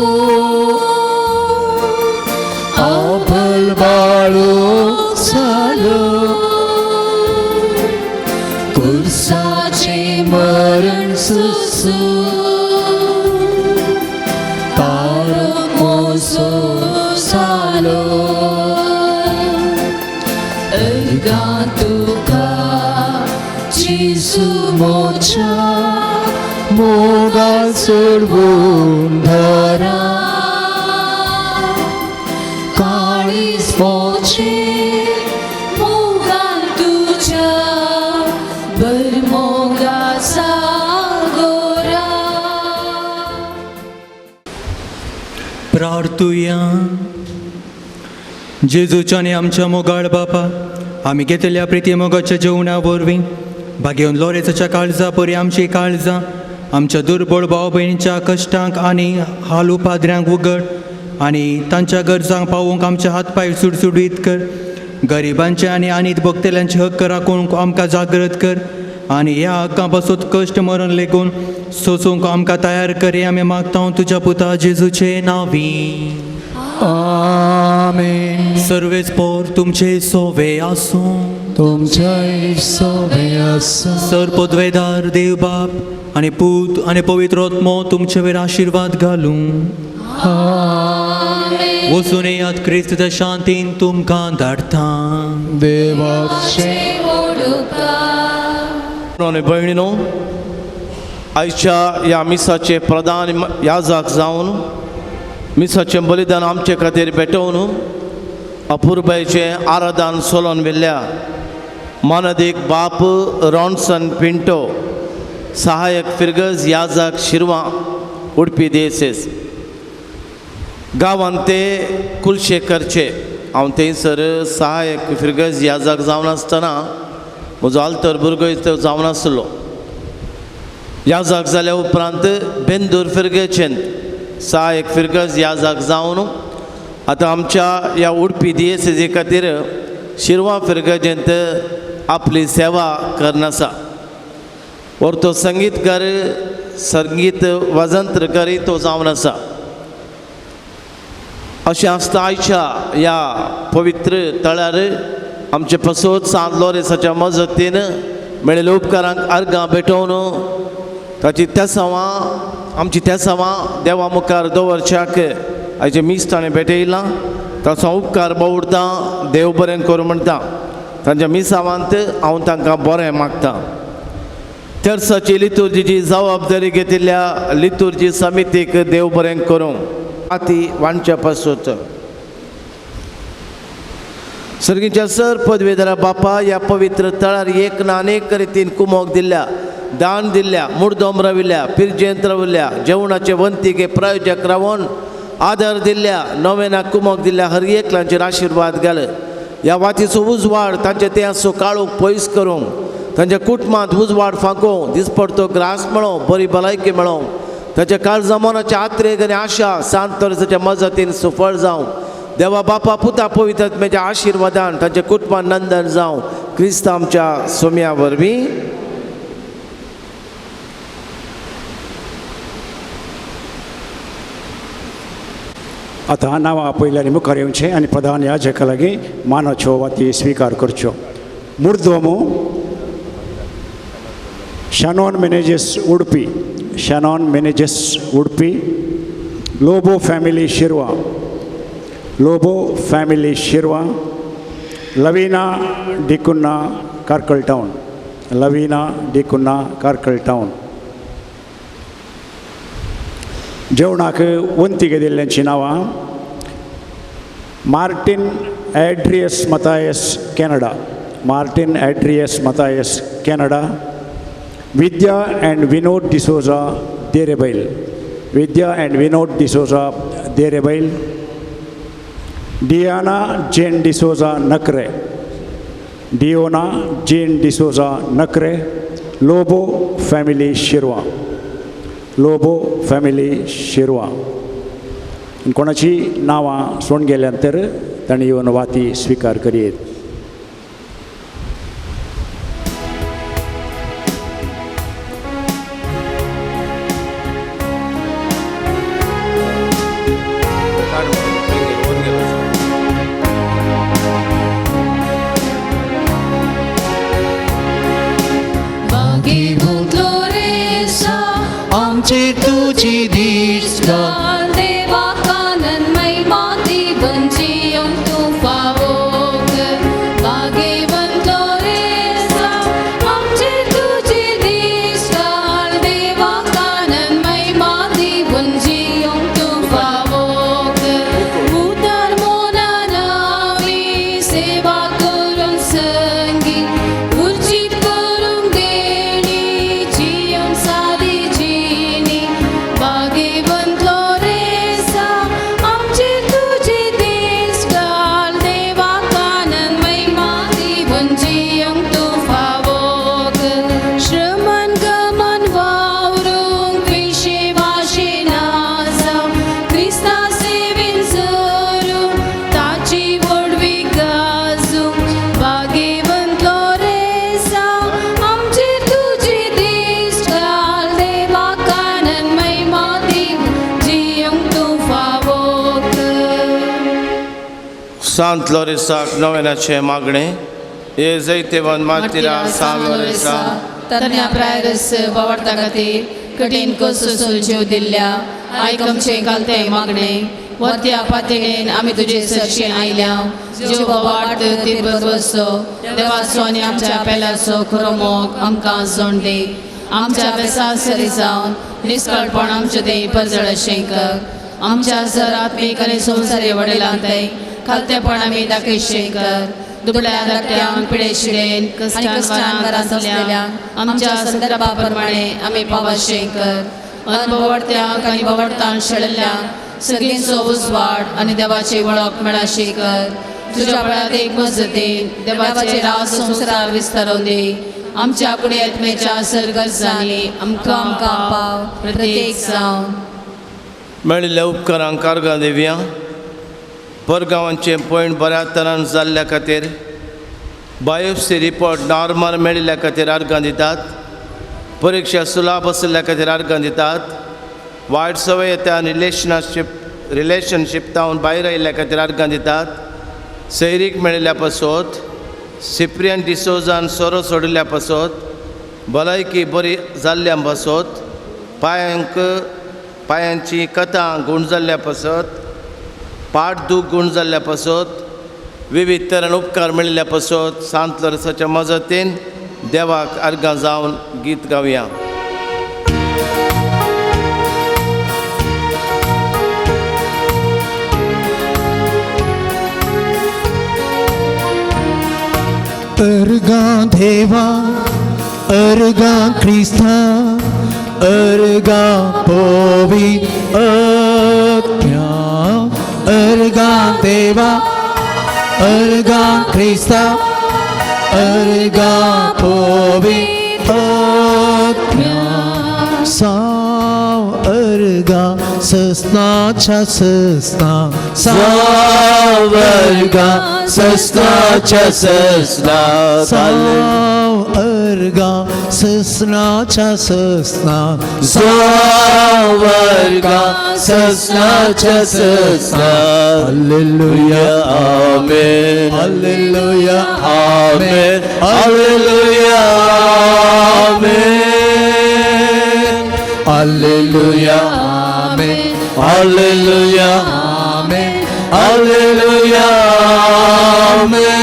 आभल बाळो जालो कुर्साचे मरण सुसू तारो मोसो जालो अर्गा तुका जेजू मोच्या मोगाळ सोडवून धरा काळीज मोचे मोगान तुज्या भर मोगा सागोरा. प्रार्थुया. जेजूच्या आनी आमच्या मोगाळ बापा, आमी घेतल्या प्रिती मोगाच्या जेवणा वरवीं भागेवन लोरेसाच्या काळजा परी आमची काळजां आमच्या दुर्बळ भाव भयणीच्या कश्टांक आनी हाल उपाद्र्यांक उगड आनी तांच्या गरजांक पावोवंक आमचे हात पांय सुडसुडीत कर. गरिबांचे आनी आनीत भोगतल्यांचे हक्क राखूंक आमकां जागृत कर आनी ह्या हक्कां पासून कश्ट मरण लेगून सोसूंक आमकां तयार कर. आमी मागता तुज्या पुता जेजूचे नांवी. आमेन. सर्वेस पोर तुमचे सोवे आसूं. तुमच्याय सोवे आसूं. सर पदवेदार देव बाप आनी पूत आनी पवित्र आत्मो तुमचे वयर आशिर्वाद घालूं. वचून येयात क्रिस्त शांतीन तुमकां धाडटा. देवाचे आनी भयणीनो, आयच्या ह्या मिसाचे प्रधान याजक जावन मिसाचें बलिदान आमचे खातीर पेटोवन अपुरबायचें आराधन सोलोन व्हेल्ल्या मानादीक बाप रॉन्सन पिंटो, सहायक फिरगज याजक शिरवां उडपी देसेस गांवांत ते कुलशे करचे. हांव थंयसर सहायक फिरगज याजक जावन आसतना म्हजो आल्तर भुरगो तो जावन आसलो. याजक जाल्या उपरांत बेंदूर फिरगेचेन सहायक फिरगज याजक जावन आतां आमच्या ह्या उडपी दियेसेजी खातीर शिरवा फिरगजेंत आपली सेवा करना आसा. और तो संगीतकार संगीत वाजंत्रकारी तो जावन आसा. अशें आसता आयच्या ह्या पवित्र तळार आमचे पसोत सांत लोरेसाच्या मजतीन मेळिल्ल्या उपकारांक अर्गां भेटोवन ताची तेसांवां आमची तेसांवां देवा मुखार दवरच्याक आयचे मीस ताणें भेटयलां. ताचो उपकार बावडतां, देव बरें करूं म्हणटा. तांच्या मिसावांत हांव तांकां बरें मागता. तेर्साची लितुर्जीची जबाबदारी घेतिल्ल्या लितुर्जी समितीक देव बरें करूं. आती वांच्या पासूत सर्गीच्या सर पदवेदारा बापा ह्या पवित्र तळार एक ना अनेक रितीन कुमोक दिल्ल्या, दान दिल्ल्या, मुर्दोम राविल्ल्या, पिरजेंत राविल्ल्या, जेवणाचे वंतीके प्रायोजक रावन आदर दिल्ल्या, नवेना कुमोक दिल्ल्या हर एकलांचेर आशिर्वाद घाल. ह्या वातीचो उजवाड तांचे ते आसो काळोख पयस करूंक, तांच्या कुटुंबांत उजवाड फांकोवंक, दिसपडतो ग्रास मेळोवंक, बरी भलायकी मेळोवंक, ताच्या काळजा मनाच्या आत्रेक आनी आशा सांत तरेच्या मजतीन सुफळ जावं. देवा बापा पुता पवित्र म्हज्या आशिर्वादान तांच्या कुटुंबान नंदन जावं. क्रिस्त आमच्या सोम्या वरवीं. आतां नांवां आपयल्या आनी मुखार येवचें आनी प्रधान याजका लागीं मानाच्यो वाती स्विकार करच्यो. मुर्दोमो Shannon Menezes Udupi, Shannon Menezes Udupi, Lobo family Shirva, Lobo family Shirva, Lavina D'Cunha Karkala town, Lavina D'Cunha Karkala town. जेवणाक वंती घेतिल्ल्यांची नांवां Martin Adrias Mathias Canada, Martin Adrias Mathias Canada, Vidya and Vinod D'Souza Derebail, Vidya and Vinod D'Souza Derebail, Diana Jane D'Souza Nakre, Diona Jane D'Souza Nakre, Lobo family Shirva, Lobo family Shirva. कोणाची नांवां सोडून गेल्यान तर तांणी येवन वाती स्विकार करयेत. आमचे तुजी दिसता देवा कानन महिमा दिवन जियोंक तूं फावोक. भाग्यवंत रेसा आमचे तुजी दिसता देवा कानन महिमा दिवन जियोंक तूं फावोक. उतर मोनान आमी सेवा करूंक संगी उर्जीत करूंक देणी जियोंक सादी जिणी. भाग्यवंत रेसा आमचे तुजी दिसकाल देवा कानन महिमा दिवन जियोंक तूं फावोक. श्रमण गमन वावरूंक विशे वाशे ना जावं क्रिस्ता सेवेन सरूंक ताची व्हडवी गाजूंक. भाग्यवंत रेसा आमचे तुजी दिसकाल देवा कानन महिमा दिवन जियोंक तूं फावोक. सांत लोरेसाक नवेनाचें मागणें हे जैतेवन मार्तिरा सांत लोरेसा तरण्या प्रायरस बावडता खातीर कठीण कस जीव दिल्ल्या आयक आमचें घालतें मागणें. वरत्या पातळेन आमी तुजे सरशी आयल्या. जीव बावाट तिरबत वसो देवाचो आनी आमच्या पेलाचो खरो मोग आमकां जोड दी. आमच्या बेसा सरी जावन निस्कळपण आमचें तें परजळ अशें कर. आमच्या सर आत्मीक आनी संवसारी वडिलां खालतेपण आमी दाखयशें कर. दुबळ्या धाकट्यांक पिडे शिडेन कश्टान आसलेल्या आमच्या संदर्भा प्रमाणे आमी पावाशें कर. अनभवडत्यांक आनी भवडतान शेळिल्ल्यांक सगळींचो उजवाड आनी देवाची वळख मेळाशी कर. तुज्या बळात एक मजतीन देवाचे राज संवसार विस्तारून दी. आमच्या कुडी आत्म्याच्या सरगर्जांनी आमकां आमकां पाव प्रत्येक जावन मेळिल्ल्या उपकारांक आर्गां दिवया. परगांवांचें पॉयंट बऱ्या तरान जाल्ल्या खातीर, बायोप्सी रिपोर्ट नॉर्मल मेळिल्ल्या खातीर आर्गां दितात. परिक्षा सुलाभ आशिल्ल्या खातीर आर्गां दितात. वायट संवय येता रिलेशनशीप तावन भायर आयिल्ल्या खातीर आर्गां दितात. सैरीक मेळिल्ल्या पासत, सिप्रियन डिसोजान सोरो सोडिल्ल्या पासत, भलायकी बरी जाल्ल्या पासत, पांयांची कथां गूण जाल्ल्या पासत, पाठ दूख गूण जाल्ल्या पासत, विविध तरान उपकार मेळिल्ल्या पासत सांत लोरसाच्या मजतीन देवाक आर्गां जावन गीत गावया. अर्गां देवा, अर्गां क्रिस्ता, अर्गां पोवी आत्म्या. अर्गां देवा, अर्गां क्रिस्ता, अर्गां पोवी आत्म्या. साव अर्गां सस्नाच्या सस्ना, साव अर्गां सस्नाच्या सस्ना, साव अर्गां सस्नाच्या सस्ना, साव अर्गां सस्नाच्या सस्ना. Hallelujah amen, hallelujah amen, hallelujah amen, hallelujah amen, hallelujah amen, hallelujah amen.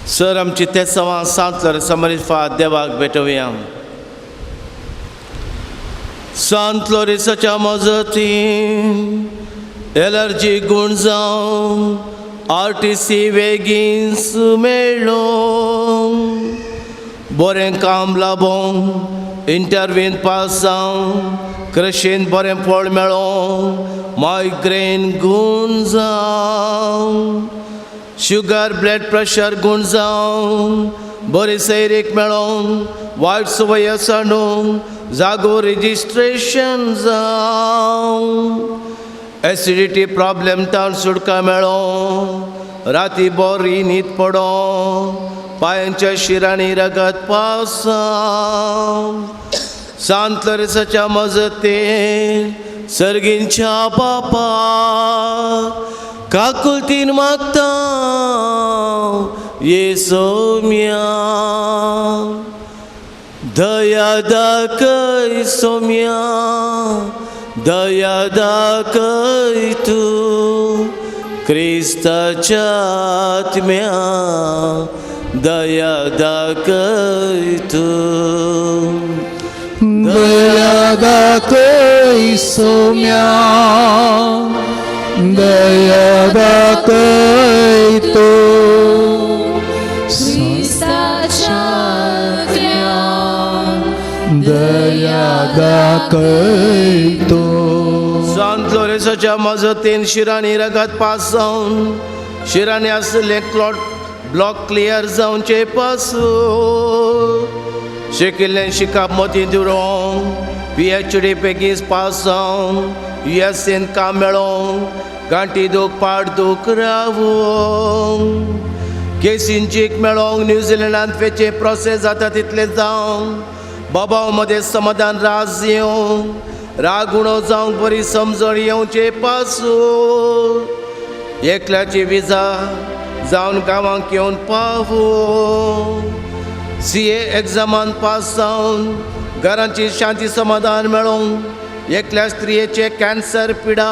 Sir आमची तेसांवां सांत लोरसा मरिफा देवाक भेटोवया. सांत लोरसाच्या मजतीन एलर्जी गूण जावं, आर टी सी वेगीन मेळ्ळो, बरें काम लाबोवंक, इंटरव्यून पास जावं, कृशीन बरें फळ मेळों, मायग्रेन गूण जावं, शुगर ब्लड प्रेशर गूण जावं, बरी सैरीक मेळों, वायट संवय सांडूंक, जागो रजिस्ट्रेशन जावं, एसिडिटी प्रॉब्लेम तावन सुटका मेळों, राती बरी न्हीद पडों, पांयांच्या शिरांनी रगत पासां. सांत लोरसाच्या मजतीन सर्गींच्या बापा काकुलतीन मागता ये सोम्या, दया दाखय सोम्या, दया दाखय तूं क्रिस्ताच्या आत्म्या, दया दाखय तूं, दया दाखय सोम्या, दया दाखय तूं क्रिस्ताच्या आत्म्या, दया दाखय तूं. सांत लोरसाच्या मजतीन शिरांनी रगत पास जावन, शिरांनी आसले क्लॉट ब्लॉक क्लियर जावचे पासून, शिकिल्लें शिकप मतीं दवरूंक, पी एच डी बेगीन पास जावंक, यू एस एन काम मेळोंक, गांठी दूख पाड दूख रावूंक, केसीन चीक मेळोंक, न्यूझिलंडांत वेचें प्रोसेस जाता तितलें जावंक, बाबा मदें समाधान राज येवंक, राग उणो जावंक, बरी समजण येवचे पासून, एकल्याची विजा जावन गांवांक येवन पावूं, सी ए एग्जामान पास जावन घरांची शांती समाधान मेळोवंक, एकल्या स्त्रियेचे कॅन्सर पिडा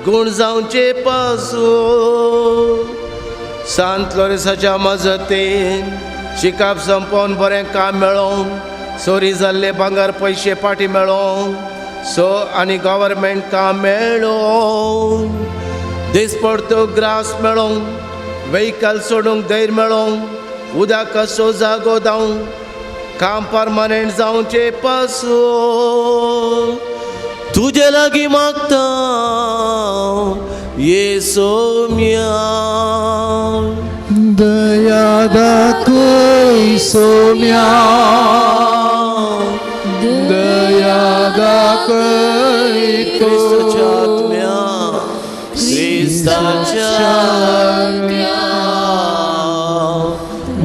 गूण जावचे पासून, सांत लोरसाच्या मजतीन शिकप संपोवन बरें काम मेळोवंक, चोरी जाल्ले भांगर पयशे फाटीं मेळोवंक, सो आनी गव्हर्मेंट काम मेळोवंक, दिसपडतो ग्रास मेळोवंक, व्हेकल सोडूंक धैर्य मेळोवंक, उदकाचो जागो धांवंक, काम परमनंट जावचे पासून, तुजे लागीं मागता ये सोम्या, दया दाखय सोम्या, दया दाखय क्रिस्ताच्या आत्म्या, क्रिस्ताच्या आत्म्या,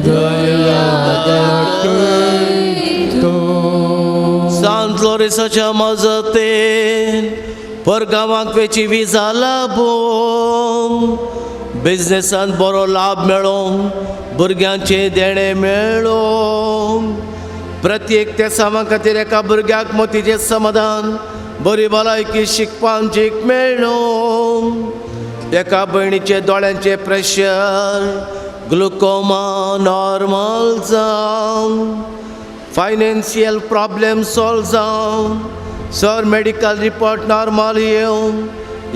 दया दाखय तो. सांत लोरेसाच्या मजतेन परगांवाक वेची विजा लाबोवंक, बिजनेसान बरो लाभ मेळोवंक, भुरग्यांचें देणें मेळोवंक, प्रत्येक तेसांवा खातीर एका भुरग्याक मोतीचें समाधान, बरी भलायकी शिकपाक जीक मेळोवंक, एका भयणीचे दोळ्यांचें प्रेशर ग्लुकोमा नॉर्मल जावं, फायनान्शियल प्रॉब्लेम सॉल्व जावं, सर मेडिकल रिपोर्ट नॉर्मल येवं,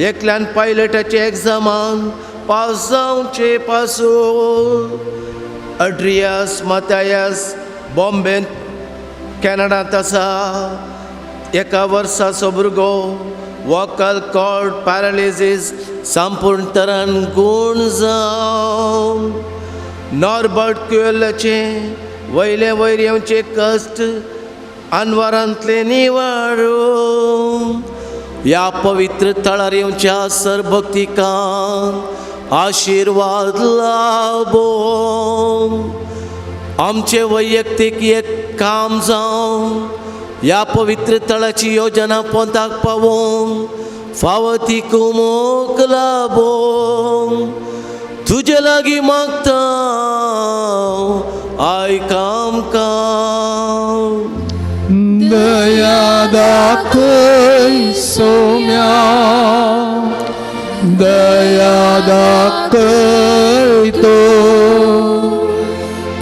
एकल्यान पायलटाचे एग्जामान पास जावचे पासून, अड्रियस मातायस बॉम्बेंत कॅनडांत आसा, एका वर्साचो भुरगो वॉकल कॉर्ड पॅरालिसीस संपूर्ण तरान गूण जावं, नॉर्बर्ट क्युएलाचें वयले वयर येवचे कश्ट आनवारांतले निवाडूं, ह्या पवित्र थळार येवच्या सरभक्तिकांक आशिर्वाद लाबोवं, आमचें वैयक्तीक एक काम जावं, ह्या पवित्र थळाची योजना पोंताक पावोवंक फावो ती कुमोक लाबोवंक तुजे लागीं मागता आयक आमकां. दया दाखय सोम्या, दया दाखय तो,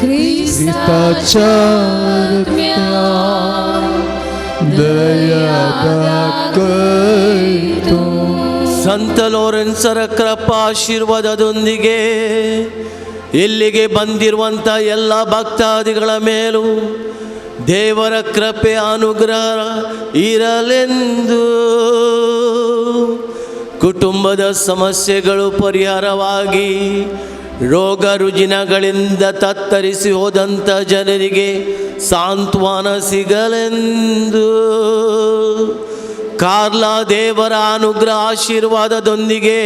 क्रिस्ताच्या आत्म्या, दया दाखय तो. ಸಂತ ಲೋರೆನ್ಸರ ಕೃಪಾ ಆಶೀರ್ವಾದದೊಂದಿಗೆ ಇಲ್ಲಿಗೆ ಬಂದಿರುವಂಥ ಎಲ್ಲ ಭಕ್ತಾದಿಗಳ ಮೇಲೂ ದೇವರ ಕೃಪೆ ಅನುಗ್ರಹ ಇರಲೆಂದು, ಕುಟುಂಬದ ಸಮಸ್ಯೆಗಳು ಪರಿಹಾರವಾಗಿ, ರೋಗ ರುಜಿನಗಳಿಂದ ತತ್ತರಿಸಿ ಹೋದಂಥ ಜನರಿಗೆ ಸಾಂತ್ವನ ಸಿಗಲೆಂದು, ಕಾರ್ಲಾ ದೇವರ ಅನುಗ್ರಹ ಆಶೀರ್ವಾದದೊಂದಿಗೆ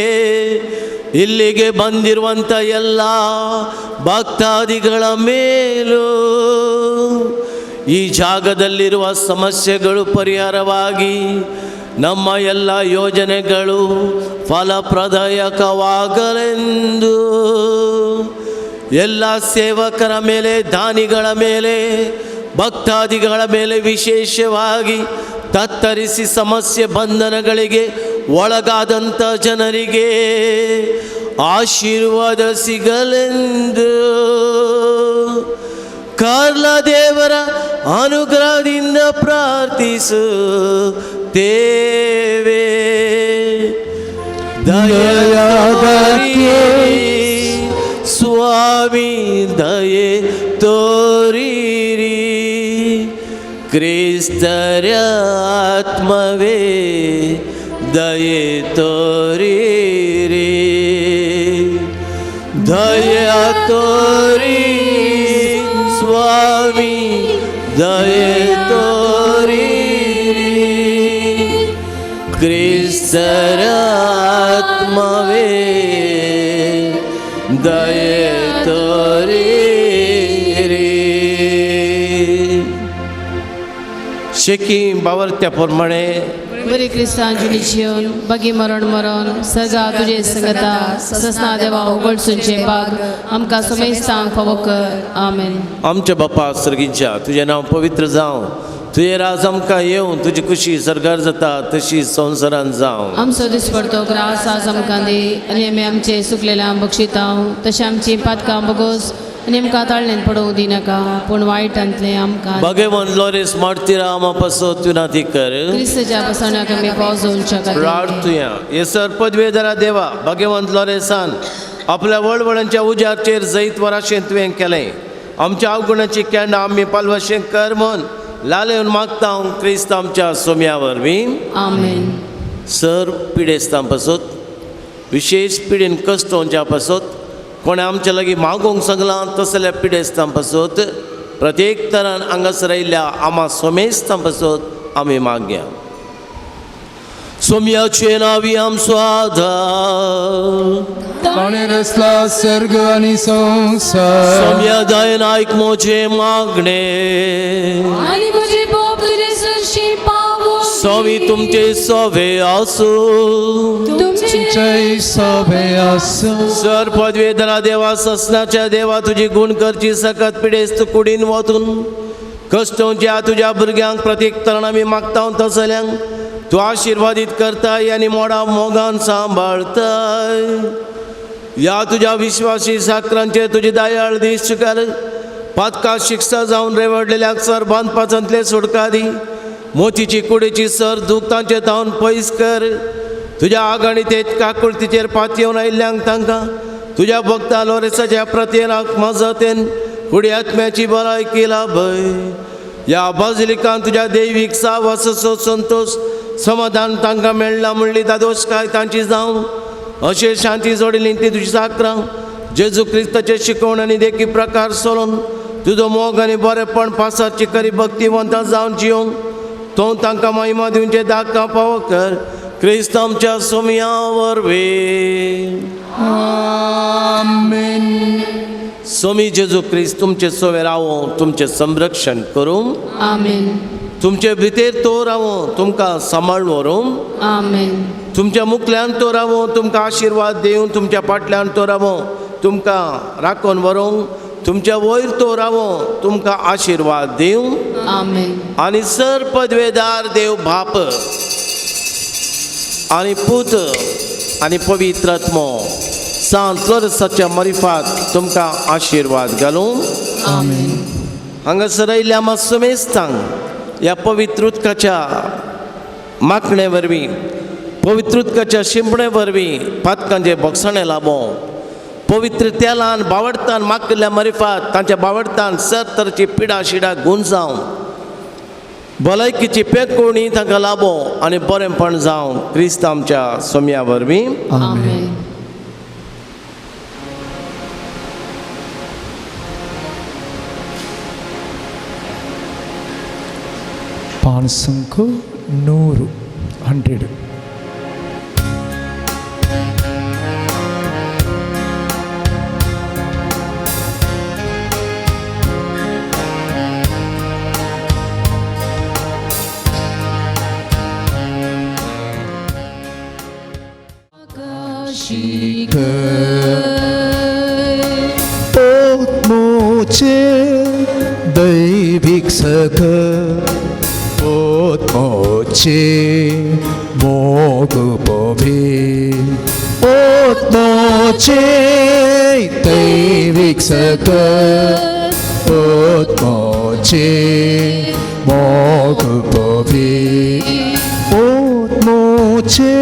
ಇಲ್ಲಿಗೆ ಬಂದಿರುವಂಥ ಎಲ್ಲ ಭಕ್ತಾದಿಗಳ ಮೇಲೂ ಈ ಜಾಗದಲ್ಲಿರುವ ಸಮಸ್ಯೆಗಳು ಪರಿಹಾರವಾಗಿ ನಮ್ಮ ಎಲ್ಲ ಯೋಜನೆಗಳು ಫಲಪ್ರದಾಯಕವಾಗಲೆಂದು, ಎಲ್ಲ ಸೇವಕರ ಮೇಲೆ, ದಾನಿಗಳ ಮೇಲೆ, ಭಕ್ತಾದಿಗಳ ಮೇಲೆ ವಿಶೇಷವಾಗಿ ತತ್ತರಿಸಿ ಸಮಸ್ಯೆ ಬಂಧನಗಳಿಗೆ ಒಳಗಾದಂಥ ಜನರಿಗೆ ಆಶೀರ್ವಾದ ಸಿಗಲೆಂದು ಕಾರ್ಲ ದೇವರ ಅನುಗ್ರಹದಿಂದ ಪ್ರಾರ್ಥಿಸುತ್ತೇವೆ. ದಯಾದಾರಿ ಸ್ವಾಮಿ ದಯೆ ತೋರಿರಿ, ಕ್ರಿಸ್ತರ ಆತ್ಮವೇ ದಯೆ ತೋರಿರಿ, ದಯ ತೋರಿ ಸ್ವಾಮಿ ದಯೆ ತೋರಿರಿ, ಕ್ರಿಸ್ತರ ಆತ್ಮವೇ ದಯೆ ತೋರಿರಿ. शेकी बावरत्या प्रमाणे बरी क्रिस्तांची जिवन बागी मरण मरण सजा तुजे संगता ससना देवा उगडसूनचे बाग आमकां सुमेस्तांक फावो कर. आमेन. आमच्या बापा सर्गीच्या तुजें नांव पवित्र जावं, तुजें राज आमकां येवं, तुजी खुशी सरकार जाता तशी संवसारान जावं. आमचो दिसपडतो ग्रास आज आमकां दी आनी आमी आमचे सुकलेल्या बक्षितांव तशें आमची पातकां बगोस आनी आमकां ताळणेन पडोवंक दिनाका पूण वायटांतलें आमकां भगवान लोरेस मार्तीरा आमा पासत विनंती कर. क्रिस्तच्या बसवण्याक आमी पावस जावच्या खातीर प्रार्थुया. येसर पदवेधरा देवा भगवंत लोरेसान आपल्या वळवळांच्या उजारचेर जैत वराशें तुवें केलें. आमच्या अवगुणाची केंडां आमी पालवशें कर म्हूण लालेवन मागता हांव क्रिस्त आमच्या सोम्या वरवीं. आमेन. सर पिडेस्तां पासत, विशेश पिडेन कश्टोंच्या पासत, कोणें आमच्या लागीं मागूंक सांगलां तसल्या पिडेस्तां पासत प्रत्येक तरान हांगासर आयिल्ल्या आमा सोमेस्तां पासत आमी मागया. सोम्याचे नावी आमचो आधार, ताणें रचला सर्ग आनी संवसार. सोम्या दयेन आयक म्हजें मागणें, आनी म्हजे बाप तुजे सरशी पावो. सोमी तुमचे सोवे आसूं, तुमचेय सोबे आसूं. सर पदवेधरा देवा ससनाच्या देवा तुजी गुण करची सकत पिडेस्त कुडीन वतून कश्टोवच्या तुज्या भुरग्यांक प्रत्येक तरान आमी मागता तसल्यांक तूं आशिर्वादीत करताय आनी मोडा मोगान सांबाळताय. ह्या तुज्या विश्वासी साकरांचेर तुजी दयाळ दीस कर. पातका शिक्षा जावन रेवडलेल्याक सर बांदपाचांतले सुटका दी. मोतीची कुडीची सर दूख तांचे तावन पयस कर. तुज्या आगाणी ते काकुळतीचेर पातयेवन आयिल्ल्यांक तांकां तुज्या भक्ता लोरेसाच्या प्रत्येनाक मजतेन कुडी आत्म्याची भलायकी लाभय. ह्या बाजलिकान तुज्या दैवीक सावासो संतोश समाधान तांकां मेळ्ळा म्हणली दादोशकाय तांची जावं. अशें शांती जोडिल्ली ती तुजी साकरां जेजू क्रिस्ताचे शिकवण आनी देखी प्रकार सोडून तुजो मोग आनी बरेपण पासाची खरी भक्तिवंत जावन जिवंक तो तांकां महिमा दिवचे दाखा पावो कर. क्रिस्त आमच्या सोमया वरवीं. आमेन. सोमी जेजू क्रिस्त तुमचे सोवे रावो, तुमचें संरक्षण करूं. आमेन. तुमचे भितर तो रावो, तुमकां सांबाळ व्हरूं. आमेन. तुमच्या मुखल्यान तो रावो, तुमकां आशिर्वाद दिवन. तुमच्या फाटल्यान तो रावो, तुमकां राखून व्हरूंक. तुमच्या वयर तो रावो, तुमकां आशिर्वाद दिवं. आमेन. आनी सर पदवेदार देव बाप आनी पूत आनी पवित्र आत्मो सांत लोरसाच्या मरिफात तुमकां आशिर्वाद घालूं. आमेन. हांगासर आयिल्ल्या आमा समेस्तांक ह्या पवित्र उदकाच्या मागणे वरवीं, पवित्र उदकाच्या शिंपणे वरवीं पातकांचे भोगसणें लाबो. पवित्र तेलान बावडतान मागल्या मरिफात तांच्या बावडतान सर तरची पिडा शिडा गुण जावं, भलायकीची पेकोवणी तांकां लाबो आनी बरेंपण जावं. क्रिस्त आमच्या सोम्या वरवीं. आमेन. पांचसंक 100 100. पोतमोचे दैवीक सख, पोतमोचे मोग पोभी, पोतमोचे दैवीक सख, पोतमोचे मोग पोभी, पोतमोचे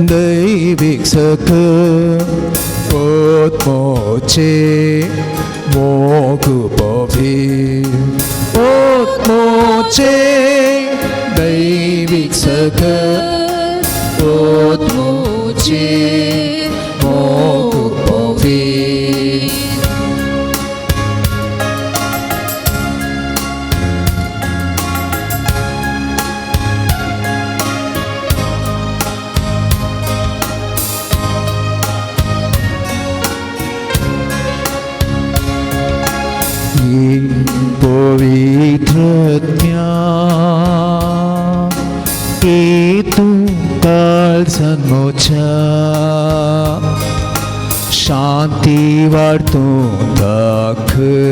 दैवीक सख, पोतमोचे मोग पोभी, पोतमोचे दैवीक सख, पोतमोचे मोग पोभी. पवित्रत्या तूं काळजान मोच्या शांती वाडतूं दाखय.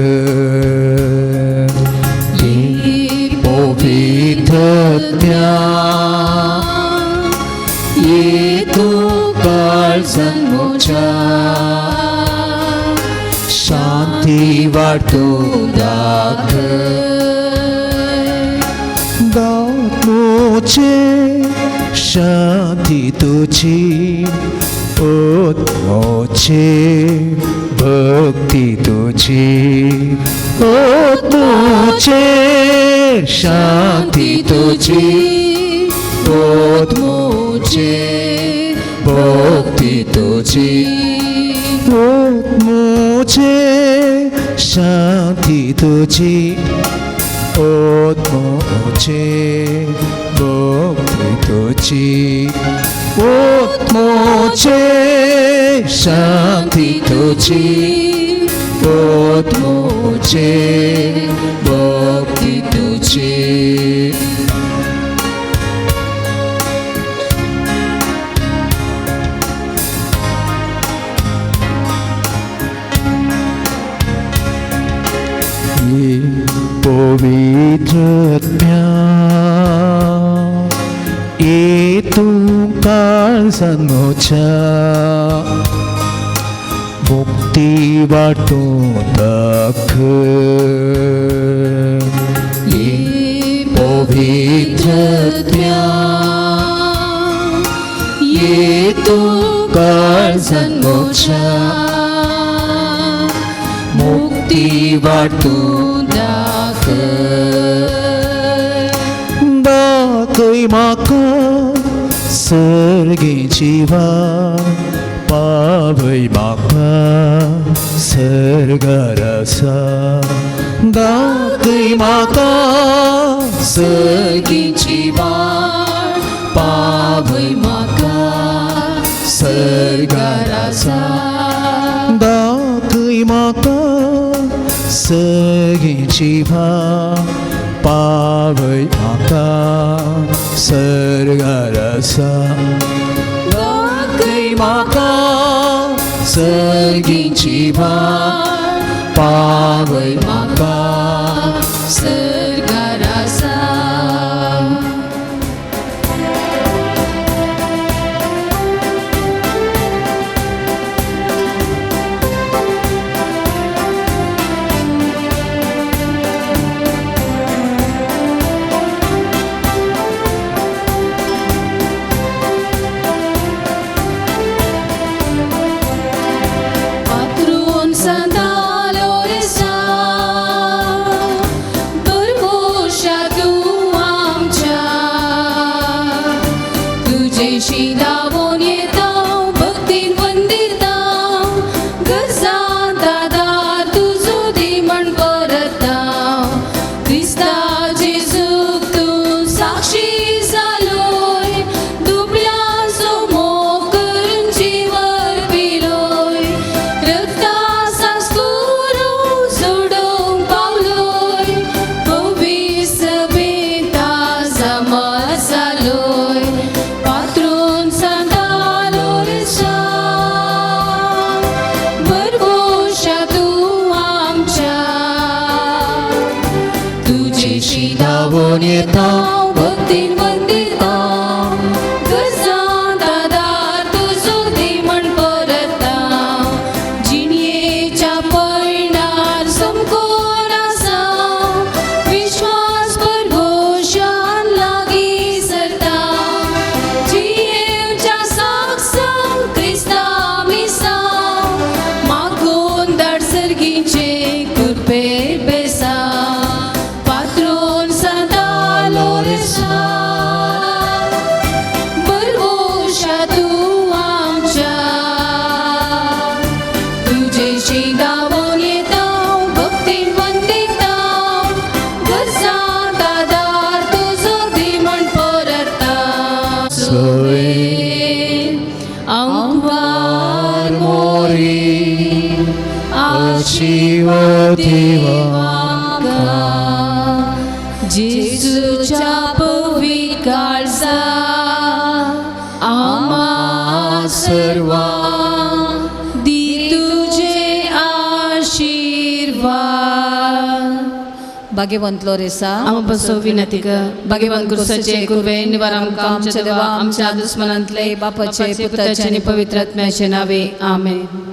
पवित्रत्या तूं काळजान मोच्या शांती वाडतूं दाखय. दाखोचे शांती तुजी, ओतमोचे भक्ती तुजी, ओतमोचे शांती तुजी, ओतमोचे भक्ती तुजी, ओतमोचे शांती तुजी आत्मोचे भक्ती तुजी आत्मोचे शांती तुजी आत्मोचे भक्ती तुजी. पवित्रत्म्या येतूं काळजान म्हज्या मुक्ती वाटूं दाखय. पवित्रत्म्या येतूं काळजान म्हज्या मुक्ती वाटूं दाखय. दाखय म्हाका सर्गी जिवा पावय म्हाका सर्गारसा. दाखय म्हाका सर्गी जिवा पावय म्हाका सर्गारसा. दाखय म्हाका सर्गी जिवा पावय म्हाका सर्गारसा. दाखय म्हाका सर्गी जिवा पावय म्हाका सर्गारसा. भक्तीन वंदिता गरजां दादार तुजो दी म्हण परता जिणयेच्या पयणार समकोन आसा विश्वास भरभोशान लागीं सरता जियेवच्या साक्षां क्रिस्ता मिसा मागून धाड सर्गीचे कृपे बेसा. जेजूच्या पवित्र काळजा आम्हा सर्वांक दी तुजे आशिर्वाद. भाग्यवंत लोरेसा आमा बसो विनंती कर. भाग्यवंत क्रिस्ताचे कृपे निवार आमकां आमच्या देवा आमच्या दुस्मनांतले बापाचे पुताचे आनी पवित्र आत्म्याचे नावे. आमेन.